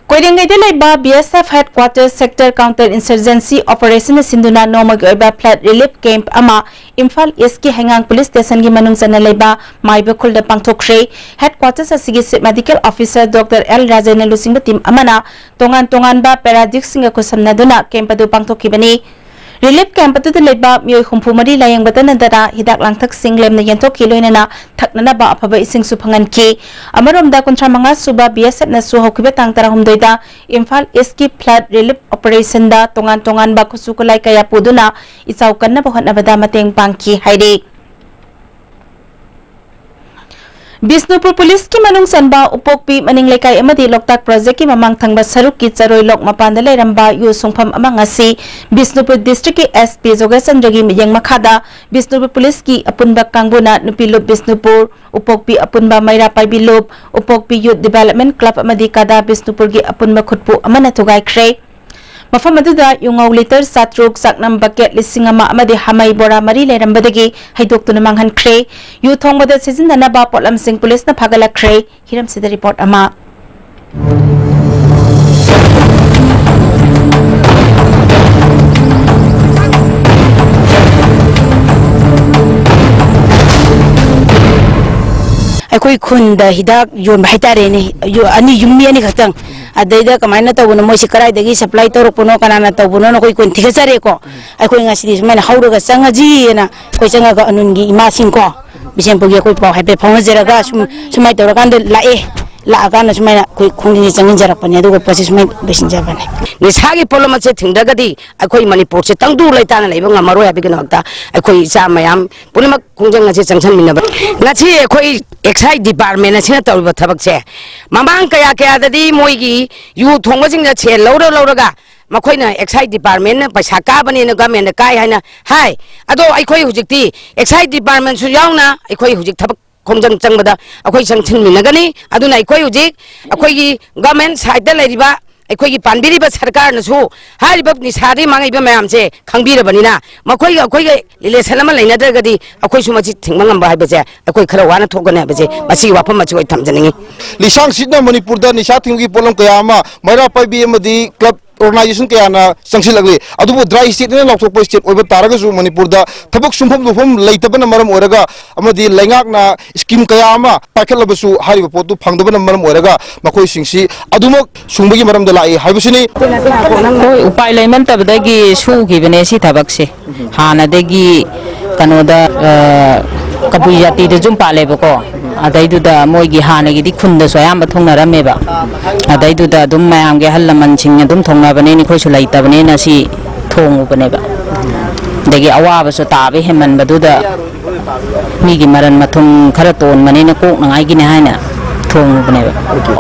ꯀꯣꯏꯔꯦꯡꯒꯩꯗ ꯂꯩꯕ B S F headquarters sector counter insurgency operation ꯁꯤꯟꯗꯨꯅ ꯅꯣꯡꯃꯒꯤ ꯑꯣꯏꯕ flood relief camp ꯑꯃ ꯏꯝꯐꯥꯜ Eastꯀꯤ ꯍꯩꯉꯥꯡ police stationꯒꯤ ꯃꯅꯨꯡ ꯆꯟꯅ ꯂꯩꯕ ꯃꯥꯏꯕ ꯈꯨꯜꯗ ꯄꯥꯡꯊꯣꯛꯈ꯭ꯔꯦ꯫ Headquarters ꯑꯁꯤꯒꯤ Chief Medical Officer Doctor L ꯔꯥꯖꯦꯟꯅ ꯂꯨꯆꯤꯡꯕ team ꯑꯃꯅ ꯇꯣꯉꯥꯟ ꯇꯣꯉꯥꯟꯕ paradigꯁꯤꯡꯒ ꯈꯨꯠꯁꯝꯅꯗꯨꯅ camp ꯑꯗꯨ ꯄꯥꯡꯊꯣꯛꯈꯤꯕꯅꯤ꯫ Relief camp ꯑꯗꯨꯗ ꯂꯩꯕ ꯃꯤꯑꯣꯏ ꯍꯨꯝꯐꯨ ꯃꯔꯤ ꯂꯥꯌꯦꯡꯕꯇ ꯅꯠꯇꯅ ꯍꯤꯗꯥꯛ ꯂꯥꯡꯊꯛꯁꯤꯡ ꯂꯦꯝꯅ ꯌꯦꯟꯊꯣꯛꯈꯤ, ꯂꯣꯏꯅꯅ ꯊꯛꯅꯅꯕ ꯑꯐꯕ ꯏꯁꯤꯡꯁꯨ ꯐꯪꯍꯟꯈꯤ꯫ ꯑꯃꯔꯣꯝꯗ, ꯀꯨꯟꯊ꯭ꯔꯥ ꯃꯉꯥ ꯁꯨꯕ B S Fꯅꯁꯨ ꯍꯧꯈꯤꯕ ꯇꯥꯡ ꯇꯔꯥꯍꯨꯝꯗꯣꯏꯗ ꯏꯝꯐꯥꯜ Eastꯀꯤ flood relief operationꯗ ꯇꯣꯉꯥꯟ ꯇꯣꯉꯥꯟꯕ ꯈꯨꯠꯁꯨ ꯈꯨꯠꯂꯥꯏ ꯀꯌꯥ ꯄꯨꯗꯨꯅ ꯏꯆꯥꯎ ꯀꯟꯅꯕ ꯍꯣꯠꯅꯕꯗ ꯃꯇꯦꯡ ꯄꯥꯡꯈꯤ ꯍꯥꯏꯔꯤ꯫ ꯕꯤꯁꯅꯨꯄꯨꯔ policeꯀꯤ ꯃꯅꯨꯡ ꯆꯟꯕ ꯎꯄꯣꯛꯄꯤ ꯃꯅꯤꯡ ꯂꯩꯀꯥꯏ ꯑꯃꯗꯤ ꯂꯣꯛꯇꯥꯛ projectꯀꯤ ꯃꯃꯥꯡ ꯊꯪꯕ ꯁꯔꯨꯛꯀꯤ ꯆꯔꯣꯏ ꯂꯣꯛ ꯃꯄꯥꯟꯗ ꯂꯩꯔꯝꯕ ꯌꯨ ꯁꯨꯡꯐꯝ ꯑꯃ ꯉꯁꯤ ꯕꯤꯁꯅꯨꯄꯨꯔ districtꯀꯤ S P ꯖꯣꯒꯦꯁ ꯆꯟꯗ꯭ꯔꯒꯤ ꯃꯤꯠꯌꯦꯡ ꯃꯈꯥꯗ ꯕꯤꯁꯅꯨꯄꯨꯔ policeꯀꯤ ꯑꯄꯨꯟꯕ ꯀꯥꯡꯕꯨꯅ ꯅꯨꯄꯤ ꯂꯨꯞ ꯕꯤꯁꯅꯨꯄꯨꯔ, ꯎꯄꯣꯛꯄꯤ ꯑꯄꯨꯟꯕ ꯃꯩꯔꯥ ꯄꯥꯏꯕꯤ ꯂꯨꯞ, ꯎꯄꯣꯛꯄꯤ Youth Development Club ꯑꯃꯗꯤ ꯀꯥꯗꯥ ꯕꯤꯁꯅꯨꯄꯨꯔꯒꯤ ꯑꯄꯨꯟꯕ ꯈꯨꯠꯄꯨ ꯑꯃꯅ ꯊꯨꯒꯥꯏꯈ꯭ꯔꯦ꯫ ꯃꯐꯝ ꯑꯗꯨꯗ ꯌꯨꯉꯧ litre ꯆꯥꯇ꯭ꯔꯨꯛ, ꯆꯥꯛꯅꯝ bucket ꯂꯤꯁꯤꯡ ꯑꯃ ꯑꯃꯗꯤ ꯍꯥꯃꯩ ꯕꯣꯔꯥ ꯃꯔꯤ ꯂꯩꯔꯝꯕꯗꯒꯤ ꯍꯩꯗꯣꯛꯇꯨꯅ ꯃꯥꯡꯍꯟꯈ꯭ꯔꯦ꯫ ꯌꯨ ꯊꯣꯡꯕꯗ ꯁꯤꯖꯤꯟꯅꯅꯕ ꯄꯣꯠꯂꯝꯁꯤꯡ policeꯅ ꯐꯥꯒꯠꯂꯛꯈ꯭ꯔꯦ꯫ ꯍꯤꯔꯝꯁꯤꯗ report ꯑꯃ꯫ ꯑꯩꯈꯣꯏ ꯈꯨꯟꯗ ꯍꯤꯗꯥꯛ ꯌꯣꯟꯕ ꯍꯥꯏꯇꯥꯔꯦꯅꯦ, ꯌꯨ-, ꯑꯅꯤ, ꯌꯨꯝ ꯃꯤ ꯑꯅꯤꯈꯛꯇꯪ꯫ ꯑꯗꯩꯗ ꯀꯃꯥꯏꯅ ꯇꯧꯕꯅꯣ, ꯃꯣꯏꯁꯤ ꯀꯗꯥꯏꯗꯒꯤ ꯁꯄ꯭ꯂꯥꯏ ꯇꯧꯔꯛꯄꯅꯣ, ꯀꯅꯥꯅ ꯇꯧꯕꯅꯣꯅ ꯑꯩꯈꯣꯏ ꯀꯣꯟ ꯊꯤꯒꯠꯆꯔꯦꯀꯣ꯫ ꯑꯩꯈꯣꯏ ꯉꯁꯤꯗꯤ ꯁꯨꯃꯥꯏꯅ ꯍꯧꯔꯒ ꯆꯪꯉꯁꯤꯅ ꯑꯩꯈꯣꯏ ꯆꯪꯉꯒ ꯑꯅꯨꯟꯒꯤ ꯏꯃꯥꯁꯤꯡꯀꯣ, ꯕꯤꯁꯦꯝꯄꯨꯔꯒꯤ ꯑꯩꯈꯣꯏ ꯄꯥꯎ ꯍꯥꯏꯐꯦꯠ ꯐꯥꯎꯅꯖꯔꯒ ꯁꯨꯝ, ꯁꯨꯃꯥꯏꯅ ꯇꯧꯔꯀꯥꯟꯗ ꯂꯥꯛꯑꯦ꯫ ꯂꯥꯛꯑꯀꯥꯟꯗ ꯁꯨꯃꯥꯏꯅ ꯑꯩꯈꯣꯏ ꯈꯣꯡꯖꯪꯁꯦ ꯆꯪꯁꯤꯟꯖꯔꯛꯄꯅꯦ, ꯑꯗꯨꯒ ꯄꯣꯠꯁꯦ ꯁꯨꯃꯥꯏꯅ ꯂꯣꯏꯁꯤꯟꯖꯕꯅꯦ꯫ ꯅꯤꯁꯥꯒꯤ ꯄꯣꯠꯂꯝ ꯑꯁꯦ ꯊꯤꯡꯗ꯭ꯔꯒꯗꯤ ꯑꯩꯈꯣꯏ ꯃꯅꯤꯄꯨꯔꯁꯦ ꯇꯪꯗꯨ ꯂꯩꯇꯥꯅ ꯂꯩꯕ ꯉꯝꯃꯔꯣꯏ ꯍꯥꯏꯕꯒꯤꯗꯃꯛꯇ ꯑꯩꯈꯣꯏ ꯏꯆꯥ ꯃꯌꯥꯝ ꯄꯨꯝꯅꯃꯛ ꯈꯣꯡꯖꯪ ꯑꯁꯦ ꯆꯪꯁꯤꯟꯃꯤꯟꯅꯕ꯫ ꯉꯁꯤ ꯑꯩꯈꯣꯏ ꯑꯦꯛꯁꯥꯏꯖ ꯗꯤꯄꯥꯔꯠꯃꯦꯟ ꯑꯁꯤꯅ ꯇꯧꯔꯤꯕ ꯊꯕꯛꯁꯦ, ꯃꯃꯥꯡ ꯀꯌꯥ ꯀꯌꯥꯗꯗꯤ ꯃꯣꯏꯒꯤ ꯌꯨ ꯊꯣꯡꯕꯁꯤꯡꯅ ꯁꯦꯜ ꯂꯧꯔ ꯂꯧꯔꯒ ꯃꯈꯣꯏꯅ ꯑꯦꯛꯁꯥꯏꯖ ꯗꯤꯄꯥꯔꯠꯃꯦꯟꯅ ꯄꯩꯁꯥ ꯀꯥꯕꯅꯦꯅ ꯒꯃꯦꯟꯗ ꯀꯥꯏ ꯍꯥꯏꯅ ꯍꯥꯏ꯫ ꯑꯗꯣ ꯑꯩꯈꯣꯏ ꯍꯧꯖꯤꯛꯇꯤ ꯑꯦꯛꯁꯥꯏꯖ ꯗꯤꯄꯥꯔꯠꯃꯦꯟꯁꯨ ꯌꯥꯎꯅ ꯑꯩꯈꯣꯏ ꯍꯧꯖꯤꯛ ꯊꯕꯛ ꯈꯣꯡꯖꯪ ꯆꯪꯕꯗ ꯑꯩꯈꯣꯏ ꯆꯪꯁꯤꯟꯃꯤꯟꯅꯒꯅꯤ꯫ ꯑꯗꯨꯅ ꯑꯩꯈꯣꯏ ꯍꯧꯖꯤꯛ ꯑꯩꯈꯣꯏꯒꯤ ꯒꯃꯦꯟ ꯁꯥꯏꯠꯇ ꯂꯩꯔꯤꯕ ꯑꯩꯈꯣꯏꯒꯤ ꯄꯥꯟꯕꯤꯔꯤꯕ ꯁꯔꯀꯥꯔꯅꯁꯨ ꯍꯥꯏꯔꯤꯕ ꯅꯤꯁꯥꯗꯒꯤ ꯃꯥꯡꯉꯛꯏꯕ ꯃꯌꯥꯝꯁꯦ ꯈꯪꯕꯤꯔꯕꯅꯤꯅ, ꯃꯈꯣꯏꯒ ꯑꯩꯈꯣꯏꯒ ꯔꯤꯂꯦꯁꯟ ꯑꯃ ꯂꯩꯅꯗ꯭ꯔꯒꯗꯤ ꯑꯩꯈꯣꯏꯁꯨ ꯃꯁꯤ ꯊꯤꯡꯕ ꯉꯝꯕ ꯍꯥꯏꯕꯁꯦ ꯑꯩꯈꯣꯏ ꯈꯔ ꯋꯥꯅ ꯊꯣꯛꯀꯅꯤ ꯍꯥꯏꯕꯁꯦ ꯃꯁꯤꯒꯤ ꯋꯥꯐꯝ ꯑꯁꯤ ꯑꯩ ꯊꯝꯖꯅꯤꯡꯉꯤ꯫ ꯂꯤꯁꯥꯡꯁꯤꯠꯅ ꯃꯅꯤꯄꯨꯔꯗ ꯅꯤꯁꯥ ꯊꯤꯡꯕꯒꯤ ꯄꯣꯠꯂꯝ ꯀꯌꯥ ꯑꯃ ꯃꯩꯔꯥ ꯄꯥꯏꯕꯤ ꯑꯃꯗꯤ ꯀ꯭ꯂꯕ ꯑꯣꯔꯒꯅꯥꯏꯖꯦꯁꯟ ꯀꯌꯥꯅ ꯆꯪꯁꯤꯜꯂꯛꯂꯤ꯫ ꯑꯗꯨꯕꯨ ꯗ꯭ꯔꯥꯏ ꯁ꯭ꯇꯦꯠꯅ ꯂꯥꯎꯊꯣꯛꯄ ꯁ꯭ꯇꯦꯠ ꯑꯣꯏꯕ ꯇꯥꯔꯒꯁꯨ ꯃꯅꯤꯄꯨꯔꯗ ꯊꯕꯛ ꯁꯨꯡꯐꯝ ꯂꯨꯐꯝ ꯂꯩꯇꯕꯅ ꯃꯔꯝ ꯑꯣꯏꯔꯒ ꯑꯃꯗꯤ ꯂꯩꯉꯥꯛꯅ ꯁ꯭ꯀꯤꯝ ꯀꯌꯥ ꯑꯃ ꯄꯥꯏꯈꯠꯂꯕꯁꯨ ꯍꯥꯏꯔꯤꯕ ꯄꯣꯠꯇꯨ ꯐꯪꯗꯕꯅ ꯃꯔꯝ ꯑꯣꯏꯔꯒ ꯃꯈꯣꯏꯁꯤꯡꯁꯤ ꯑꯗꯨꯃꯛ ꯁꯨꯡꯕꯒꯤ ꯃꯔꯝꯗ ꯂꯥꯛꯏ ꯍꯥꯏꯕꯁꯤꯅꯤ꯫ ꯍꯣꯏ, ꯎꯄꯥꯏ ꯂꯩꯃꯟꯇꯕꯗꯒꯤ ꯁꯨꯈꯤꯕꯅꯦ ꯁꯤ ꯊꯕꯛꯁꯦ꯫ ꯍꯥꯟꯅꯗꯒꯤ ꯀꯩꯅꯣꯗ, ꯑ, ꯀꯕꯨꯏ ꯖꯥꯇꯤꯗ ꯌꯨꯝ ꯄꯥꯜꯂꯦꯕꯀꯣ꯫ ꯑꯗꯩꯗꯨꯗ ꯃꯣꯏꯒꯤ ꯍꯥꯟꯅꯒꯤꯗꯤ ꯈꯨꯟꯗꯁꯨ ꯑꯌꯥꯝꯕ ꯊꯨꯡꯅꯔꯝꯃꯦꯕ꯫ ꯑꯗꯩꯗꯨꯗ ꯑꯗꯨꯝ ꯃꯌꯥꯝꯒꯤ ꯑꯍꯜ ꯂꯃꯟꯁꯤꯡ ꯑꯗꯨꯝ ꯊꯣꯡꯅꯕꯅꯤꯅ ꯑꯩꯈꯣꯏꯁꯨ ꯂꯩꯇꯕꯅꯤꯅ ꯁꯤ ꯊꯣꯡꯉꯨꯕꯅꯦꯕ꯫ ꯑꯗꯒꯤ ꯑꯋꯥꯕꯁꯨ ꯇꯥꯕ ꯍꯦꯟꯃꯟꯕꯗꯨꯗ ꯃꯤꯒꯤ ꯃꯔꯟ ꯃꯊꯨꯝ ꯈꯔ ꯇꯣꯟꯕꯅꯤꯅ ꯀꯣꯛꯅꯉꯥꯏꯒꯤꯅꯦ ꯍꯥꯏꯅ ꯊꯣꯡꯉꯨꯕꯅꯦꯕ꯫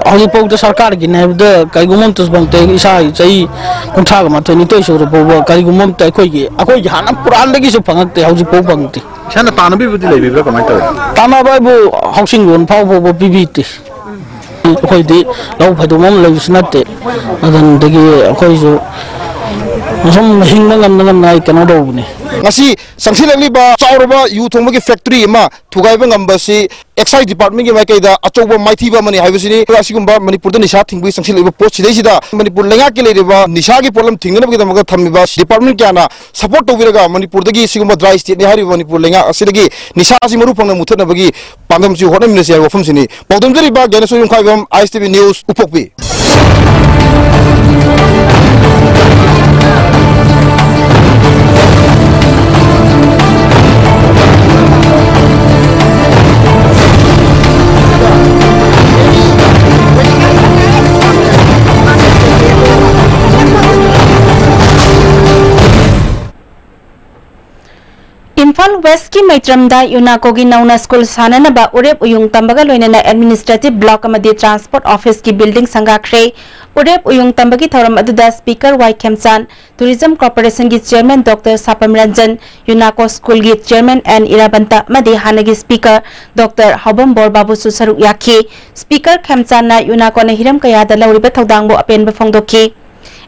ꯍꯧꯖꯤꯛꯐꯥꯎꯗ ꯁꯔꯀꯥꯔꯒꯤꯅꯦ ꯍꯥꯏꯕꯗ ꯀꯔꯤꯒꯨꯝꯕ ꯑꯃꯠꯇ ꯐꯪꯗꯦ꯫ ꯏꯁꯥꯒꯤ ꯆꯍꯤ ꯀꯨꯟꯊ꯭ꯔꯥꯒ ꯃꯥꯊꯣꯏ ꯅꯤꯊꯣꯏ ꯁꯨꯔ ꯐꯥꯎꯕ ꯀꯔꯤꯒꯨꯝꯕ ꯑꯃꯠꯇ ꯑꯩꯈꯣꯏꯒꯤ, ꯑꯩꯈꯣꯏꯒꯤ ꯍꯥꯟꯅ ꯄꯨꯔꯥꯟꯗꯒꯤꯁꯨ ꯐꯪꯉꯛꯇꯦ, ꯍꯧꯖꯤꯛꯐꯥꯎ ꯐꯪꯉꯛꯇꯦ꯫ ꯏꯁꯥꯅ ꯇꯥꯟꯅꯕꯤꯕꯗꯤ ꯂꯩꯕꯤꯕ꯭ꯔꯥ, ꯀꯃꯥꯏꯅ ꯇꯧꯋꯤ? ꯇꯥꯟꯅꯕ ꯍꯥꯏꯕꯨ ꯍꯥꯎꯁꯤꯡ ꯂꯣꯟ ꯐꯥꯎ ꯐꯥꯎꯕ ꯄꯤꯕꯤꯗꯦ꯫ ꯑꯩꯈꯣꯏꯗꯤ ꯂꯧ ꯐꯩꯗꯣꯝ ꯑꯃ ꯂꯩꯕꯁꯨ ꯅꯠꯇꯦ꯫ ꯑꯗꯨꯗꯒꯤ ꯑꯩꯈꯣꯏꯁꯨ ꯁꯨꯝ ꯍꯤꯡꯕ ꯉꯝꯅ ꯉꯝꯅ ꯑꯩ ꯀꯩꯅꯣ ꯇꯧꯕꯅꯤ꯫ ꯉꯁꯤ ꯆꯪꯁꯤꯜꯂꯛꯂꯤꯕ ꯆꯥꯎꯔꯕ ꯌꯨ ꯊꯣꯡꯕꯒꯤ ꯐꯦꯛꯇꯔꯤ ꯑꯃ ꯊꯨꯒꯥꯏꯕ ꯉꯝꯕꯁꯤ ꯑꯦꯛꯁꯥꯏꯖ ꯗꯤꯄꯥꯔꯠꯃꯦꯟꯒꯤ ꯃꯥꯏꯀꯩꯗ ꯑꯆꯧꯕ ꯃꯥꯏꯊꯤꯕ ꯑꯃꯅꯤ ꯍꯥꯏꯕꯁꯤꯅꯤ꯫ ꯑꯁꯤꯒꯨꯝꯕ ꯃꯅꯤꯄꯨꯔꯗ ꯅꯤꯁꯥ ꯊꯤꯡꯕꯒꯤ ꯆꯪꯁꯤꯜꯂꯛꯂꯤꯕ ꯄꯣꯠꯁꯤꯗꯩꯁꯤꯗ ꯃꯅꯤꯄꯨꯔ ꯂꯩꯉꯥꯛꯀꯤ ꯂꯩꯔꯤꯕ ꯅꯤꯁꯥꯒꯤ ꯄꯣꯠꯂꯝ ꯊꯤꯡꯅꯅꯕꯒꯤꯗꯃꯛꯇ ꯊꯝꯃꯤꯕ ꯗꯤꯄꯥꯔꯠꯃꯦꯟ ꯀꯌꯥꯅ ꯁꯄꯣꯔꯠ ꯇꯧꯕꯤꯔꯒ ꯃꯅꯤꯄꯨꯔꯗꯒꯤ ꯁꯤꯒꯨꯝꯕ ꯗ꯭ꯔꯥꯏ ꯁ꯭ꯇꯦꯠꯅꯤ ꯍꯥꯏꯔꯤꯕ ꯃꯅꯤꯄꯨꯔ ꯂꯩꯉꯥꯛ ꯑꯁꯤꯗꯒꯤ ꯅꯤꯁꯥ ꯑꯁꯤ ꯃꯔꯨ ꯐꯪꯅ ꯃꯨꯊꯠꯅꯕꯒꯤ ꯄꯥꯟꯗꯝꯁꯤ ꯍꯣꯠꯅꯃꯤꯟꯅꯁꯤ ꯍꯥꯏꯕ ꯋꯥꯐꯝꯁꯤꯅꯤ꯫ ꯄꯥꯎꯗꯝꯖꯔꯤꯕ ꯒ꯭ꯌꯥꯅꯦꯁꯣꯔ ꯌꯨꯝꯈꯥꯏꯕꯝ, ꯑꯥꯏ ꯑꯦꯁ ꯇꯤ ꯚꯤ ꯅ꯭ꯌꯨꯁ, ꯎꯄꯣꯛꯄꯤ꯫ ꯏꯝꯐꯥꯜ ꯋꯦꯁꯀꯤ ꯃꯩꯇ꯭ꯔꯝꯗ ꯌꯨꯅꯥꯀꯣꯒꯤ ꯅꯧꯅ ꯁ꯭ꯀꯨꯜ ꯁꯥꯅꯅꯕ ꯎꯔꯦꯞ ꯎꯌꯨꯡ ꯇꯝꯕꯒ ꯂꯣꯏꯅꯅ ꯑꯦꯗꯃꯤꯅꯤꯁꯇ꯭ꯔꯦꯇꯤꯚ ꯕ꯭ꯂꯣꯛ ꯑꯃꯗꯤ ꯇ꯭ꯔꯥꯟꯁꯄꯣꯔꯠ ꯑꯣꯐꯤꯁꯀꯤ ꯕꯤꯜꯗꯤꯡ ꯁꯪꯒꯥꯈ꯭ꯔꯦ꯫ ꯎꯔꯦꯞ ꯎꯌꯨꯡ ꯇꯝꯕꯒꯤ ꯊꯧꯔꯝ ꯑꯗꯨꯗ ꯁ꯭ꯄꯤꯀꯔ ꯋꯥꯏ ꯈꯦꯝꯆꯥꯟ, ꯇꯨꯔꯤꯖꯝ ꯀꯣꯔꯄꯣꯔꯦꯁꯟꯒꯤ ꯆꯤꯌꯔꯃꯦꯟ ꯗꯣꯛꯇꯔ ꯁꯥꯄꯝ ꯔꯟꯖꯟ, ꯌꯨꯅꯥꯀꯣ ꯁ꯭ꯀꯨꯜꯒꯤ ꯆꯤꯌꯔꯃꯦꯟ ꯑꯦꯟ ꯏꯔꯥꯕꯟꯇ ꯑꯃꯗꯤ ꯍꯥꯟꯅꯒꯤ ꯁ꯭ꯄꯤꯀꯔ ꯗꯣꯛꯇꯔ ꯍꯥꯎꯕꯝ ꯕꯣꯔꯕꯥꯕꯨꯁꯨ ꯁꯔꯨꯛ ꯌꯥꯈꯤ꯫ ꯁ꯭ꯄꯤꯀꯔ ꯈꯦꯝꯆꯥꯟꯅ ꯌꯨꯅꯥꯀꯣꯅ ꯍꯤꯔꯝ ꯀꯌꯥꯗ ꯂꯧꯔꯤꯕ ꯊꯧꯗꯥꯡꯕꯨ ꯑꯄꯦꯟꯕ ꯐꯣꯡꯗꯣꯛꯈꯤ꯫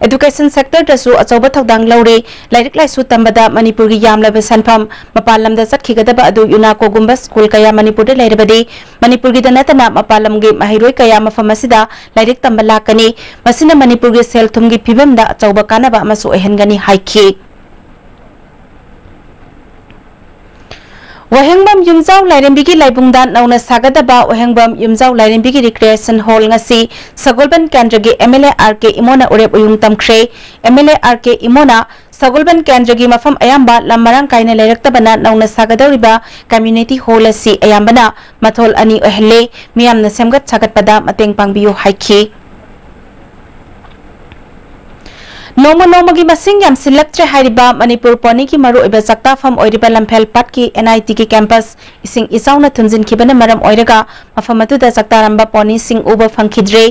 ꯑꯦꯗꯨꯀꯦꯁꯟ ꯁꯦꯛꯇꯔꯗꯁꯨ ꯑꯆꯧꯕ ꯊꯧꯗꯥꯡ ꯂꯧꯔꯤ꯫ ꯂꯥꯏꯔꯤꯛ ꯂꯥꯏꯁꯨ ꯇꯝꯕꯗ ꯃꯅꯤꯄꯨꯔꯒꯤ ꯌꯥꯝꯂꯕ ꯁꯟꯐꯝ, ꯃꯄꯥꯟ ꯂꯝꯗ ꯆꯠꯈꯤꯒꯗꯕ ꯑꯗꯨ ꯌꯨꯅꯥꯀꯣꯒꯨꯝꯕ ꯁ꯭ꯀꯨꯜ ꯀꯌꯥ ꯃꯅꯤꯄꯨꯔꯗ ꯂꯩꯔꯕꯗꯤ ꯃꯅꯤꯄꯨꯔꯒꯤꯗ ꯅꯠꯇꯅ ꯃꯄꯥꯟ ꯂꯝꯒꯤ ꯃꯍꯩꯔꯣꯏ ꯀꯌꯥ ꯃꯐꯝ ꯑꯁꯤꯗ ꯂꯥꯏꯔꯤꯛ ꯇꯝꯕ ꯂꯥꯛꯀꯅꯤ꯫ ꯃꯁꯤꯅ ꯃꯅꯤꯄꯨꯔꯒꯤ ꯁꯦꯜ ꯊꯨꯝꯒꯤ ꯐꯤꯕꯝꯗ ꯑꯆꯧꯕ ꯀꯥꯟꯅꯕ ꯑꯃꯁꯨ ꯑꯣꯏꯍꯟꯒꯅꯤ ꯍꯥꯏꯈꯤ꯫ ꯋꯥꯍꯦꯡꯕꯝ ꯌꯨꯝꯖꯥꯎ ꯂꯥꯏꯔꯦꯝꯕꯤꯒꯤ ꯂꯥꯏꯕꯨꯡꯗ ꯅꯧꯅ ꯁꯥꯒꯗꯕ ꯋꯥꯍꯦꯡꯕꯝ ꯌꯨꯝꯖꯥꯎ ꯂꯥꯏꯔꯦꯝꯕꯤꯒꯤ ꯔꯤꯀ꯭ꯔꯤꯌꯦꯁꯟ ꯍꯣꯜ ꯉꯁꯤ ꯁꯒꯣꯜꯕꯟ ꯀꯦꯟꯗ꯭ꯔꯒꯤ M L A R K ꯏꯃꯣꯅ ꯎꯔꯦꯞ ꯎꯌꯨꯡ ꯇꯝꯈ꯭ꯔꯦ꯫ M L A R K ꯏꯃꯣꯅ ꯁꯒꯣꯜꯕꯟ ꯀꯦꯟꯗ꯭ꯔꯒꯤ ꯃꯐꯝ ꯑꯌꯥꯝꯕ ꯂꯝ ꯃꯔꯥꯡ ꯀꯥꯏꯅ ꯂꯩꯔꯛꯇꯕꯅ ꯅꯧꯅ ꯁꯥꯒꯗꯧꯔꯤꯕ ꯀꯝꯃ꯭ꯌꯨꯅꯤꯇꯤ ꯍꯣꯜ ꯑꯁꯤ ꯑꯌꯥꯝꯕꯅ ꯃꯊꯣꯜ ꯑꯅꯤ ꯑꯣꯏꯍꯜꯂꯦ꯫ ꯃꯤꯌꯥꯝꯅ ꯁꯦꯝꯒꯠ ꯁꯥꯒꯠꯄꯗ ꯃꯇꯦꯡ ꯄꯥꯡꯕꯤꯌꯨ ꯍꯥꯏꯈꯤ꯫ ꯅꯣꯡꯃ ꯅꯣꯡꯃꯒꯤ ꯃꯁꯤꯡ ꯌꯥꯝꯁꯤꯜꯂꯛꯇ꯭ꯔꯦ ꯍꯥꯏꯔꯤꯕ ꯃꯅꯤꯄꯨꯔ ꯄꯣꯅꯤꯒꯤ ꯃꯔꯨꯑꯣꯏꯕ ꯆꯥꯛꯇꯥꯐꯝ ꯑꯣꯏꯔꯤꯕ ꯂꯝꯐꯦꯜ ꯄꯥꯠꯀꯤ ꯑꯦꯟ ꯑꯥꯏ ꯇꯤꯒꯤ ꯀꯦꯝꯄꯁ ꯏꯁꯤꯡ ꯏꯆꯥꯎꯅ ꯊꯨꯝꯖꯤꯟꯈꯤꯕꯅ ꯃꯔꯝ ꯑꯣꯏꯔꯒ ꯃꯐꯝ ꯑꯗꯨꯗ ꯆꯥꯛꯇꯥꯔꯝꯕ ꯄꯣꯅꯤꯁꯤꯡ ꯎꯕ ꯐꯪꯈꯤꯗ꯭ꯔꯦ꯫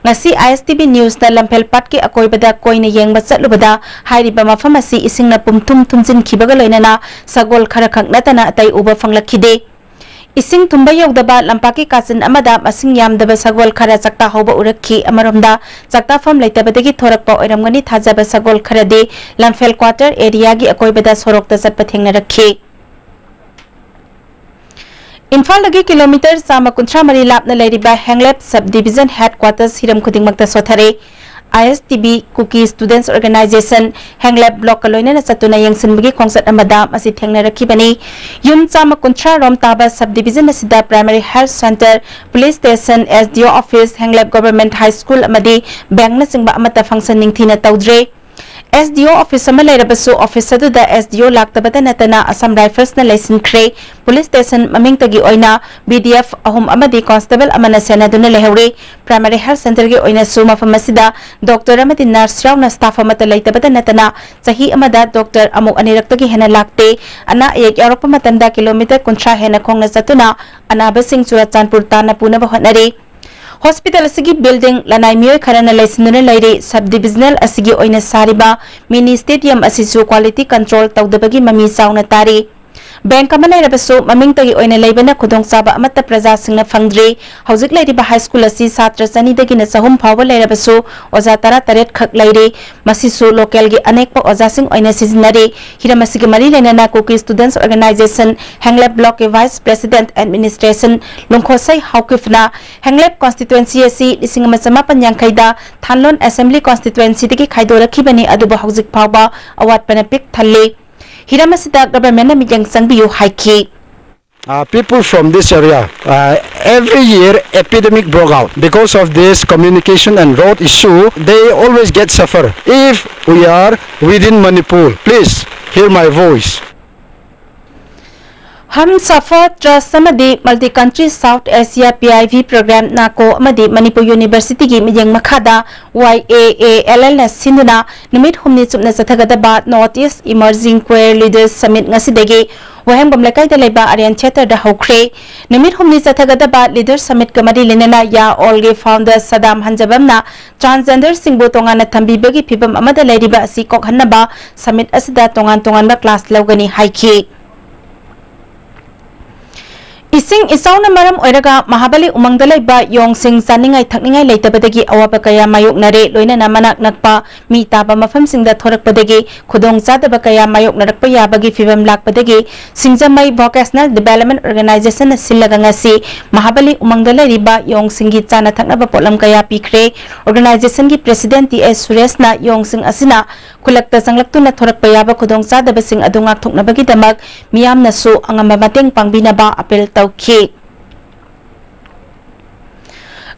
ꯉꯁꯤ ꯑꯥꯏ ꯑꯦꯁ ꯇꯤ ꯚꯤ ꯅ꯭ꯌꯨꯁꯅ ꯂꯝꯐꯦꯜ ꯄꯥꯠꯀꯤ ꯑꯀꯣꯏꯕꯗ ꯀꯣꯏꯅ ꯌꯦꯡꯕ ꯆꯠꯂꯨꯕꯗ ꯍꯥꯏꯔꯤꯕ ꯃꯐꯝ ꯑꯁꯤ ꯏꯁꯤꯡꯅ ꯄꯨꯝꯊꯨꯝ ꯊꯨꯝꯖꯤꯟꯈꯤꯕꯒ ꯂꯣꯏꯅꯅ ꯁꯒꯣꯜ ꯈꯔꯈꯛ ꯅꯠꯇꯅ ꯑꯇꯩ ꯎꯕ ꯐꯪꯂꯛꯈꯤꯗꯦ꯫ ꯏꯁꯤꯡ ꯊꯨꯝꯕ ꯌꯧꯗꯕ ꯂꯝꯄꯥꯛꯀꯤ ꯀꯥꯆꯤꯟ ꯑꯃꯗ ꯃꯁꯤꯡ ꯌꯥꯝꯗꯕ ꯁꯒꯣꯜ ꯈꯔ ꯆꯥꯛꯇꯥꯍꯧꯕ ꯎꯔꯛꯈꯤ꯫ ꯑꯃꯔꯣꯝꯗ, ꯆꯥꯛꯇꯥꯐꯝ ꯂꯩꯇꯕꯗꯒꯤ ꯊꯣꯔꯛꯄ ꯑꯣꯏꯔꯝꯒꯅꯤ ꯊꯥꯖꯕ ꯁꯒꯣꯜ ꯈꯔꯗꯤ ꯂꯝꯐꯦꯜ ꯀ꯭ꯋꯥꯇꯔ ꯑꯦꯔꯤꯌꯥꯒꯤ ꯑꯀꯣꯏꯕꯗ ꯁꯣꯔꯣꯛꯇ ꯆꯠꯄ ꯊꯦꯡꯅꯔꯛꯈꯤ꯫ ꯏꯝꯐꯥꯜꯗꯒꯤ ꯀꯤꯂꯣꯃꯤꯇꯔ ꯆꯥꯝꯃ ꯀꯨꯟꯊ꯭ꯔꯥ ꯃꯔꯤ ꯂꯥꯞꯅ ꯂꯩꯔꯤꯕ ꯍꯦꯡꯂꯦꯞ ꯁꯕ ꯗꯤꯕꯤꯖꯟ ꯍꯦꯗ ꯀ꯭ꯋꯥꯇꯔꯁ ꯍꯤꯔꯝ ꯈꯨꯗꯤꯡꯃꯛꯇ ꯁꯣꯊꯔꯦ꯫ ꯑꯥꯏ ꯑꯦꯁ ꯇꯤ ꯕꯤ ꯀꯨꯀꯤ ꯁ꯭ꯇꯨꯗꯦꯟꯠꯁ ꯑꯣꯔꯒꯅꯥꯏꯖꯦꯁꯟ ꯍꯦꯡꯂꯦꯞ ꯕ꯭ꯂꯣꯛꯀ ꯂꯣꯏꯅꯅ ꯆꯠꯇꯨꯅ ꯌꯦꯡꯁꯤꯟꯕꯒꯤ ꯈꯣꯡꯆꯠ ꯑꯃꯗ ꯃꯁꯤ ꯊꯦꯡꯅꯔꯛꯈꯤꯕꯅꯤ꯫ ꯌꯨꯝ ꯆꯥꯝꯃ ꯀꯨꯟꯊ꯭ꯔꯥ ꯔꯣꯝ ꯇꯥꯕ ꯁꯕ ꯗꯤꯕꯤꯖꯟ ꯑꯁꯤꯗ primary health centre, police station, S D ꯑꯣ ꯑꯣꯐꯤꯁ, ꯍꯦꯡꯂꯦꯞ ꯒꯣꯚꯔꯟꯃꯦꯟꯠ ꯍꯥꯏ ꯁ꯭ꯀꯨꯜ ꯑꯃꯗꯤ ꯕꯦꯡꯛꯅꯆꯤꯡꯕ ꯑꯃꯠꯇ ꯐꯪꯁꯟ ꯅꯤꯡꯊꯤꯅ ꯇꯧꯗ꯭ꯔꯦ꯫ ꯑꯦꯁ ꯗꯤ ꯑꯣ ꯑꯣꯐꯤꯁ ꯑꯃ ꯂꯩꯔꯕꯁꯨ, ꯑꯣꯐꯤꯁ ꯑꯗꯨꯗ ꯑꯦꯁ ꯗꯤ ꯑꯣ ꯂꯥꯛꯇꯕꯇ ꯅꯠꯇꯅ ꯑꯁꯥꯝ ꯔꯥꯏꯐꯜꯁꯅ ꯂꯩꯁꯤꯟꯈ꯭ꯔꯦ꯫ ꯄꯨꯂꯤꯁ ꯁ꯭ꯇꯦꯁꯟ ꯃꯃꯤꯡꯇꯒꯤ ꯑꯣꯏꯅ ꯕꯤ ꯗꯤ ꯑꯦꯐ ꯑꯍꯨꯝ ꯑꯃꯗꯤ ꯀꯣꯟꯁꯇꯦꯕꯜ ꯑꯃꯅ ꯁꯦꯟꯅꯗꯨꯅ ꯂꯩꯍꯧꯔꯤ꯫ ꯄ꯭ꯔꯥꯏꯃꯔꯤ ꯍꯦꯜꯊ ꯁꯦꯟꯇꯔꯒꯤ ꯑꯣꯏꯅꯁꯨ ꯃꯐꯝ ꯑꯁꯤꯗ ꯗꯣꯛꯇꯔ ꯑꯃꯗꯤ ꯅꯔꯁ ꯌꯥꯎꯅ ꯁ꯭ꯇꯥꯐ ꯑꯃꯠꯇ ꯂꯩꯇꯕꯇ ꯅꯠꯇꯅ ꯆꯍꯤ ꯑꯃꯗ ꯗꯣꯛꯇꯔ ꯑꯃꯨꯛ ꯑꯅꯤꯔꯛꯇꯒꯤ ꯍꯦꯟꯅ ꯂꯥꯛꯇꯦ꯫ ꯑꯅꯥ ꯑꯌꯦꯛ ꯌꯥꯎꯔꯛꯄ ꯃꯇꯝꯗ ꯀꯤꯂꯣꯃꯤꯇꯔ ꯀꯨꯟꯊ꯭ꯔꯥ ꯍꯦꯟꯅ ꯈꯣꯡꯅ ꯆꯠꯇꯨꯅ ꯑꯅꯥꯕꯁꯤꯡ ꯆꯨꯔꯆꯥꯟꯄꯨꯔ ꯇꯥꯟꯅ ꯄꯨꯅꯕ ꯍꯣꯠꯅꯔꯤ꯫ ꯍꯣꯁꯄꯤꯇꯥꯜ ꯑꯁꯤꯒꯤ ꯕꯤꯜꯗꯤꯡ ꯂꯅꯥꯏ ꯃꯤꯑꯣꯏ ꯈꯔꯅ ꯂꯩꯁꯤꯟꯗꯨꯅ ꯂꯩꯔꯤ꯫ ꯁꯕ ꯗꯤꯕꯤꯖꯅꯦꯜ ꯑꯁꯤꯒꯤ ꯑꯣꯏꯅ ꯁꯥꯔꯤꯕ ꯃꯤꯅꯤ ꯁ꯭ꯇꯦꯗꯤꯌꯝ ꯑꯁꯤꯁꯨ ꯀ꯭ꯋꯥꯂꯤꯇꯤ ꯀꯟꯇ꯭ꯔꯣꯜ ꯇꯧꯗꯕꯒꯤ ꯃꯃꯤ ꯆꯥꯎꯅ ꯇꯥꯔꯤ꯫ ꯕꯦꯡꯛ ꯑꯃ ꯂꯩꯔꯕꯁꯨ, ꯃꯃꯤꯡꯇꯒꯤ ꯑꯣꯏꯅ ꯂꯩꯕꯅ ꯈꯨꯗꯣꯡꯆꯥꯕ ꯑꯃꯠꯇ ꯄ꯭ꯔꯖꯥꯁꯤꯡꯅ ꯐꯪꯗ꯭ꯔꯤ꯫ ꯍꯧꯖꯤꯛ ꯂꯩꯔꯤꯕ ꯍꯥꯏ ꯁ꯭ꯀꯨꯜ ꯑꯁꯤ ꯁꯥꯇ꯭ꯔ ꯆꯅꯤꯗꯒꯤꯅ ꯆꯍꯨꯝ ꯐꯥꯎꯕ ꯂꯩꯔꯕꯁꯨ, ꯑꯣꯖꯥ ꯇꯔꯥꯇꯔꯦꯠ ꯈꯛ ꯂꯩꯔꯤ꯫ ꯃꯁꯤꯁꯨ ꯂꯣꯀꯦꯜꯒꯤ ꯑꯅꯦꯛꯄ ꯑꯣꯖꯥꯁꯤꯡ ꯑꯣꯏꯅ ꯁꯤꯖꯤꯟꯅꯔꯤ꯫ ꯍꯤꯔꯝ ꯑꯁꯤꯒꯤ ꯃꯔꯤ ꯂꯩꯅꯅ ꯀꯨꯀꯤ ꯁ꯭ꯇꯨꯗꯦꯟꯠꯁ ꯑꯣꯔꯒꯅꯥꯏꯖꯦꯁꯟ ꯍꯦꯡꯂꯦꯞ ꯕ꯭ꯂꯣꯛꯀꯤ ꯚꯥꯏꯁ ꯄ꯭ꯔꯦꯁꯤꯗꯦꯟꯠ ꯑꯦꯗꯃꯤꯅꯤꯁꯇ꯭ꯔꯦꯁꯟ ꯂꯨꯡꯈꯣꯁꯩ ꯍꯥꯎꯀꯤꯐꯅ ꯍꯦꯡꯂꯦꯞ ꯀꯣꯟꯁꯇꯤꯇ꯭ꯋꯦꯟꯁꯤ ꯑꯁꯤ ꯂꯤꯁꯤꯡ ꯑꯃ ꯆꯃꯥꯄꯟ ꯌꯥꯡꯈꯩꯗ ꯊꯥꯟꯂꯣꯟ ꯑꯦꯁꯦꯝꯕ꯭ꯂꯤ ꯀꯣꯟꯁꯇꯤꯇ꯭ꯋꯦꯟꯁꯤꯗꯒꯤ ꯈꯥꯏꯗꯣꯔꯛꯈꯤꯕꯅꯤ, ꯑꯗꯨꯕꯨ ꯍꯧꯖꯤꯛ ꯐꯥꯎꯕ ꯑꯋꯥꯠꯄꯅ ꯄꯤꯛ ꯊꯜꯂꯤ꯫ ꯍꯤꯔꯝ ꯑꯁꯤꯗ ꯒꯚꯔꯟꯃꯦꯟꯠꯅ ꯃꯤꯠꯌꯦꯡ ꯆꯪꯕꯤꯌꯨ ꯍꯥꯏꯈꯤ꯫ Uh, people from this area, uh, every year epidemic broke out. Because of this communication and road issue, they always get suffer. If we are within Manipur, please hear my voice. Humsafar trust ꯑꯃꯗꯤ multi country South Asia P I V programme ꯅꯥꯀꯣ ꯑꯃꯗꯤ ꯃꯅꯤꯄꯨꯔ ꯌꯨꯅꯤꯚꯔꯁꯤꯇꯤꯒꯤ ꯃꯤꯠꯌꯦꯡ ꯃꯈꯥꯗ ꯋꯥꯏ ꯑꯦ A L ꯑꯦꯜꯅ ꯁꯤꯟꯗꯨꯅ ꯅꯨꯃꯤꯠ ꯍꯨꯝꯅꯤ ꯆꯨꯞꯅ ꯆꯠꯊꯒꯗꯕ north east emerging ꯀ꯭ꯋꯦꯌꯔ leaders submit ꯉꯁꯤꯗꯒꯤ ꯋꯥꯍꯦꯡꯕꯝ ꯂꯩꯀꯥꯏꯗ ꯂꯩꯕ ꯑꯥꯔꯌꯟ ꯊꯤꯌꯦꯇꯔꯗ ꯍꯧꯈ꯭ꯔꯦ꯫ ꯅꯨꯃꯤꯠ ꯍꯨꯝꯅꯤ ꯆꯠꯊꯒꯗꯕ ꯂꯤꯗꯔꯁ ꯁꯃꯤꯠꯀ ꯃꯔꯤ ꯂꯩꯅꯅ ꯌꯥ ꯑꯣꯜꯒꯤ ꯐꯥꯎꯟꯗꯔ ꯁꯗꯥꯝ ꯍꯟꯖꯕꯝꯅ ꯇ꯭ꯔꯥꯟꯁꯖꯦꯟꯗꯔꯁꯤꯡꯕꯨ ꯇꯣꯉꯥꯟꯅ ꯊꯝꯕꯤꯕꯒꯤ ꯐꯤꯚꯝ ꯑꯃꯗ ꯂꯩꯔꯤꯕ ꯑꯁꯤ ꯀꯣꯛꯍꯟꯅꯕ ꯁꯃꯤꯠ ꯑꯁꯤꯗ ꯇꯣꯉꯥꯟ ꯇꯣꯉꯥꯟꯕ ꯀ꯭ꯂꯥꯁ ꯂꯧꯒꯅꯤ ꯍꯥꯏꯈꯤ꯫ ꯏꯁꯤꯡ ꯏꯆꯥꯎꯅ ꯃꯔꯝ ꯑꯣꯏꯔꯒ ꯃꯍꯥꯕꯂꯤ ꯎꯃꯪꯗ ꯂꯩꯕ ꯌꯣꯡꯁꯤꯡ ꯆꯥꯅꯤꯡꯉꯥꯏ ꯊꯛꯅꯤꯡꯉꯥꯏ ꯂꯩꯇꯕꯗꯒꯤ ꯑꯋꯥꯕ ꯀꯌꯥ ꯃꯥꯌꯣꯛꯅꯔꯦ꯫ ꯂꯣꯏꯅꯅ ꯃꯅꯥꯛ ꯅꯛꯄ ꯃꯤ ꯇꯥꯕ ꯃꯐꯝꯁꯤꯡꯗ ꯊꯣꯔꯛꯄꯗꯒꯤ ꯈꯨꯗꯣꯡꯆꯥꯗꯕ ꯀꯌꯥ ꯃꯥꯌꯣꯛꯅꯔꯛꯄ ꯌꯥꯕꯒꯤ ꯐꯤꯚꯝ ꯂꯥꯛꯄꯗꯒꯤ ꯁꯤꯡꯖꯃꯩ Vocational Development Organizationꯅ ꯁꯤꯜꯂꯒ ꯉꯁꯤ ꯃꯍꯥꯕꯂꯤ ꯎꯃꯪꯗ ꯂꯩꯔꯤꯕ ꯌꯣꯡꯁꯤꯡꯒꯤ ꯆꯥꯅ ꯊꯛꯅꯕ ꯄꯣꯠꯂꯝ ꯀꯌꯥ ꯄꯤꯈ꯭ꯔꯦ꯫ Organizationꯒꯤ President ꯇꯤ ꯑꯦꯁ ꯁꯨꯔꯦꯁꯅ ꯌꯣꯡꯁꯤꯡ ꯑꯁꯤꯅ ꯈꯨꯜꯂꯛꯇ ꯆꯪꯂꯛꯇꯨꯅ ꯊꯣꯔꯛꯄ ꯌꯥꯕ ꯈꯨꯗꯣꯡꯆꯥꯗꯕꯁꯤꯡ ꯑꯗꯨ ꯉꯥꯛꯊꯣꯛꯅꯕꯒꯤꯗꯃꯛ ꯃꯤꯌꯥꯝꯅꯁꯨ ꯑꯉꯝꯕ ꯃꯇꯦꯡ ꯄꯥꯡꯕꯤꯅꯕ ꯑꯥꯄꯤꯜ ꯇꯧꯈꯤ꯫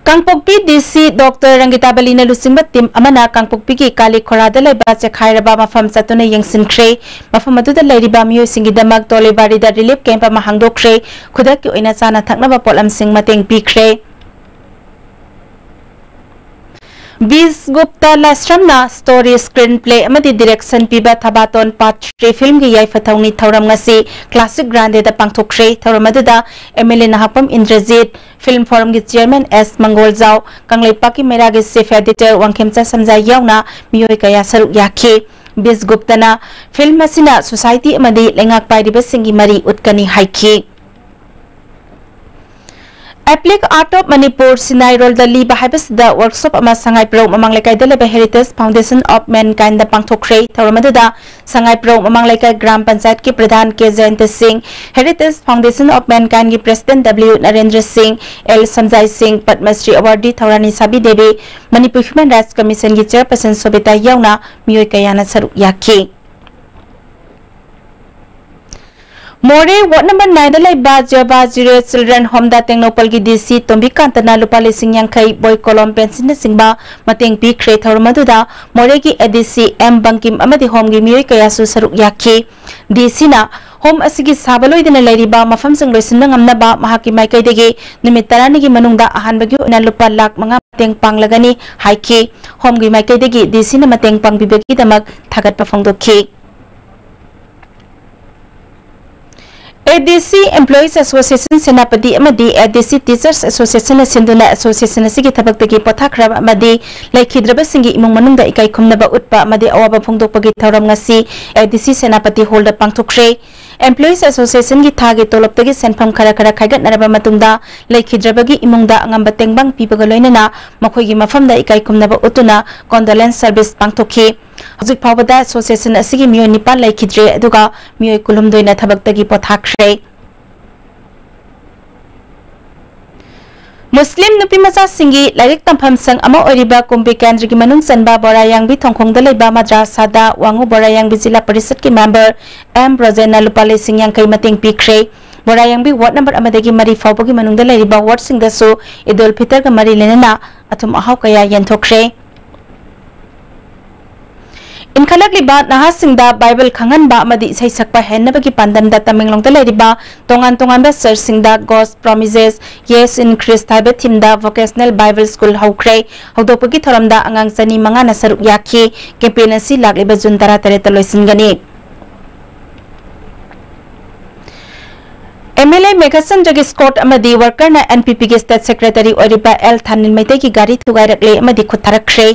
ꯀꯥꯡꯄꯣꯛꯄꯤ ꯗꯤ ꯁꯤ ꯗꯣꯛꯇꯔ ꯔꯪꯒꯤꯇꯥ ꯕꯂꯤꯅ ꯂꯨꯆꯤꯡꯕ ꯇꯤꯝ ꯑꯃꯅ ꯀꯥꯡꯄꯣꯛꯄꯤꯒꯤ ꯀꯥꯂꯤ ꯈꯣꯔꯥꯗ ꯂꯩꯕ ꯆꯦꯈꯥꯏꯔꯕ ꯃꯐꯝ ꯆꯠꯇꯨꯅ ꯌꯦꯡꯁꯤꯟꯈ꯭ꯔꯦ꯫ ꯃꯐꯝ ꯑꯗꯨꯗ ꯂꯩꯔꯤꯕ ꯃꯤꯑꯣꯏꯁꯤꯡꯒꯤꯗꯃꯛ ꯇꯣꯂꯤꯕꯥꯔꯤꯗ ꯔꯤꯂꯤꯐ ꯀꯦꯝꯞ ꯑꯃ ꯍꯥꯡꯗꯣꯛꯈ꯭ꯔꯦ꯫ ꯈꯨꯗꯛꯀꯤ ꯑꯣꯏꯅ ꯆꯥꯅ ꯊꯛꯅꯕ ꯄꯣꯠꯂꯝꯁꯤꯡ ꯃꯇꯦꯡ ꯄꯤꯈ꯭ꯔꯦ꯫ ꯕꯤꯁ ꯒꯨꯞꯇ ꯂꯥꯏꯁ꯭ꯔꯝꯅ story, screenplay ꯑꯃꯗꯤ direction ꯄꯤꯕ ꯊꯕꯥꯇꯣꯟ Part three filmꯒꯤ ꯌꯥꯏꯐ ꯊꯧꯅꯤ ꯊꯧꯔꯝ ꯉꯁꯤ Classic Grandeꯗ ꯄꯥꯡꯊꯣꯛꯈ꯭ꯔꯦ꯫ ꯊꯧꯔꯝ ꯑꯗꯨꯗ ꯑꯦꯝ ꯑꯦꯜ ꯑꯦ ꯅꯍꯥꯛꯄꯝ ꯏꯟꯗ꯭ꯔꯖꯤꯠ, Film Forumꯒꯤ Chairman ꯑꯦꯁ ꯃꯪꯒꯣꯜꯖꯥꯎ, ꯀꯪꯂꯩꯄꯥꯛꯀꯤ ꯃꯩꯔꯥꯒꯤ Chief Editor ꯋꯥꯡꯈꯦꯝꯆꯥ ꯁꯝꯖꯥꯏ ꯌꯥꯎꯅ ꯃꯤꯑꯣꯏ ꯀꯌꯥ ꯁꯔꯨꯛ ꯌꯥꯈꯤ꯫ ꯕꯤꯁ ꯒꯨꯞꯇꯅ film ꯑꯁꯤꯅ society ꯑꯃꯗꯤ ꯂꯩꯉꯥꯛ ꯄꯥꯏꯔꯤꯕꯁꯤꯡꯒꯤ ꯃꯔꯤ ꯎꯠꯀꯅꯤ ꯍꯥꯏꯈꯤ꯫ Applied Art of Manipur ꯁꯤꯅꯥꯏꯔꯣꯜꯗ ꯂꯤꯕ ꯍꯥꯏꯕꯁꯤꯗ workshop ꯑꯃ ꯁꯉꯥꯏꯄ꯭ꯔꯧ ꯃꯃꯥꯡ ꯂꯩꯀꯥꯏꯗ ꯂꯩꯕ Heritage Foundation of Mankindꯗ ꯄꯥꯡꯊꯣꯛꯈ꯭ꯔꯦ꯫ ꯊꯧꯔꯝ ꯑꯗꯨꯗ ꯁꯉꯥꯏꯄ꯭ꯔꯧ ꯃꯃꯥꯡ ꯂꯩꯀꯥꯏ ꯒ꯭ꯔꯥꯝ ꯄꯟꯆꯥꯌꯠꯀꯤ ꯄ꯭ꯔꯙꯥꯟ ꯀꯦ ꯖꯌꯟꯇ ꯁꯤꯡ, Heritage Foundation of Mankindꯒꯤ President W Narendra ꯁꯤꯡ, ꯑꯦꯜ ꯁꯝꯖꯥꯏ ꯁꯤꯡ, ꯄꯗꯃꯁ꯭ꯔꯤ awardee ꯊꯧꯔꯥꯅꯤ ꯁꯥꯕꯤ Devi, Manipur Human Rights Commissionꯒꯤ Chairperson ꯁꯣꯕꯤꯇꯥ ꯌꯥꯎꯅ ꯃꯤꯑꯣꯏ ꯀꯌꯥꯅ ꯁꯔꯨꯛ ꯌꯥꯈꯤ꯫ ꯃꯣꯔꯦ ward number nineꯗ ꯂꯩꯕ ꯖꯦꯕꯥ ꯖꯤꯔꯦ Children Homeꯗ ꯇꯦꯡꯅꯧꯄꯜꯒꯤ ꯗꯤ ꯁꯤ ꯇꯣꯝꯕꯤꯀꯥꯟꯇꯅ ꯂꯨꯄꯥ ꯂꯤꯁꯤꯡ ꯌꯥꯡꯈꯩ, ꯕꯣꯏ, ꯀꯣꯂꯣꯝ, ꯄꯦꯟꯁꯤꯜꯅꯆꯤꯡꯕ ꯃꯇꯦꯡ ꯄꯤꯈ꯭ꯔꯦ꯫ ꯊꯧꯔꯝ ꯑꯗꯨꯗ ꯃꯣꯔꯦꯒꯤ ꯑꯦ ꯗꯤ ꯁꯤ ꯑꯦꯝ ꯕꯪꯀꯤꯝ ꯑꯃꯗꯤ ꯍꯣꯝꯒꯤ ꯃꯤꯑꯣꯏ ꯀꯌꯥꯁꯨ ꯁꯔꯨꯛ ꯌꯥꯈꯤ꯫ ꯗꯤ ꯁꯤꯅ ꯍꯣꯝ ꯑꯁꯤꯒꯤ ꯁꯥꯕ ꯂꯣꯏꯗꯅ ꯂꯩꯔꯤꯕ ꯃꯐꯝꯁꯤꯡ ꯂꯣꯏꯁꯤꯟꯕ ꯉꯝꯅꯕ ꯃꯍꯥꯛꯀꯤ ꯃꯥꯏꯀꯩꯗꯒꯤ ꯅꯨꯃꯤꯠ ꯇꯔꯥꯅꯤꯒꯤ ꯃꯅꯨꯡꯗ ꯑꯍꯥꯟꯕꯒꯤ ꯑꯣꯏꯅ ꯂꯨꯄꯥ ꯂꯥꯈ ꯃꯉꯥ ꯃꯇꯦꯡ ꯄꯥꯡꯂꯒꯅꯤ ꯍꯥꯏꯈꯤ꯫ ꯍꯣꯝꯒꯤ ꯃꯥꯏꯀꯩꯗꯒꯤ ꯗꯤ ꯁꯤꯅ ꯃꯇꯦꯡ ꯄꯥꯡꯕꯤꯕꯒꯤꯗꯃꯛ ꯊꯥꯒꯠꯄ ꯐꯣꯡꯗꯣꯛꯈꯤ꯫ ꯑꯦ ꯗꯤ ꯁꯤ Employees Association ꯁꯦꯅꯥꯄꯇꯤ ꯑꯃꯗꯤ ꯑꯦ ꯗꯤ ꯁꯤ Teachers Associationꯅ ꯁꯤꯟꯗꯨꯅ association ꯑꯁꯤꯒꯤ ꯊꯕꯛꯇꯒꯤ ꯄꯣꯊꯥꯈ꯭ꯔꯕ ꯑꯃꯗꯤ ꯂꯩꯈꯤꯗ꯭ꯔꯕꯁꯤꯡꯒꯤ ꯏꯃꯨꯡ ꯃꯅꯨꯡꯗ ꯏꯀꯥꯏ ꯈꯨꯝꯅꯕ ꯎꯠꯄ ꯑꯃꯗꯤ ꯑꯋꯥꯕ ꯐꯣꯡꯗꯣꯛꯄꯒꯤ ꯊꯧꯔꯝ ꯉꯁꯤ ꯑꯦ ꯗꯤ ꯁꯤ ꯁꯦꯅꯥꯄꯇꯤ ꯍꯣꯜꯗ ꯄꯥꯡꯊꯣꯛꯈ꯭ꯔꯦ꯫ Employees Associationꯒꯤ ꯊꯥꯒꯤ ꯇꯣꯂꯣꯞꯇꯒꯤ ꯁꯦꯟꯐꯝ ꯈꯔ ꯈꯔ ꯈꯥꯏꯒꯠꯅꯔꯕ ꯃꯇꯨꯡꯗ, ꯂꯩꯈꯤꯗ꯭ꯔꯕꯒꯤ ꯏꯃꯨꯡꯗ ꯑꯉꯝꯕ ꯇꯦꯡꯕꯥꯡ ꯄꯤꯕꯒ ꯂꯣꯏꯅꯅ ꯃꯈꯣꯏꯒꯤ ꯃꯐꯝꯗ ꯏꯀꯥꯏ ꯈꯨꯝꯅꯕ ꯎꯠꯇꯨꯅ condolence service ꯄꯥꯡꯊꯣꯛꯈꯤ꯫ ꯍꯧꯖꯤꯛ ꯐꯥꯎꯕꯗ association ꯑꯁꯤꯒꯤ ꯃꯤꯑꯣꯏ ꯅꯤꯄꯥꯟ ꯂꯩꯈꯤꯗ꯭ꯔꯦ, ꯑꯗꯨꯒ ꯃꯤꯑꯣꯏ ꯀꯨꯟꯍꯨꯝꯗꯣꯏꯅ ꯊꯕꯛꯇꯒꯤ ꯄꯣꯊꯥꯈ꯭ꯔꯦ꯫ ꯃꯨꯁꯂꯤꯝ ꯅꯨꯄꯤꯃꯆꯥꯁꯤꯡꯒꯤ ꯂꯥꯏꯔꯤꯛ ꯇꯝꯐꯝ ꯁꯪ ꯑꯃ ꯑꯣꯏꯔꯤꯕ ꯀꯨꯝꯕꯤ ꯀꯦꯟꯗ꯭ꯔꯒꯤ ꯃꯅꯨꯡ ꯆꯟꯕ ꯕꯣꯔꯥꯌꯥꯡꯕꯤ ꯊꯣꯡꯈꯣꯡꯗ ꯂꯩꯕ ꯃꯗ꯭ꯔꯥꯁꯥꯗ ꯋꯥꯉꯨ ꯕꯣꯔꯥꯌꯥꯡꯕꯤ ꯖꯤꯂꯥ ꯄꯔꯤꯁꯠꯀꯤ ꯃꯦꯝꯕꯔ ꯑꯦꯝ ꯔꯣꯖꯦꯟꯅ ꯂꯨꯄꯥ ꯂꯤꯁꯤꯡ ꯌꯥꯡꯈꯩ ꯃꯇꯦꯡ ꯄꯤꯈ꯭ꯔꯦ꯫ ꯕꯣꯔꯥꯌꯥꯡꯕꯤ ꯋꯥꯔꯗ ꯅꯝꯕꯔ ꯑꯃꯗꯒꯤ ꯃꯔꯤ ꯐꯥꯎꯕꯒꯤ ꯃꯅꯨꯡꯗ ꯂꯩꯔꯤꯕ ꯋꯥꯔꯗꯁꯤꯡꯗꯁꯨ ꯏꯗꯨꯜ ꯐꯤꯇꯔꯒ ꯃꯔꯤ ꯂꯩꯅꯅ ꯑꯊꯨꯝ ꯑꯍꯥꯎ ꯀꯌꯥ ꯌꯦꯟꯊꯣꯛꯈ꯭ꯔꯦ꯫ ꯏꯟꯈꯠꯂꯛꯂꯤꯕ ꯅꯍꯥꯁꯤꯡꯗ ꯕꯥꯏꯕꯜ ꯈꯪꯍꯟꯕ ꯑꯃꯗꯤ ꯏꯁꯩ ꯁꯛꯄ ꯍꯩꯍꯟꯅꯕꯒꯤ ꯄꯥꯟꯗꯝꯗ ꯇꯃꯦꯡꯂꯣꯡꯗ ꯂꯩꯔꯤꯕ ꯇꯣꯉꯥꯟ ꯇꯣꯉꯥꯟꯕ ꯆꯔꯆꯁꯤꯡꯗ God Promises, Yes in Christ ꯍꯥꯏꯕ ꯊꯤꯝꯗ vocational Bible school ꯍꯧꯈ꯭ꯔꯦ꯫ ꯍꯧꯗꯣꯛꯄꯒꯤ ꯊꯧꯔꯝꯗ ꯑꯉꯥꯡ ꯆꯅꯤ ꯃꯉꯥꯅ ꯁꯔꯨꯛ ꯌꯥꯈꯤ꯫ ꯀꯦꯝꯄꯦꯟ ꯑꯁꯤ ꯂꯥꯛꯂꯤꯕ ꯖꯨꯟ ꯇꯔꯥꯇꯔꯦꯠꯇ ꯂꯣꯏꯁꯤꯟꯒꯅꯤ꯫ ꯑꯦꯝ ꯑꯦꯜ ꯑꯦ ꯃꯦꯘꯆꯟꯗ꯭ꯔꯒꯤ ꯁ꯭ꯀꯣꯠ ꯑꯃꯗꯤ ꯋꯥꯔꯀꯔꯅ ꯑꯦꯟ ꯄꯤ ꯄꯤꯒꯤ ꯁ꯭ꯇꯦꯠ ꯁꯦꯀ꯭ꯔꯦꯇꯔꯤ ꯑꯣꯏꯔꯤꯕ ꯑꯦꯜ ꯊꯥꯅꯤꯜ ꯃꯩꯇꯩꯒꯤ ꯒꯥꯔꯤ ꯊꯨꯒꯥꯏꯔꯛꯂꯦ ꯑꯃꯗꯤ ꯈꯨꯠ ꯊꯥꯔꯛꯈ꯭ꯔꯦ꯫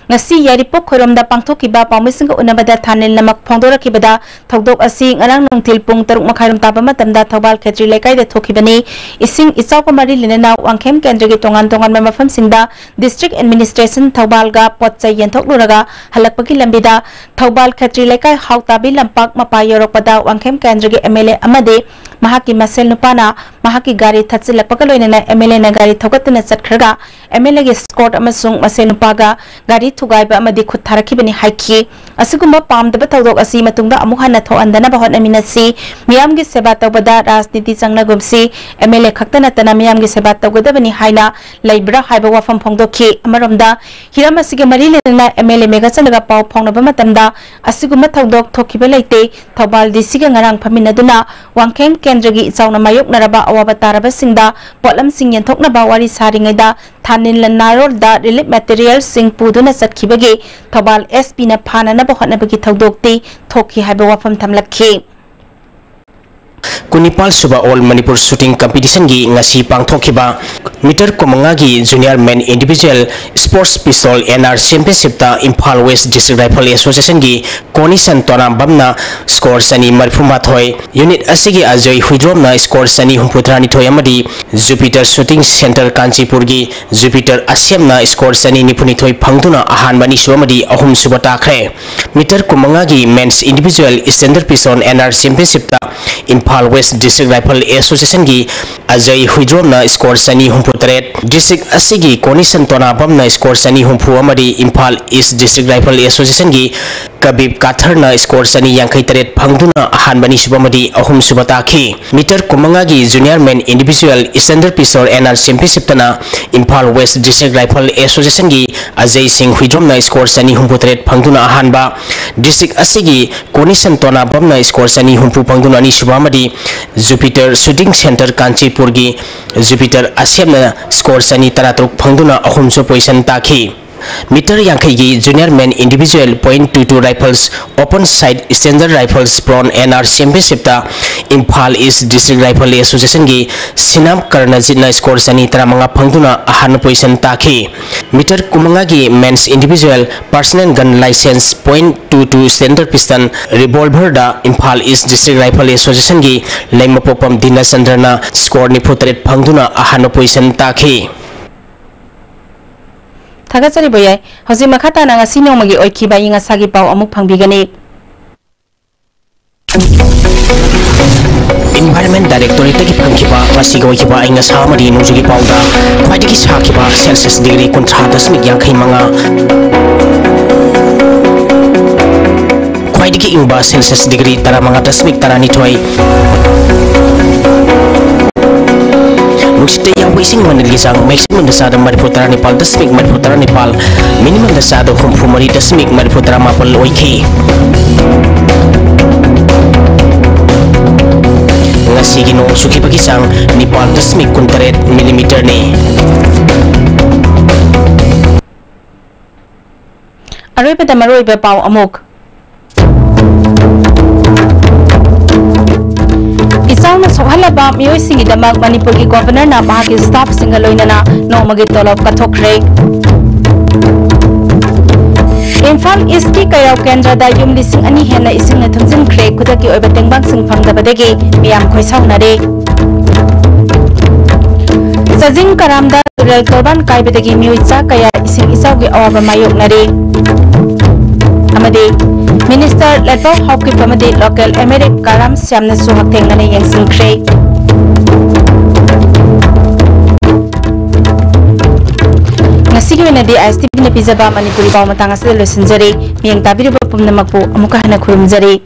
ꯉꯁꯤ ꯌꯥꯏꯔꯤꯄꯣꯛ ꯈꯣꯏꯔꯣꯝꯗ ꯄꯥꯡꯊꯣꯛꯈꯤꯕ ꯄꯥꯎꯃꯤꯁꯤꯡꯒ ꯎꯅꯕꯗ ꯊꯥꯅꯤꯜꯅ ꯐꯣꯡꯗꯣꯔꯛꯈꯤꯕꯗ, ꯊꯧꯗꯣꯛ ꯑꯁꯤ ꯉꯔꯥꯡ ꯅꯨꯡꯊꯤꯜ ꯄꯨꯡ ꯇꯔꯨꯛ ꯃꯈꯥꯏꯔꯣꯝ ꯇꯥꯕ ꯃꯇꯝꯗ ꯊꯧꯕꯥꯜ ꯈꯦꯇ꯭ꯔꯤ ꯂꯩꯀꯥꯏꯗ ꯊꯣꯛꯈꯤꯕꯅꯤ꯫ ꯏꯁꯤꯡ ꯏꯆꯥꯎꯒ ꯃꯔꯤ ꯂꯩꯅꯅ ꯋꯥꯡꯈꯦꯝ ꯀꯦꯟꯗ꯭ꯔꯒꯤ ꯇꯣꯉꯥꯟ ꯇꯣꯉꯥꯟꯕ ꯃꯐꯝꯁꯤꯡꯗ district administration ꯊꯧꯕꯥꯜꯒ ꯄꯣꯠ ꯆꯩ ꯌꯦꯟꯊꯣꯛꯂꯨꯔꯒ ꯍꯜꯂꯛꯄꯒꯤ ꯂꯝꯕꯤꯗ ꯊꯧꯕꯥꯜ ꯈꯦꯇ꯭ꯔꯤ ꯂꯩꯀꯥꯏ ꯍꯥꯎꯇꯥꯕꯤ ꯂꯝꯄꯥꯛ ꯃꯄꯥ ꯌꯧꯔꯛꯄꯗ ꯋꯥꯡꯈꯦꯝ ꯀꯦꯟꯗ꯭ꯔꯒꯤ ꯑꯦꯝ ꯑꯦꯜ ꯑꯦ ꯑꯃꯗꯤ ꯃꯍꯥꯛꯀꯤ ꯃꯁꯦꯜ ꯅꯨꯄꯥꯅ ꯃꯍꯥꯛꯀꯤ ꯒꯥꯔꯤ ꯊꯠꯆꯤꯜꯂꯛꯄꯒ ꯂꯣꯏꯅꯅ ꯑꯦꯝ ꯑꯦꯜ ꯑꯦꯅ ꯒꯥꯔꯤ ꯊꯧꯒꯠꯇꯨꯅ ꯆꯠꯈ꯭ꯔꯒ ꯑꯦꯝ ꯑꯦꯜ ꯑꯦꯒꯤ ꯁ꯭ꯀꯣꯠ ꯑꯃꯁꯨꯡ ꯃꯁꯦꯜ ꯅꯨꯄꯥꯒ ꯒꯥꯔꯤ ꯊꯨꯒꯥꯏꯕ ꯑꯃꯗꯤ ꯈꯨꯠ ꯊꯥꯔꯛꯈꯤꯕꯅꯤ ꯍꯥꯏꯈꯤ꯫ ꯑꯁꯤꯒꯨꯝꯕ ꯄꯥꯝꯗꯕ ꯊꯧꯗꯣꯛ ꯑꯁꯤ ꯃꯇꯨꯡꯗ ꯑꯃꯨꯛ ꯍꯟꯅ ꯊꯣꯛꯍꯟꯗꯅꯕ ꯍꯣꯠꯅꯃꯤꯟꯅꯁꯤ꯫ ꯃꯤꯌꯥꯝꯒꯤ ꯁꯦꯕꯥ ꯇꯧꯕꯗ ꯔꯥꯖꯅꯤꯇꯤ ꯆꯪꯅꯒꯨꯝꯁꯤ꯫ ꯑꯦꯝ ꯑꯦꯜ ꯑꯦ ꯈꯛꯇ ꯅꯠꯇꯅ ꯃꯤꯌꯥꯝꯒꯤ ꯁꯦꯕꯥ ꯇꯧꯒꯗꯕꯅꯤ ꯍꯥꯏꯅ ꯂꯩꯕ꯭ꯔꯥ ꯍꯥꯏꯕ ꯋꯥꯐꯝ ꯐꯣꯡꯗꯣꯛꯈꯤ꯫ ꯑꯃꯔꯣꯝꯗ, ꯍꯤꯔꯝ ꯑꯁꯤꯒ ꯃꯔꯤ ꯂꯩꯅꯅ ꯑꯦꯝ ꯑꯦꯜ ꯑꯦ ꯃꯦꯘꯆꯟꯗ꯭ꯔꯒ ꯄꯥꯎ ꯐꯥꯎꯅꯕ ꯃꯇꯝꯗ ꯑꯁꯤꯒꯨꯝꯕ ꯊꯧꯗꯣꯛ ꯊꯣꯛꯈꯤꯕ ꯂꯩꯇꯦ꯫ ꯊꯧꯕꯥꯜ ꯗꯤ ꯁꯤꯒ ꯉꯔꯥꯡ ꯐꯝꯃꯤꯟꯅꯗꯨꯅ ꯋꯥꯡꯈꯦꯝ ꯀꯦꯟꯗ꯭ꯔꯒꯤ ꯏꯆꯥꯎꯅ ꯃꯥꯌꯣꯛꯅꯔꯕ ꯑꯋꯥꯕ ꯇꯥꯔꯕꯁꯤꯡꯗ ꯄꯣꯠꯂꯝꯁꯤꯡ ꯌꯦꯟꯊꯣꯛꯅꯕ ꯋꯥꯔꯤ ꯁꯥꯔꯤꯉꯩꯗ ꯊꯥꯅꯤꯜꯅ ꯅꯥꯔꯣꯜꯗ relief materialꯁꯤꯡ ꯄꯨꯗꯨꯅ ꯆꯠꯈꯤꯕꯒꯤ ꯊꯧꯕꯥꯜ ꯑꯦꯁ ꯄꯤꯅ ꯐꯥꯅꯅꯕ ꯍꯣꯠꯅꯕꯒꯤ ꯊꯧꯗꯣꯛꯇꯤ ꯊꯣꯛꯈꯤ ꯍꯥꯏꯕ ꯋꯥꯐꯝ ꯊꯝꯂꯛꯈꯤ꯫ ꯀꯨꯟꯅꯤꯄꯥꯜ ꯁꯨꯕ All Manipur Shooting Competition ꯒꯤ ꯉꯁꯤ ꯄꯥꯡꯊꯣꯛꯈꯤꯕ ꯃꯤꯇꯔ ꯀꯨꯟꯃꯉꯥꯒꯤ Junior Men Individual Sports Pistol N R Championship ꯇ Imphal West District Rifle Association ꯒꯤ ꯀꯣꯅꯤꯁꯟ ꯇꯣꯅꯥꯝꯕꯝꯅ score ꯆꯅꯤ ꯃꯔꯤꯐꯨ ꯃꯥꯊꯣꯏ, unit ꯑꯁꯤꯒꯤ ꯑꯖꯣꯏ ꯍꯨꯏꯗ꯭ꯔꯣꯝꯅ score ꯆꯅꯤ ꯍꯨꯝꯐꯨ ꯇꯔꯥꯅꯤꯊꯣꯏ ꯑꯃꯗꯤ Jupiter Shooting Centre ꯀꯥꯟꯆꯤꯄꯨꯔꯒꯤ Jupiter ꯑꯁꯦꯝꯅ score ꯆꯅꯤ ꯅꯤꯐꯨꯅꯤꯊꯣꯏ ꯐꯪꯗꯨꯅ ꯑꯍꯥꯟꯕ, ꯑꯅꯤꯁꯨꯕ ꯑꯃꯗꯤ ꯑꯍꯨꯝꯁꯨꯕ ꯇꯥꯈ꯭ꯔꯦ꯫ ꯃꯤꯇꯔ ꯀꯨꯟꯃꯉꯥꯒꯤ Men's Individual Standard Pistol N R Championship ꯇ Imphal West District Rifle Association ꯒꯤ ꯑꯖꯌ ꯍꯨꯏꯗ꯭ꯔꯣꯝꯅ score ꯆꯅꯤ ꯍꯨꯝꯐꯨ ꯇꯔꯦꯠ, district ꯑꯁꯤꯒꯤ ꯀꯣꯅꯤꯁꯟ ꯇꯣꯅꯥꯕꯝꯅ score ꯆꯅꯤ ꯍꯨꯝꯐꯨ ꯑꯃꯗꯤ Imphal East District Rifle Association ꯒꯤ ꯀꯕꯤꯕ ꯀꯥꯊꯔꯅ score ꯆꯅꯤ ꯌꯥꯡꯈꯩ ꯇꯔꯦꯠ ꯐꯪꯗꯨꯅ ꯑꯍꯥꯟꯕ, ꯑꯅꯤꯁꯨꯕ ꯑꯃꯗꯤ ꯑꯍꯨꯝꯁꯨꯕ ꯇꯥꯈꯤ꯫ ꯃꯤꯇꯔ ꯀꯨꯟꯃꯉꯥꯒꯤ Junior Men Individual Standard Pistol N R Championship ꯇꯅ Imphal West District Rifle Association ꯒꯤ ꯑꯖꯌ ꯁꯤꯡ ꯍꯨꯏꯗ꯭ꯔꯣꯝꯅ score ꯆꯅꯤ ꯍꯨꯝꯐꯨ ꯇꯔꯦꯠ ꯐꯪꯗꯨꯅ ꯑꯍꯥꯟꯕ, district ꯑꯁꯤꯒꯤ ꯀꯣꯅꯤꯁꯟ ꯇꯣꯅꯥꯕꯝꯅ score ꯆꯅꯤ ꯍꯨꯝꯐꯨ ꯐꯪꯗꯨꯅ ꯑꯅꯤꯁꯨꯕ ꯑꯃꯗꯤ Jupiter Shooting Centre ꯀꯥꯟꯆꯤꯄꯨꯔꯒꯤ Jupiter ꯑꯁꯦꯝꯅ score ꯆꯅꯤ ꯇꯔꯥꯇꯔꯨꯛ ꯐꯪꯗꯨꯅ ꯑꯍꯨꯝꯁꯨꯕ position ꯇꯥꯈꯤ꯫ ꯃꯤꯇꯔ ꯌꯥꯡꯈꯩꯒꯤ Junior Men Individual Point two two Rifles Open Sight Standard Rifles Prone N R Championship ꯇ Imphal East District Rifle Association ꯒꯤ ꯁꯤꯅꯥꯝ ꯀꯔꯅꯖꯤꯠꯅ score ꯆꯅꯤ ꯇꯔꯥꯃꯉꯥ ꯐꯪꯗꯨꯅ ꯑꯍꯥꯟꯕ position ꯇꯥꯈꯤ꯫ ꯃꯤꯇꯔ ꯀꯨꯟꯃꯉꯥꯒꯤ Men's Individual Personal Gun License Point two two Standard Pistol Revolver ꯗ Imphal East District Rifle Association ꯒꯤ ꯂꯩꯃꯄꯣꯛꯄꯝ ꯗꯤꯅꯆꯟꯗ꯭ꯔꯅ score ꯅꯤꯐꯨ ꯇꯔꯦꯠ ꯐꯪꯗꯨꯅ ꯑꯍꯥꯟꯕ position ꯇꯥꯈꯤ꯫ ꯊꯥꯒꯠꯆꯔꯤ ꯕꯣꯌꯥꯏ꯫ ꯍꯧꯖꯤꯛ ꯃꯈꯥ ꯇꯥꯅ ꯉꯁꯤ ꯅꯣꯡꯃꯒꯤ ꯑꯣꯏꯈꯤꯕ ꯑꯏꯪ ꯑꯁꯥꯒꯤ ꯄꯥꯎ ꯑꯃꯨꯛ ꯐꯪꯕꯤꯒꯅꯤ꯫ Environment Directorate ꯇꯒꯤ ꯐꯪꯈꯤꯕ ꯉꯁꯤꯒꯤ ꯑꯣꯏꯈꯤꯕ ꯑꯏꯪ ꯑꯁꯥ ꯑꯃꯗꯤ ꯅꯣꯡꯖꯨꯒꯤ ꯄꯥꯎꯗ ꯈ꯭ꯋꯥꯏꯗꯒꯤ ꯁꯥꯈꯤꯕ Celsius degree ꯀꯨꯟꯊ꯭ꯔꯥ ꯗꯁꯃꯤꯛ ꯌꯥꯡꯈꯩ ꯃꯉꯥ, ꯈ꯭ꯋꯥꯏꯗꯒꯤ ꯏꯪꯕ Celsius degree ꯇꯔꯥꯃꯉꯥ ꯗꯁꯃꯤꯛ ꯇꯔꯥꯅꯤꯊꯣꯏ, ꯅꯨꯡꯁꯤꯠꯇ ꯌꯥꯎꯕ ꯏꯁꯤꯡ ꯃꯅꯤꯜꯒꯤ ꯆꯥꯡ maximum ꯗ ꯆꯥꯗ ꯃꯔꯤꯐꯨ ꯇꯔꯥꯅꯤꯄꯥꯜ ꯗꯁꯃꯤꯛ ꯃꯔꯤꯐꯨ ꯇꯔꯥꯅꯤꯄꯥꯜ, minimum ꯗ ꯆꯥꯗ ꯍꯨꯝꯐꯨ ꯃꯔꯤ ꯗꯁꯃꯤꯛ ꯃꯔꯤꯐꯨ ꯇꯔꯥꯃꯥꯄꯜ ꯑꯣꯏꯈꯤ꯫ ꯉꯁꯤꯒꯤ ꯅꯣꯡ ꯆꯨꯈꯤꯕꯒꯤ ꯆꯥꯡ ꯅꯤꯄꯥꯜ ꯗꯁꯃꯤꯛ ꯀꯨꯟꯇꯔꯦꯠ millimeter ꯅꯤ꯫ ꯑꯔꯣꯏꯕꯗ ꯃꯔꯨꯑꯣꯏꯕ ꯄꯥꯎ ꯑꯃꯨꯛ꯫ ꯏꯔꯥꯡꯅ ꯁꯣꯛꯍꯜꯂꯕ ꯃꯤꯑꯣꯏꯁꯤꯡꯒꯤꯗꯃꯛ ꯃꯅꯤꯄꯨꯔꯒꯤ ꯒꯣꯚꯔꯅꯔꯅ ꯃꯍꯥꯛꯀꯤ ꯁ꯭ꯇꯥꯐꯁꯤꯡꯒ ꯂꯣꯏꯅꯅ ꯅꯣꯡꯃꯒꯤ ꯇꯣꯂꯣꯞ ꯀꯠꯊꯣꯛꯈ꯭ꯔꯦ꯫ ꯏꯝꯐꯥꯜ ꯏꯁ꯭ꯠꯀꯤ ꯀꯩꯔꯥꯎ ꯀꯦꯟꯗ꯭ꯔꯗ ꯌꯨꯝ ꯂꯤꯁꯤꯡ ꯑꯅꯤ ꯍꯦꯟꯅ ꯏꯁꯤꯡꯅ ꯊꯨꯝꯖꯤꯟꯈ꯭ꯔꯦ꯫ ꯈꯨꯗꯛꯀꯤ ꯑꯣꯏꯕ ꯇꯦꯡꯕꯥꯡꯁꯤꯡ ꯐꯪꯗꯕꯗꯒꯤ ꯃꯤꯌꯥꯝ ꯈꯣꯏꯁꯥꯎꯅꯔꯦ꯫ ꯆꯥꯖꯤꯡ ꯀꯔꯥꯝꯗ ꯇꯨꯔꯦꯜ ꯇꯣꯔꯕꯥꯟ ꯀꯥꯏꯕꯗꯒꯤ ꯃꯤꯑꯣꯏ ꯆꯥ ꯀꯌꯥ ꯏꯁꯤꯡ ꯏꯆꯥꯎꯒꯤ ꯑꯋꯥꯕ ꯃꯥꯌꯣꯛꯅꯔꯦ꯫ ꯑꯃꯗꯤ ꯃꯤꯅꯤꯁꯇꯔ ꯂꯦꯠꯄꯥꯎ ꯍꯥꯎꯀꯤꯞ ꯑꯃꯗꯤ ꯂꯣꯀꯦꯜ ꯑꯦꯃꯦꯔꯤꯛ ꯀꯥꯔꯥꯝ ꯁ꯭ꯌꯥꯝꯅꯁꯨ ꯍꯛꯊꯦꯡꯅꯅ ꯌꯦꯡꯁꯤꯟꯈ꯭ꯔꯦ꯫ ꯉꯁꯤꯒꯤ ꯑꯣꯏꯅꯗꯤ ISTVꯅ ꯄꯤꯖꯕ ꯃꯅꯤꯄꯨꯔꯤ ꯄꯥꯎ ꯃꯇꯥꯡ ꯑꯁꯤꯗ ꯂꯣꯏꯁꯤꯟꯖꯔꯦ꯫ ꯃꯤꯠꯌꯦꯡ ꯇꯥꯕꯤꯔꯤꯕ ꯄꯨꯝꯅꯃꯛꯄꯨ ꯑꯃꯨꯛꯀ ꯍꯟꯅ ꯈꯨꯔꯨꯝꯖꯔꯤ꯫